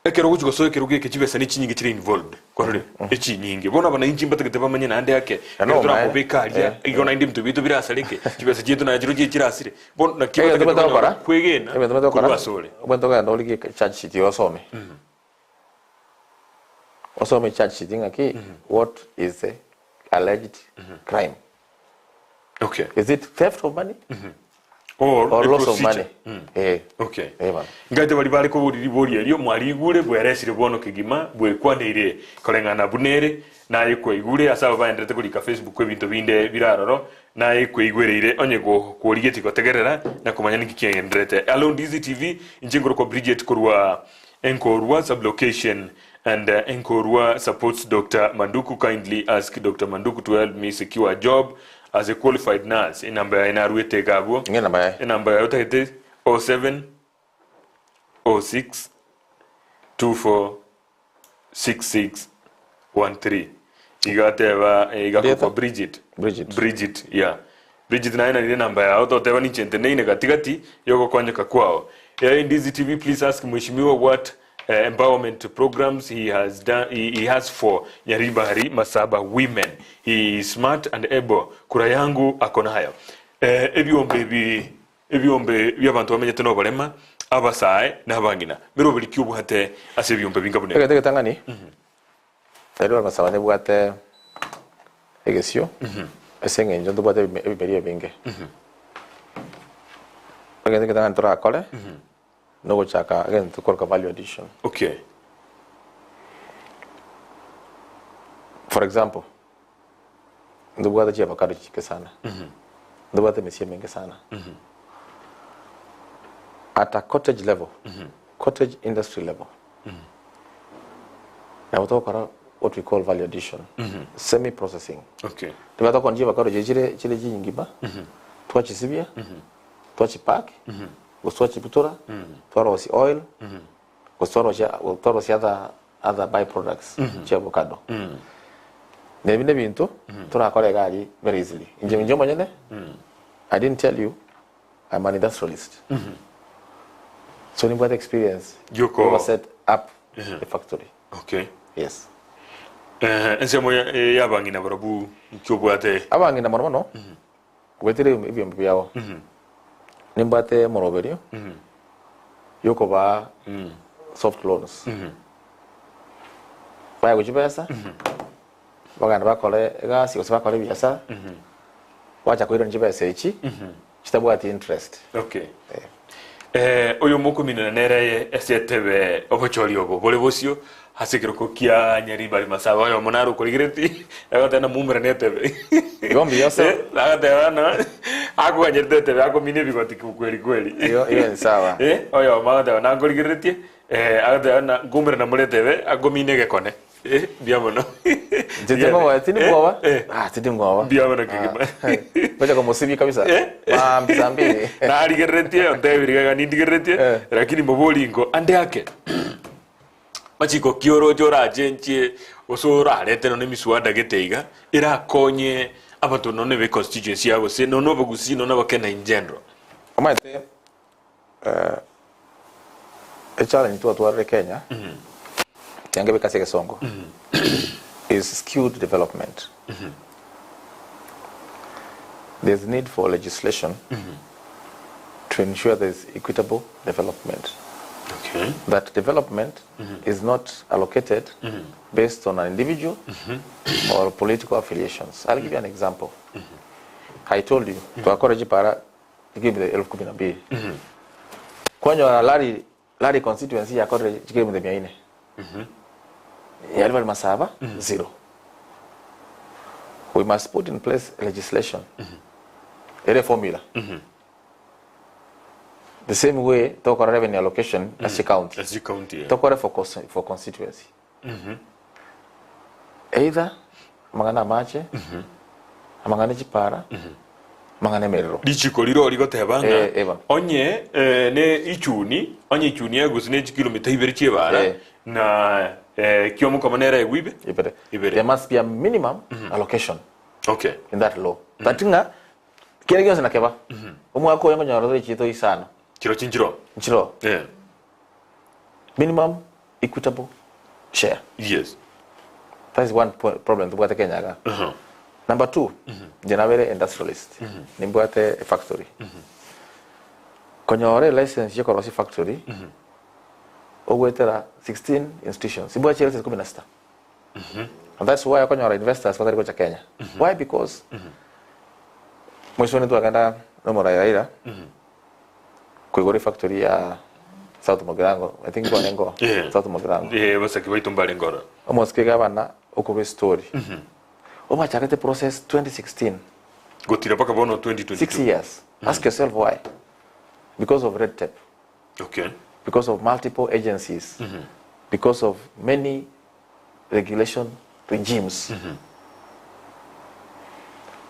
[SPEAKER 2] ekero ogochia gosoa ekerogo eke chibesa ne chinyinge chire involved, kwarorire? Echinyinge. Bono abananchi mbatagete bamanye naende ake,
[SPEAKER 3] Na
[SPEAKER 2] ekero
[SPEAKER 3] nomaene.
[SPEAKER 2] toramobeke aria,
[SPEAKER 3] Eh,
[SPEAKER 2] igo naende ebinto biaito birasareke, chibesa chiaito naye chirochio chirasire. Bono naki
[SPEAKER 3] Egento
[SPEAKER 2] batagete
[SPEAKER 3] omanyete
[SPEAKER 2] konyora
[SPEAKER 3] gokora,
[SPEAKER 2] kwegena
[SPEAKER 3] egento omanyete gokora,
[SPEAKER 2] korwa asore.
[SPEAKER 3] omanyete kogenda origie charge sheet osome. Osome charge sheet ng'aki what is the alleged crime.
[SPEAKER 2] Okay.
[SPEAKER 3] Is it theft of money
[SPEAKER 2] Or,
[SPEAKER 3] or
[SPEAKER 2] a
[SPEAKER 3] loss of
[SPEAKER 2] procedure.
[SPEAKER 3] money? Eh.
[SPEAKER 2] Okay.
[SPEAKER 3] Eh, bono.
[SPEAKER 2] Ngaete baria bare koboria ribori erio, mwarigure, bweresire bono kegima, bwekwaneire koreng'ana buna ere, naye kwaigure ase aba baenderete korika Facebook ebinto binde bire aroro, naye kwaigwereire onye go kworigetie gotegerera na komanya ninki kiagendererete. Alo Ndizi TV, inche nkorokwa Bridget korwa Enkorwa sublocation and Enkorwa supports Doctor Manduku kindly ask Doctor Manduku to help me secure a job as a qualified nurse enamba yaye naruete iga abwo
[SPEAKER 3] Ng'e enamba yaye.
[SPEAKER 2] enamba yaye otagete 07 06 24 66 13 iga ateba eh, iga
[SPEAKER 3] Ndieta?
[SPEAKER 2] akokwa Bridget
[SPEAKER 3] Bridget.
[SPEAKER 2] Bridget yeah Bridget naye narire enamba yao toteba ninche nteneine gatigati yogokonyeka kwao Eh, Ndizi TV please ask mheshimiwa what eh, empowerment programs he has done he, he has for Nyaribari Masaba women he is smart and able kura yangu ako nayo eh, ebiombe ebi ebiombe biabanto bamenyete noborema abasae na abang'ina meroberi ki obwate ase ebiombe binga buna ebi?
[SPEAKER 3] Egento egetang'ani, Nyaribari Masaba nebwate egesio ase eng'encho ntobwate ebime- ebimeri ebinge. Egento egetang'ani torakore, nogochaka egento tokoroka value addition.
[SPEAKER 2] Okay.
[SPEAKER 3] For example, ntobwate chiavocado chinke sana, ntobwate emesie emenge sana. At a cottage level, cottage industry level, nabo togokora what we call value addition, semi processing.
[SPEAKER 2] Okay.
[SPEAKER 3] Tiga tokona chiavocado chiria chire chire chinyingima, twachisibia, twachipack, gose twachibutora, twarosia oil, gose twarosia twarosia other other by products chia avocado. Na ebi nebinto torakore iga aria very easily. Inche inche omonyene, I didn't tell you, I'm an industrialist. So nimbwate experience
[SPEAKER 2] Yoko-
[SPEAKER 3] yogo set up a factory.
[SPEAKER 2] Okay.
[SPEAKER 3] Yes.
[SPEAKER 2] Eh, ensemo ya- eh, y'abang'ina barabwo nki obwate
[SPEAKER 3] Abang'ina mono mono, goetera ebiombe biabo, nimbwate omoroberio yokobaa soft loans. Baegwe chibesa, bagende bakore egasi gose bakore ebiasara, bacha koirania chibesa echi chitabwati interest.
[SPEAKER 2] Okay. Eh, oyo mokominana nere ase etebe obochori obo bore bosio ase ekeroko kia Nyaribari Masaba oyomo naro okorigereti agoteba na moumerane etebe
[SPEAKER 3] Igo mbuya ase-
[SPEAKER 2] Eh, agateba na akoganyerete etebe akomina ebigoti kweli kweli
[SPEAKER 3] Igo- igo ni sawa.
[SPEAKER 2] Eh, oyomo agateba nankorigereretie eh, agateba na nkoumerana more etebe akomina egekone Eh, mbuya mono
[SPEAKER 3] Inche tingoba tindi
[SPEAKER 2] Eh,
[SPEAKER 3] mwoba
[SPEAKER 2] eh.
[SPEAKER 3] ah tindi mwoba
[SPEAKER 2] Mbuya mono kegima.
[SPEAKER 3] Ngocha komosibia kabisa
[SPEAKER 2] Eh?
[SPEAKER 3] maambia saa mbili
[SPEAKER 2] narigereretie ontebirie iga nindigereretie
[SPEAKER 3] Eh.
[SPEAKER 2] lakini moboringo ande ake machiko ki oroche orachenchie gose orarete nonya emiswada gete iga erakonye abanto nonya be constituency yao gose nonya abagusii nonya abakenya in general
[SPEAKER 3] Omanyete eh, echallenge twatwarire Kenya tianga ebeka ase egesongo. is skewed development. There's need for legislation to ensure there's equitable development.
[SPEAKER 2] Okay.
[SPEAKER 3] That development is not allocated based on an individual or political affiliations. I'll give you an example. I told you, twakora chipara chikilomita elfu kumi na mbili. Kwanyora Lari, Lari constituency yakorire chikilomita mia nne. Yari bari masaba, zero. We must put in place legislation. Ere formula. The same way tokora revenue allocation ase county.
[SPEAKER 2] Ase county. Yeah.
[SPEAKER 3] Tokore for, for constituency. Either amang'ana amache, amang'ana echipara, amang'ana emerero.
[SPEAKER 2] Richiko riro rigoteba ng'a
[SPEAKER 3] Eh, eba.
[SPEAKER 2] onye eh, ne ichuni onye ichuni egusi ne chikilomita ibere chiebara
[SPEAKER 3] Eh.
[SPEAKER 2] na eh, kiomokoma nere egwe ibe
[SPEAKER 3] Ibere.
[SPEAKER 2] Ibere.
[SPEAKER 3] There must be a minimum allocation
[SPEAKER 2] okay
[SPEAKER 3] in that law. That ng'a kere gionsi nakeba. Omwaka oyo nkonyora tore chito isano.
[SPEAKER 2] Chiro chinchiro
[SPEAKER 3] Nchiro.
[SPEAKER 2] eh
[SPEAKER 3] Minimum equitable share.
[SPEAKER 2] Yes.
[SPEAKER 3] That is one problem tobwate Kenya iga. Number two, inche nabere industrialist, nimbwate efactory. Konyora elicense ya korosia efactory, ogoetera 16 institutions, imbwate chilicense kumi na sita. And that's why okonyora investors batari gocha Kenya. Why? Because mwisho twagenda nomorai Raila koigora efactory ya South Mugirango, I think kwane ngo
[SPEAKER 2] Yeah.
[SPEAKER 3] South Mugirango.
[SPEAKER 2] Eh, basaki baito mbare ngoro.
[SPEAKER 3] Omosike gavana okorwa estory. Omachakete process 2016.
[SPEAKER 2] Gotira paka bono 2022.
[SPEAKER 3] 6 years. Ask yourself why. Because of red tape.
[SPEAKER 2] Okay.
[SPEAKER 3] Because of multiple agencies. Because of many regulation regimes.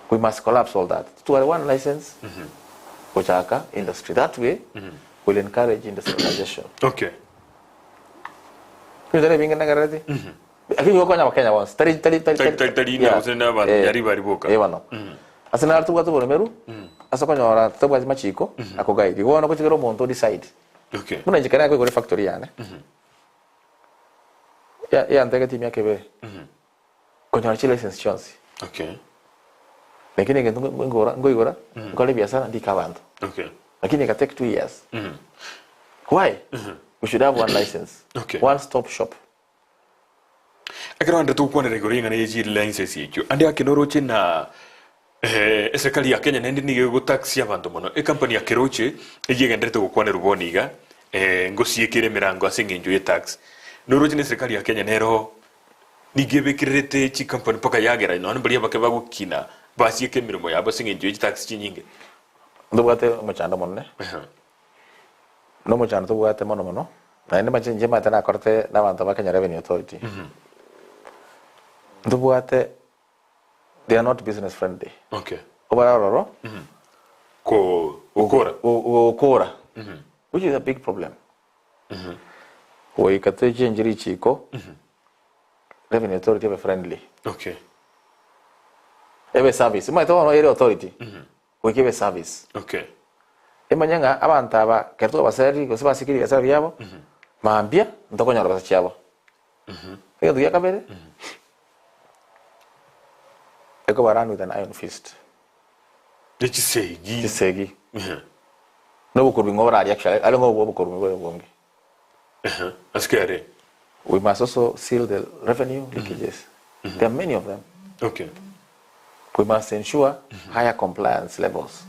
[SPEAKER 3] We must collapse all that. To one license, gochaka industry. That way, we'll encourage industrialization.
[SPEAKER 2] Okay.
[SPEAKER 3] Kino tari binge nagarati. Lakini gokonya Wakenya bonsi. Tari tari tari
[SPEAKER 2] Tari tari tari na gose na abantu yari bari boka.
[SPEAKER 3] Eh bano. Ase naro tobwate oboremeru, ase okonyora tobwati machiko akogaidi. Igo bono gochikera omonto decide.
[SPEAKER 2] Okay.
[SPEAKER 3] Buna inche kere nakoigora efactory yane. Ya yantegetie emiaka ebere. Konyora chilicense chionsi.
[SPEAKER 2] Okay.
[SPEAKER 3] Lakini egento nkogora nkoigora, nkore ebiasara ndike abanto.
[SPEAKER 2] Okay.
[SPEAKER 3] Lakini eka take 2 years. Why? We should have one license.
[SPEAKER 2] Okay.
[SPEAKER 3] One stop shop.
[SPEAKER 2] Ekero ande togokwanera igoro y'eng'ana ye chilicense echio, ande ake noroche na eh, eserikali ya Kenya naende nigo egotaxia abanto mono. Ecompany ya Keroche eyio egenderete gokwanerwa bono iga, eh, ngosiekere emerango ase eng'encho ye tax. Noroche na eserikali ya Kenya nero nigo ebekererete chicompany mpaka yagera nonya mbaria abake bagokina basieke emeremo yabo ase eng'encho ye chitax chinyinge.
[SPEAKER 3] Ntobwate omochando omonene, na omochando tobwate mono mono, naende mache inche maete nakorete na abanto ba Kenya Revenue Authority. Ntobwate they are not business friendly. Obare ororo
[SPEAKER 2] Ko gokora.
[SPEAKER 3] Gokora, which is a big problem. Goika tochenche richiko, Revenue Authority ebe friendly. Ebe service. Omanyete bono ere authority, goika ebe service. Emanye ng'a abanto aba ekero twabaseriri gose basikire ebiasara biabo, mambia ntokonyora besa chiabo. Egento gia kabere, ekoba run with an iron fist.
[SPEAKER 2] Nechisegi.
[SPEAKER 3] Chisegi. Na obokorwi ng'o boraria actually, are ng'o obwo obokorwi bore obonge.
[SPEAKER 2] Ase are.
[SPEAKER 3] We must also seal the revenue leakages. There are many of them. We must ensure higher compliance levels.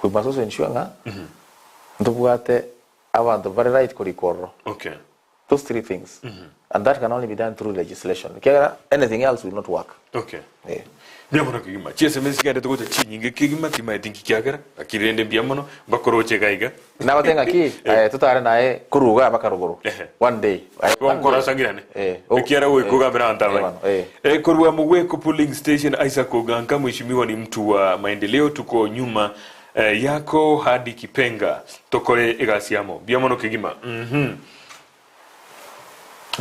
[SPEAKER 3] We must also ensure ng'a ntobwate abanto bare right korikwa ororo. Those three things. And that can only be done through legislation. Ekiagera anything else will not work. Eh.
[SPEAKER 2] Mbuya mono kegima. Chiesms chigenderete gocha chinyinge kegima timaeti nki kiagera, lakini rende mbuya mono mbakoroche iga iga.
[SPEAKER 3] Nagoteba ng'aki aye totare naye korwa igaa mpaka rogoro. One day. Aye,
[SPEAKER 2] Igo
[SPEAKER 3] one
[SPEAKER 2] nkora
[SPEAKER 3] day.
[SPEAKER 2] asangirane.
[SPEAKER 3] Eh.
[SPEAKER 2] Ekiara goika ogambere abanto
[SPEAKER 3] Eh,
[SPEAKER 2] abaye.
[SPEAKER 3] bono, eh.
[SPEAKER 2] Eh, korwa Mugweko polling station Isaac Oganka mheshimiwa ni mtu wa maendeleo tuko nyuma eh, yako hadi Kipenga tokore egasi amo. Mbuya mono kegima. Mhm.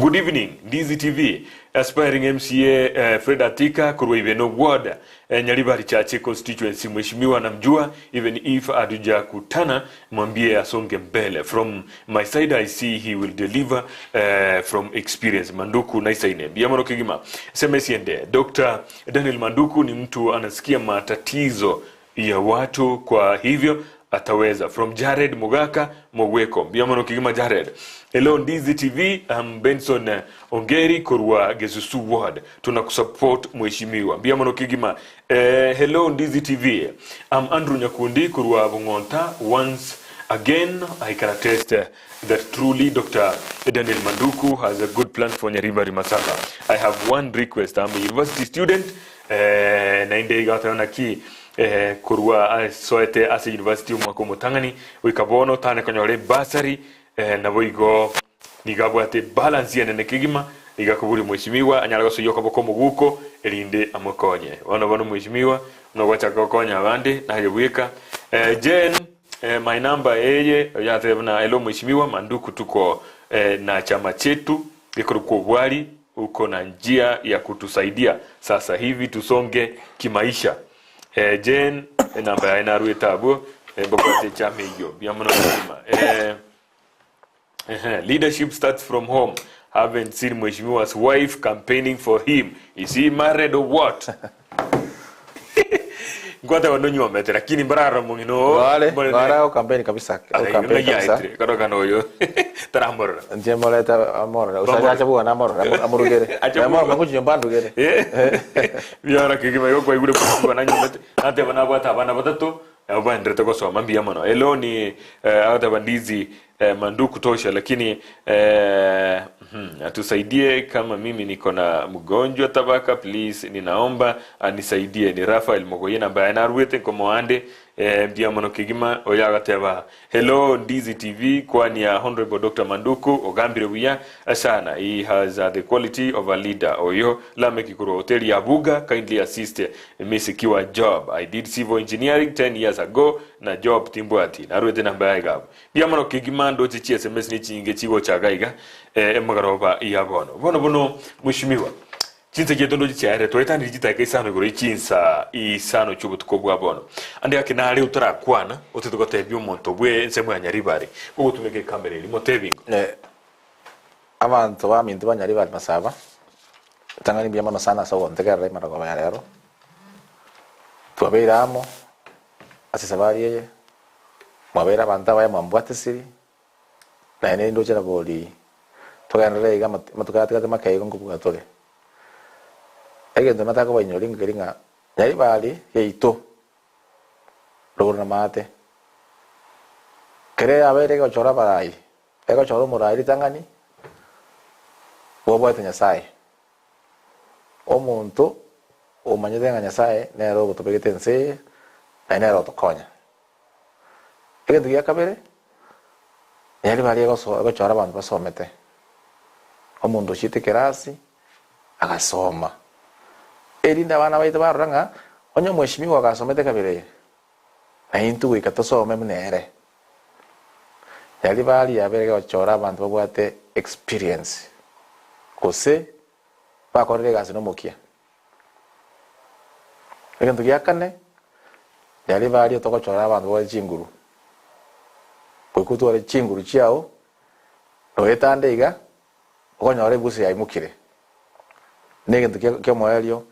[SPEAKER 2] Good evening Ndizi TV aspiring MCA Fred Atika korwa Ibeno ward Nyaribari Chache constituency mheshimiwa namjua even if hatujakutana mwambie asonge mbele from my side I see he will deliver from experience Manduku naisaine mbuya mono kegima SMS ende Doctor Daniel Manduku ni mtu anasikia matatizo ya watu kwa hivyo ataweza from Jared Mogaka Mogweko mbuya mono kegima Jared Hello Ndizi TV I'm Benson Ongeri korwa Gesusu Ward tunakusupport mheshimiwa mbuya mono kegima eh, Hello Ndizi TV I'm Andrew Nyakundi korwa Bong'onta once again I can attest that truly Doctor Daniel Manduku has a good plan for Nyaribari Masaba I have one request I'm a university student eh, naende iga oteba naki eh, korwa asoete ase university omwaka omotang'ani goika bono tane konyora ebasari eh, naboigo nigo abwate ebalance enene kegima nigo akoboria omweshimiwa anyare gosoyia okoboko omoguko erinde amokonye bono bono omweshimiwa buna gwachaka gokonya abande naye bweka eh, Jane eh, my number eye oyatebe buna hello mweshimiwa manduku tuko eh, na chama chetu gekorokwa obwari Uko na njia ya kutusaidia sasa hivi tusonge kimaisha. Eh, Jane enamba yaye naruete abwo eh, mbabwate echama eyio mbuya mono kegima. Eh, ehe, leadership starts from home. Haven't seen mheshimiwa's wife campaigning for him. Is he married or what? Nkwateba nonywomete lakini mbararora omong'ina oo
[SPEAKER 3] Ng'ore,
[SPEAKER 2] mbore
[SPEAKER 3] ng'ore ago campaign kabisa, ago
[SPEAKER 2] Ai,
[SPEAKER 3] campaign
[SPEAKER 2] ng'ai
[SPEAKER 3] kabisa.
[SPEAKER 2] aetire korokana oyo taramorora.
[SPEAKER 3] Inche morete amorore, gose
[SPEAKER 2] Bamorore.
[SPEAKER 3] ache bwana amorore, amu- amurugere.
[SPEAKER 2] Ache
[SPEAKER 3] Naye
[SPEAKER 2] bwana.
[SPEAKER 3] morore ngochi nyomba andugere.
[SPEAKER 2] Biara kegima igo kwaigure bwana nanyomete nateba nabwate abana batato nabo baenderete gosoma mbuya mono eloni eh, agoteba ndizi eh, manduku tosha lakini eh, atusaidie kama mimi niko na mgonjwa tabaka please ninaomba anisaidie ni Raphael Mogoye namba yaye naruete nkomoande eh, mbuya mono kegima oyo agateba hello Ndizi TV kwani ya Honorable Dr. Manduku ogambire buya sana he has uh, the quality of a leader oyo Lameck korwa hoteli ya Buga kindly assist me secure job I did civil engineering 10 years ago na job timbwati naruete namba yaye iga abwo Mbuya mono kegima ndoche chi sms nechinge chigochaga iga eh, emagaroba ya bono. Bono bono mweshimiwa chinsa chiaito ndoche chiaerire twaetanirie chidakika isano igoro ye chinsa isano chi'obotuko bwa bono. Ande gaki nare otarakwana otete gotebia omonto bwe ensemo ya Nyaribari ogotumeka ekamera eria motebi ingo.
[SPEAKER 3] Eh, abanto baminto ba Nyaribari Masaba, tang'ani mbuya mono sana ase ogontegerera emarogoba ya rero. Twabeire amo ase esabari eye, mwabeire abanto abaya mwambwatesiri, naende nindoche nabori togenderere iga amatuko aya atigate make igo nkobua tore. Egento nataka kobainyoria nkeri ng'a Nyaribari yaito rogoro na maate, kere yabeire egochora abarai, egochora omorai ritang'ani, bwabwate Nyasaye. Omonto omanyete ng'a Nyasaye nere ogotobegete ense eye, naende nere ogotokonya. Egento gia kabere, nere baria egoso egochora abanto basomete. Omonto ochiete ekerasi, agasoma. Erinde abana baito barora ng'a, onye omweshimiwa agasomete kabere eye, naintwe goika tosome buna ere. Riaria baria yabere egochora abanto babwate experience, gose bakorire egasi nomokia. Egento gia kane, riaria baria togochora abanto babwate chinguru, goika otware chinguru chiao, noetande iga, okonyora ebusa yaimokire. Na egento kia kiomoerio,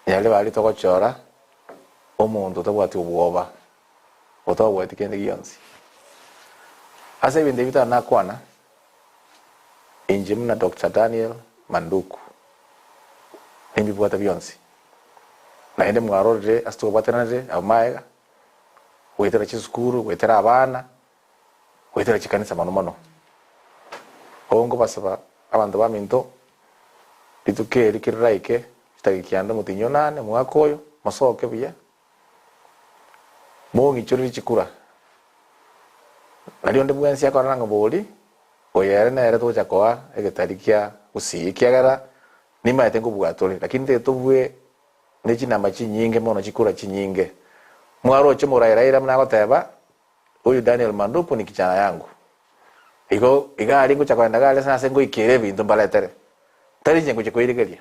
[SPEAKER 3] riaria baria togochora omonto otabwati obwoba, otabwati kende gionsi. Ase ebinto ebi tari nakwana, Inche buna Doctor Daniel Manduku nimbibwate bionsi, naende mwarorire ase twabwateranire abwo magega, goetera chisukuru, goetera abana, goetera chikanisa mono mono. Bono nkobasaba abanto baminto, rituko eri keriraike chidakika kianda omotienyi onane omwaka oyo, mosoke buya, Mong'ichorerie chikura, nario onde bwensi akorora ng'a bori, oyo ere nere togocha koa egetari kia gusii, ekiagera nimaete nkobua tore, lakini ntagete tobue ne chinamba chinyinge mono, chikura chinyinge. Mwaroche morairaira buna agoteba, huyu Daniel Manduku ni kijana yangu. Igo iga aria ngocha kogenda iga aria ase nase ngoikere ebinto mbaretere, tari inche ngochia koirigeria,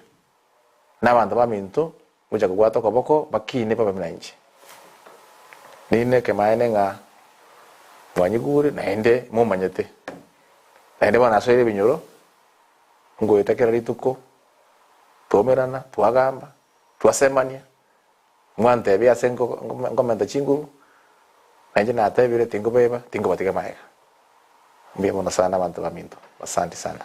[SPEAKER 3] na abanto baminto ngocha kobwata okoboko bakine babe buna inche. Ninde ekemaene ng'a mwanyigure naende momanyete, naende bono nasoire ebinyoro, ngoeta kera rituko, twaumerana, twagamba, twasemania, mwantebia ase nkomenta chinguru, na inche natebire tinkobeba, tinkobatiga magega. Mbuya mono sana abanto baminto, asante sana.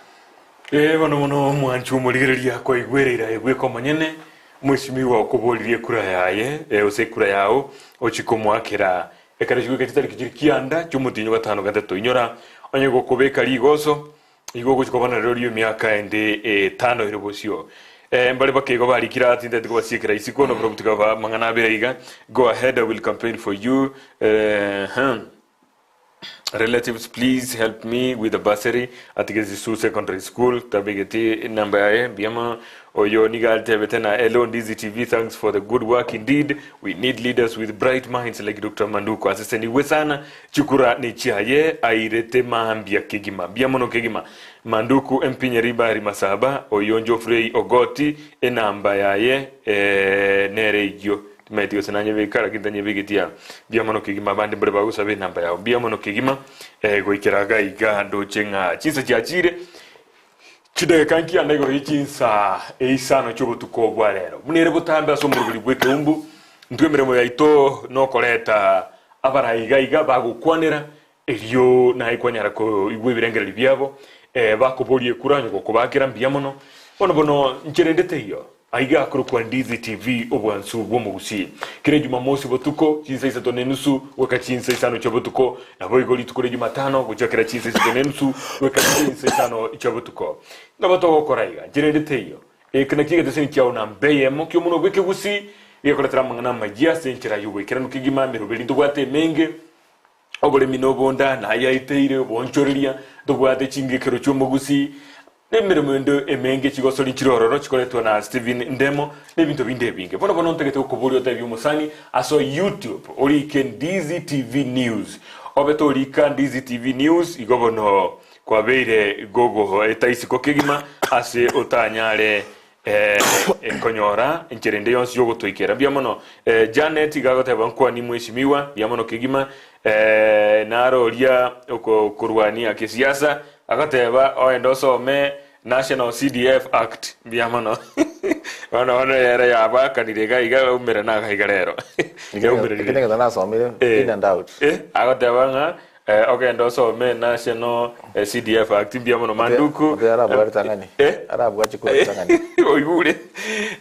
[SPEAKER 2] Ee bono mono omwanchi omorigereria kwaigwereire aye bweka omonyene, mweshimiwa okoboririe ekura yaye, ee gose ekura yao, ochie komoakera ekero chigoika chitariki chiri kianda chi'omotienyi o gatano gatato. Inyora, onye gokobeka rigoso, igo ogochia koba narorio emiaka ende etano ere bosio. Eh, mbare bake igo barikire aa tintagete kobasiekera isiko, nobora tiga ba amang'ana abere iga, go ahead I will campaign for you, eh, huh. Relatives please help me with the bursary at Gezisu Secondary School tabegeti enamba yaye mbuya mono oyo nigo atebete na hello Ndizi TV thanks for the good work indeed we need leaders with bright minds like Dr. Manduko asesenigwe sana chikura nechiaye airete mambia kegima mbuya mono kegima Manduku MP Nyaribari Masaba oyo Geoffrey Ogoti enamba yaye eh, nere eyio Timaeti gose nanyebeka, lakini tanyebegeti aa. Mbuya mono kegima abande mbare bagosaba enamba yao. Mbuya mono kegima eh, goikera iga iga ndoche ng'a chinsa chiachire chidageka nkianda igoro ye chinsa isano chi'obotuko bwa rero. Buna ere botambe ase omoroberi bw'ekeumbu, intwe emeremo yaito nokoreta abarai iga iga bagokwanera Erio naye kwanyara koigwa ebirengererio biabo, ee, bakoboria ekura onye gokobakera mbuya mono. Bono bono nchera ende teiyo. Aiga akorokwa Ndizi TV obwansu bw'omogusii. Kera ejumamosi botuko chinsa isato na enusu goika chinsa isano chia botuko, naboigo rituko ria jumatano gochakera chinsa isato na enusu goika chinsa isano chia botuko. Nabo togokora iga, nchera ende teiyo. Eke nakio egeteseni kiao namba eyemo ki'omonwa bw'ekegusii, gekoretera amang'ana amayia ase enchera y'oboikeranu kegima, emeroberi ntobwate emenge, Oboremi nobonda, na ayaeteire oboonchoreria, ntobwate chingekero chi'omogusi, na emeremo ende emenge chigosori nchire ororo chikoretwa na Stephen Ndemo, na ebinto binde ebinge. Bono bono ntagete gokoboria otebie omosani asoe YouTube orike Ndizi TV News. Obe torika Ndizi TV News igo bono kwabeire gogoeta isiko kegima ase otanyare Nkonyora enchera ende yonsi y'ogotoikera. Mbuya mono. Janet iga agoteba nkwani mweshimiwa, mbuya mono kegima. Naro oria okorwania kesiasa agoteba oende osome National CDF Act. Mbuya mono. Bono bono ere yabakanire iga iga yaumerana iga iga rero.
[SPEAKER 3] Yaumeranire. Ekio negento nasomire in and out.
[SPEAKER 2] Agoteba ng'a Ogende osome National CDF Act mbuya mono Manduku.
[SPEAKER 3] Ote arabua ritang'ani.
[SPEAKER 2] Eh?
[SPEAKER 3] Arabua chikura ritang'ani.
[SPEAKER 2] Oigure.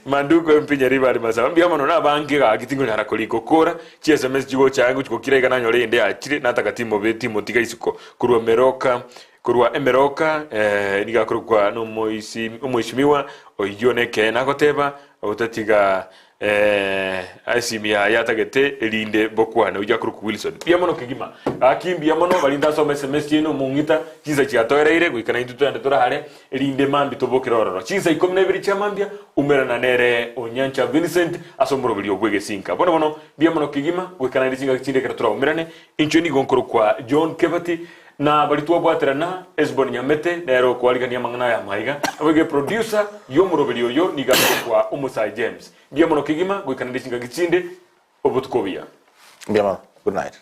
[SPEAKER 2] Manduku MP Nyaribari Masaba mbuya mono nabange gaki tingonyara korika okora chi SMS chigocha ange gochia iga nanyora eyende yachire nataka timobe timotiga isiko korwa Meroka korwa Emeroka eh, nigo akorokwa nomoisi omweshimiwa oyio nekeene agoteba otatiga Eeh esimi yaye atagete erinde bokwane oyio akorokwa Wilson. Mbuya mono kegima. Gaki mbuya mono barinde asome sms chiaino omong'ita chinsa chiatoereire goika naintwe toende torare erinde mambia tobokere ororo. Chinsa ikomi na ibere chia mambia umerana nere Onyancha Vincent ase omoroberio bw'egesinka. Bono bono mbuya mono kegima goika naende chingaki chinde ekero toraumerane. Inchwe nigo nkorokwa John Kebati Na baria twabwaterana, Esboni Nyamete nere okwarigania amang'ana aya amaiga, naboigo eproducer y'omoroberi oyo nigo akorokwa Omosae James. Mbuya mono kegima, goika naende chingaki chinde, obotuko obuya.
[SPEAKER 3] Mbuya mono. Good night.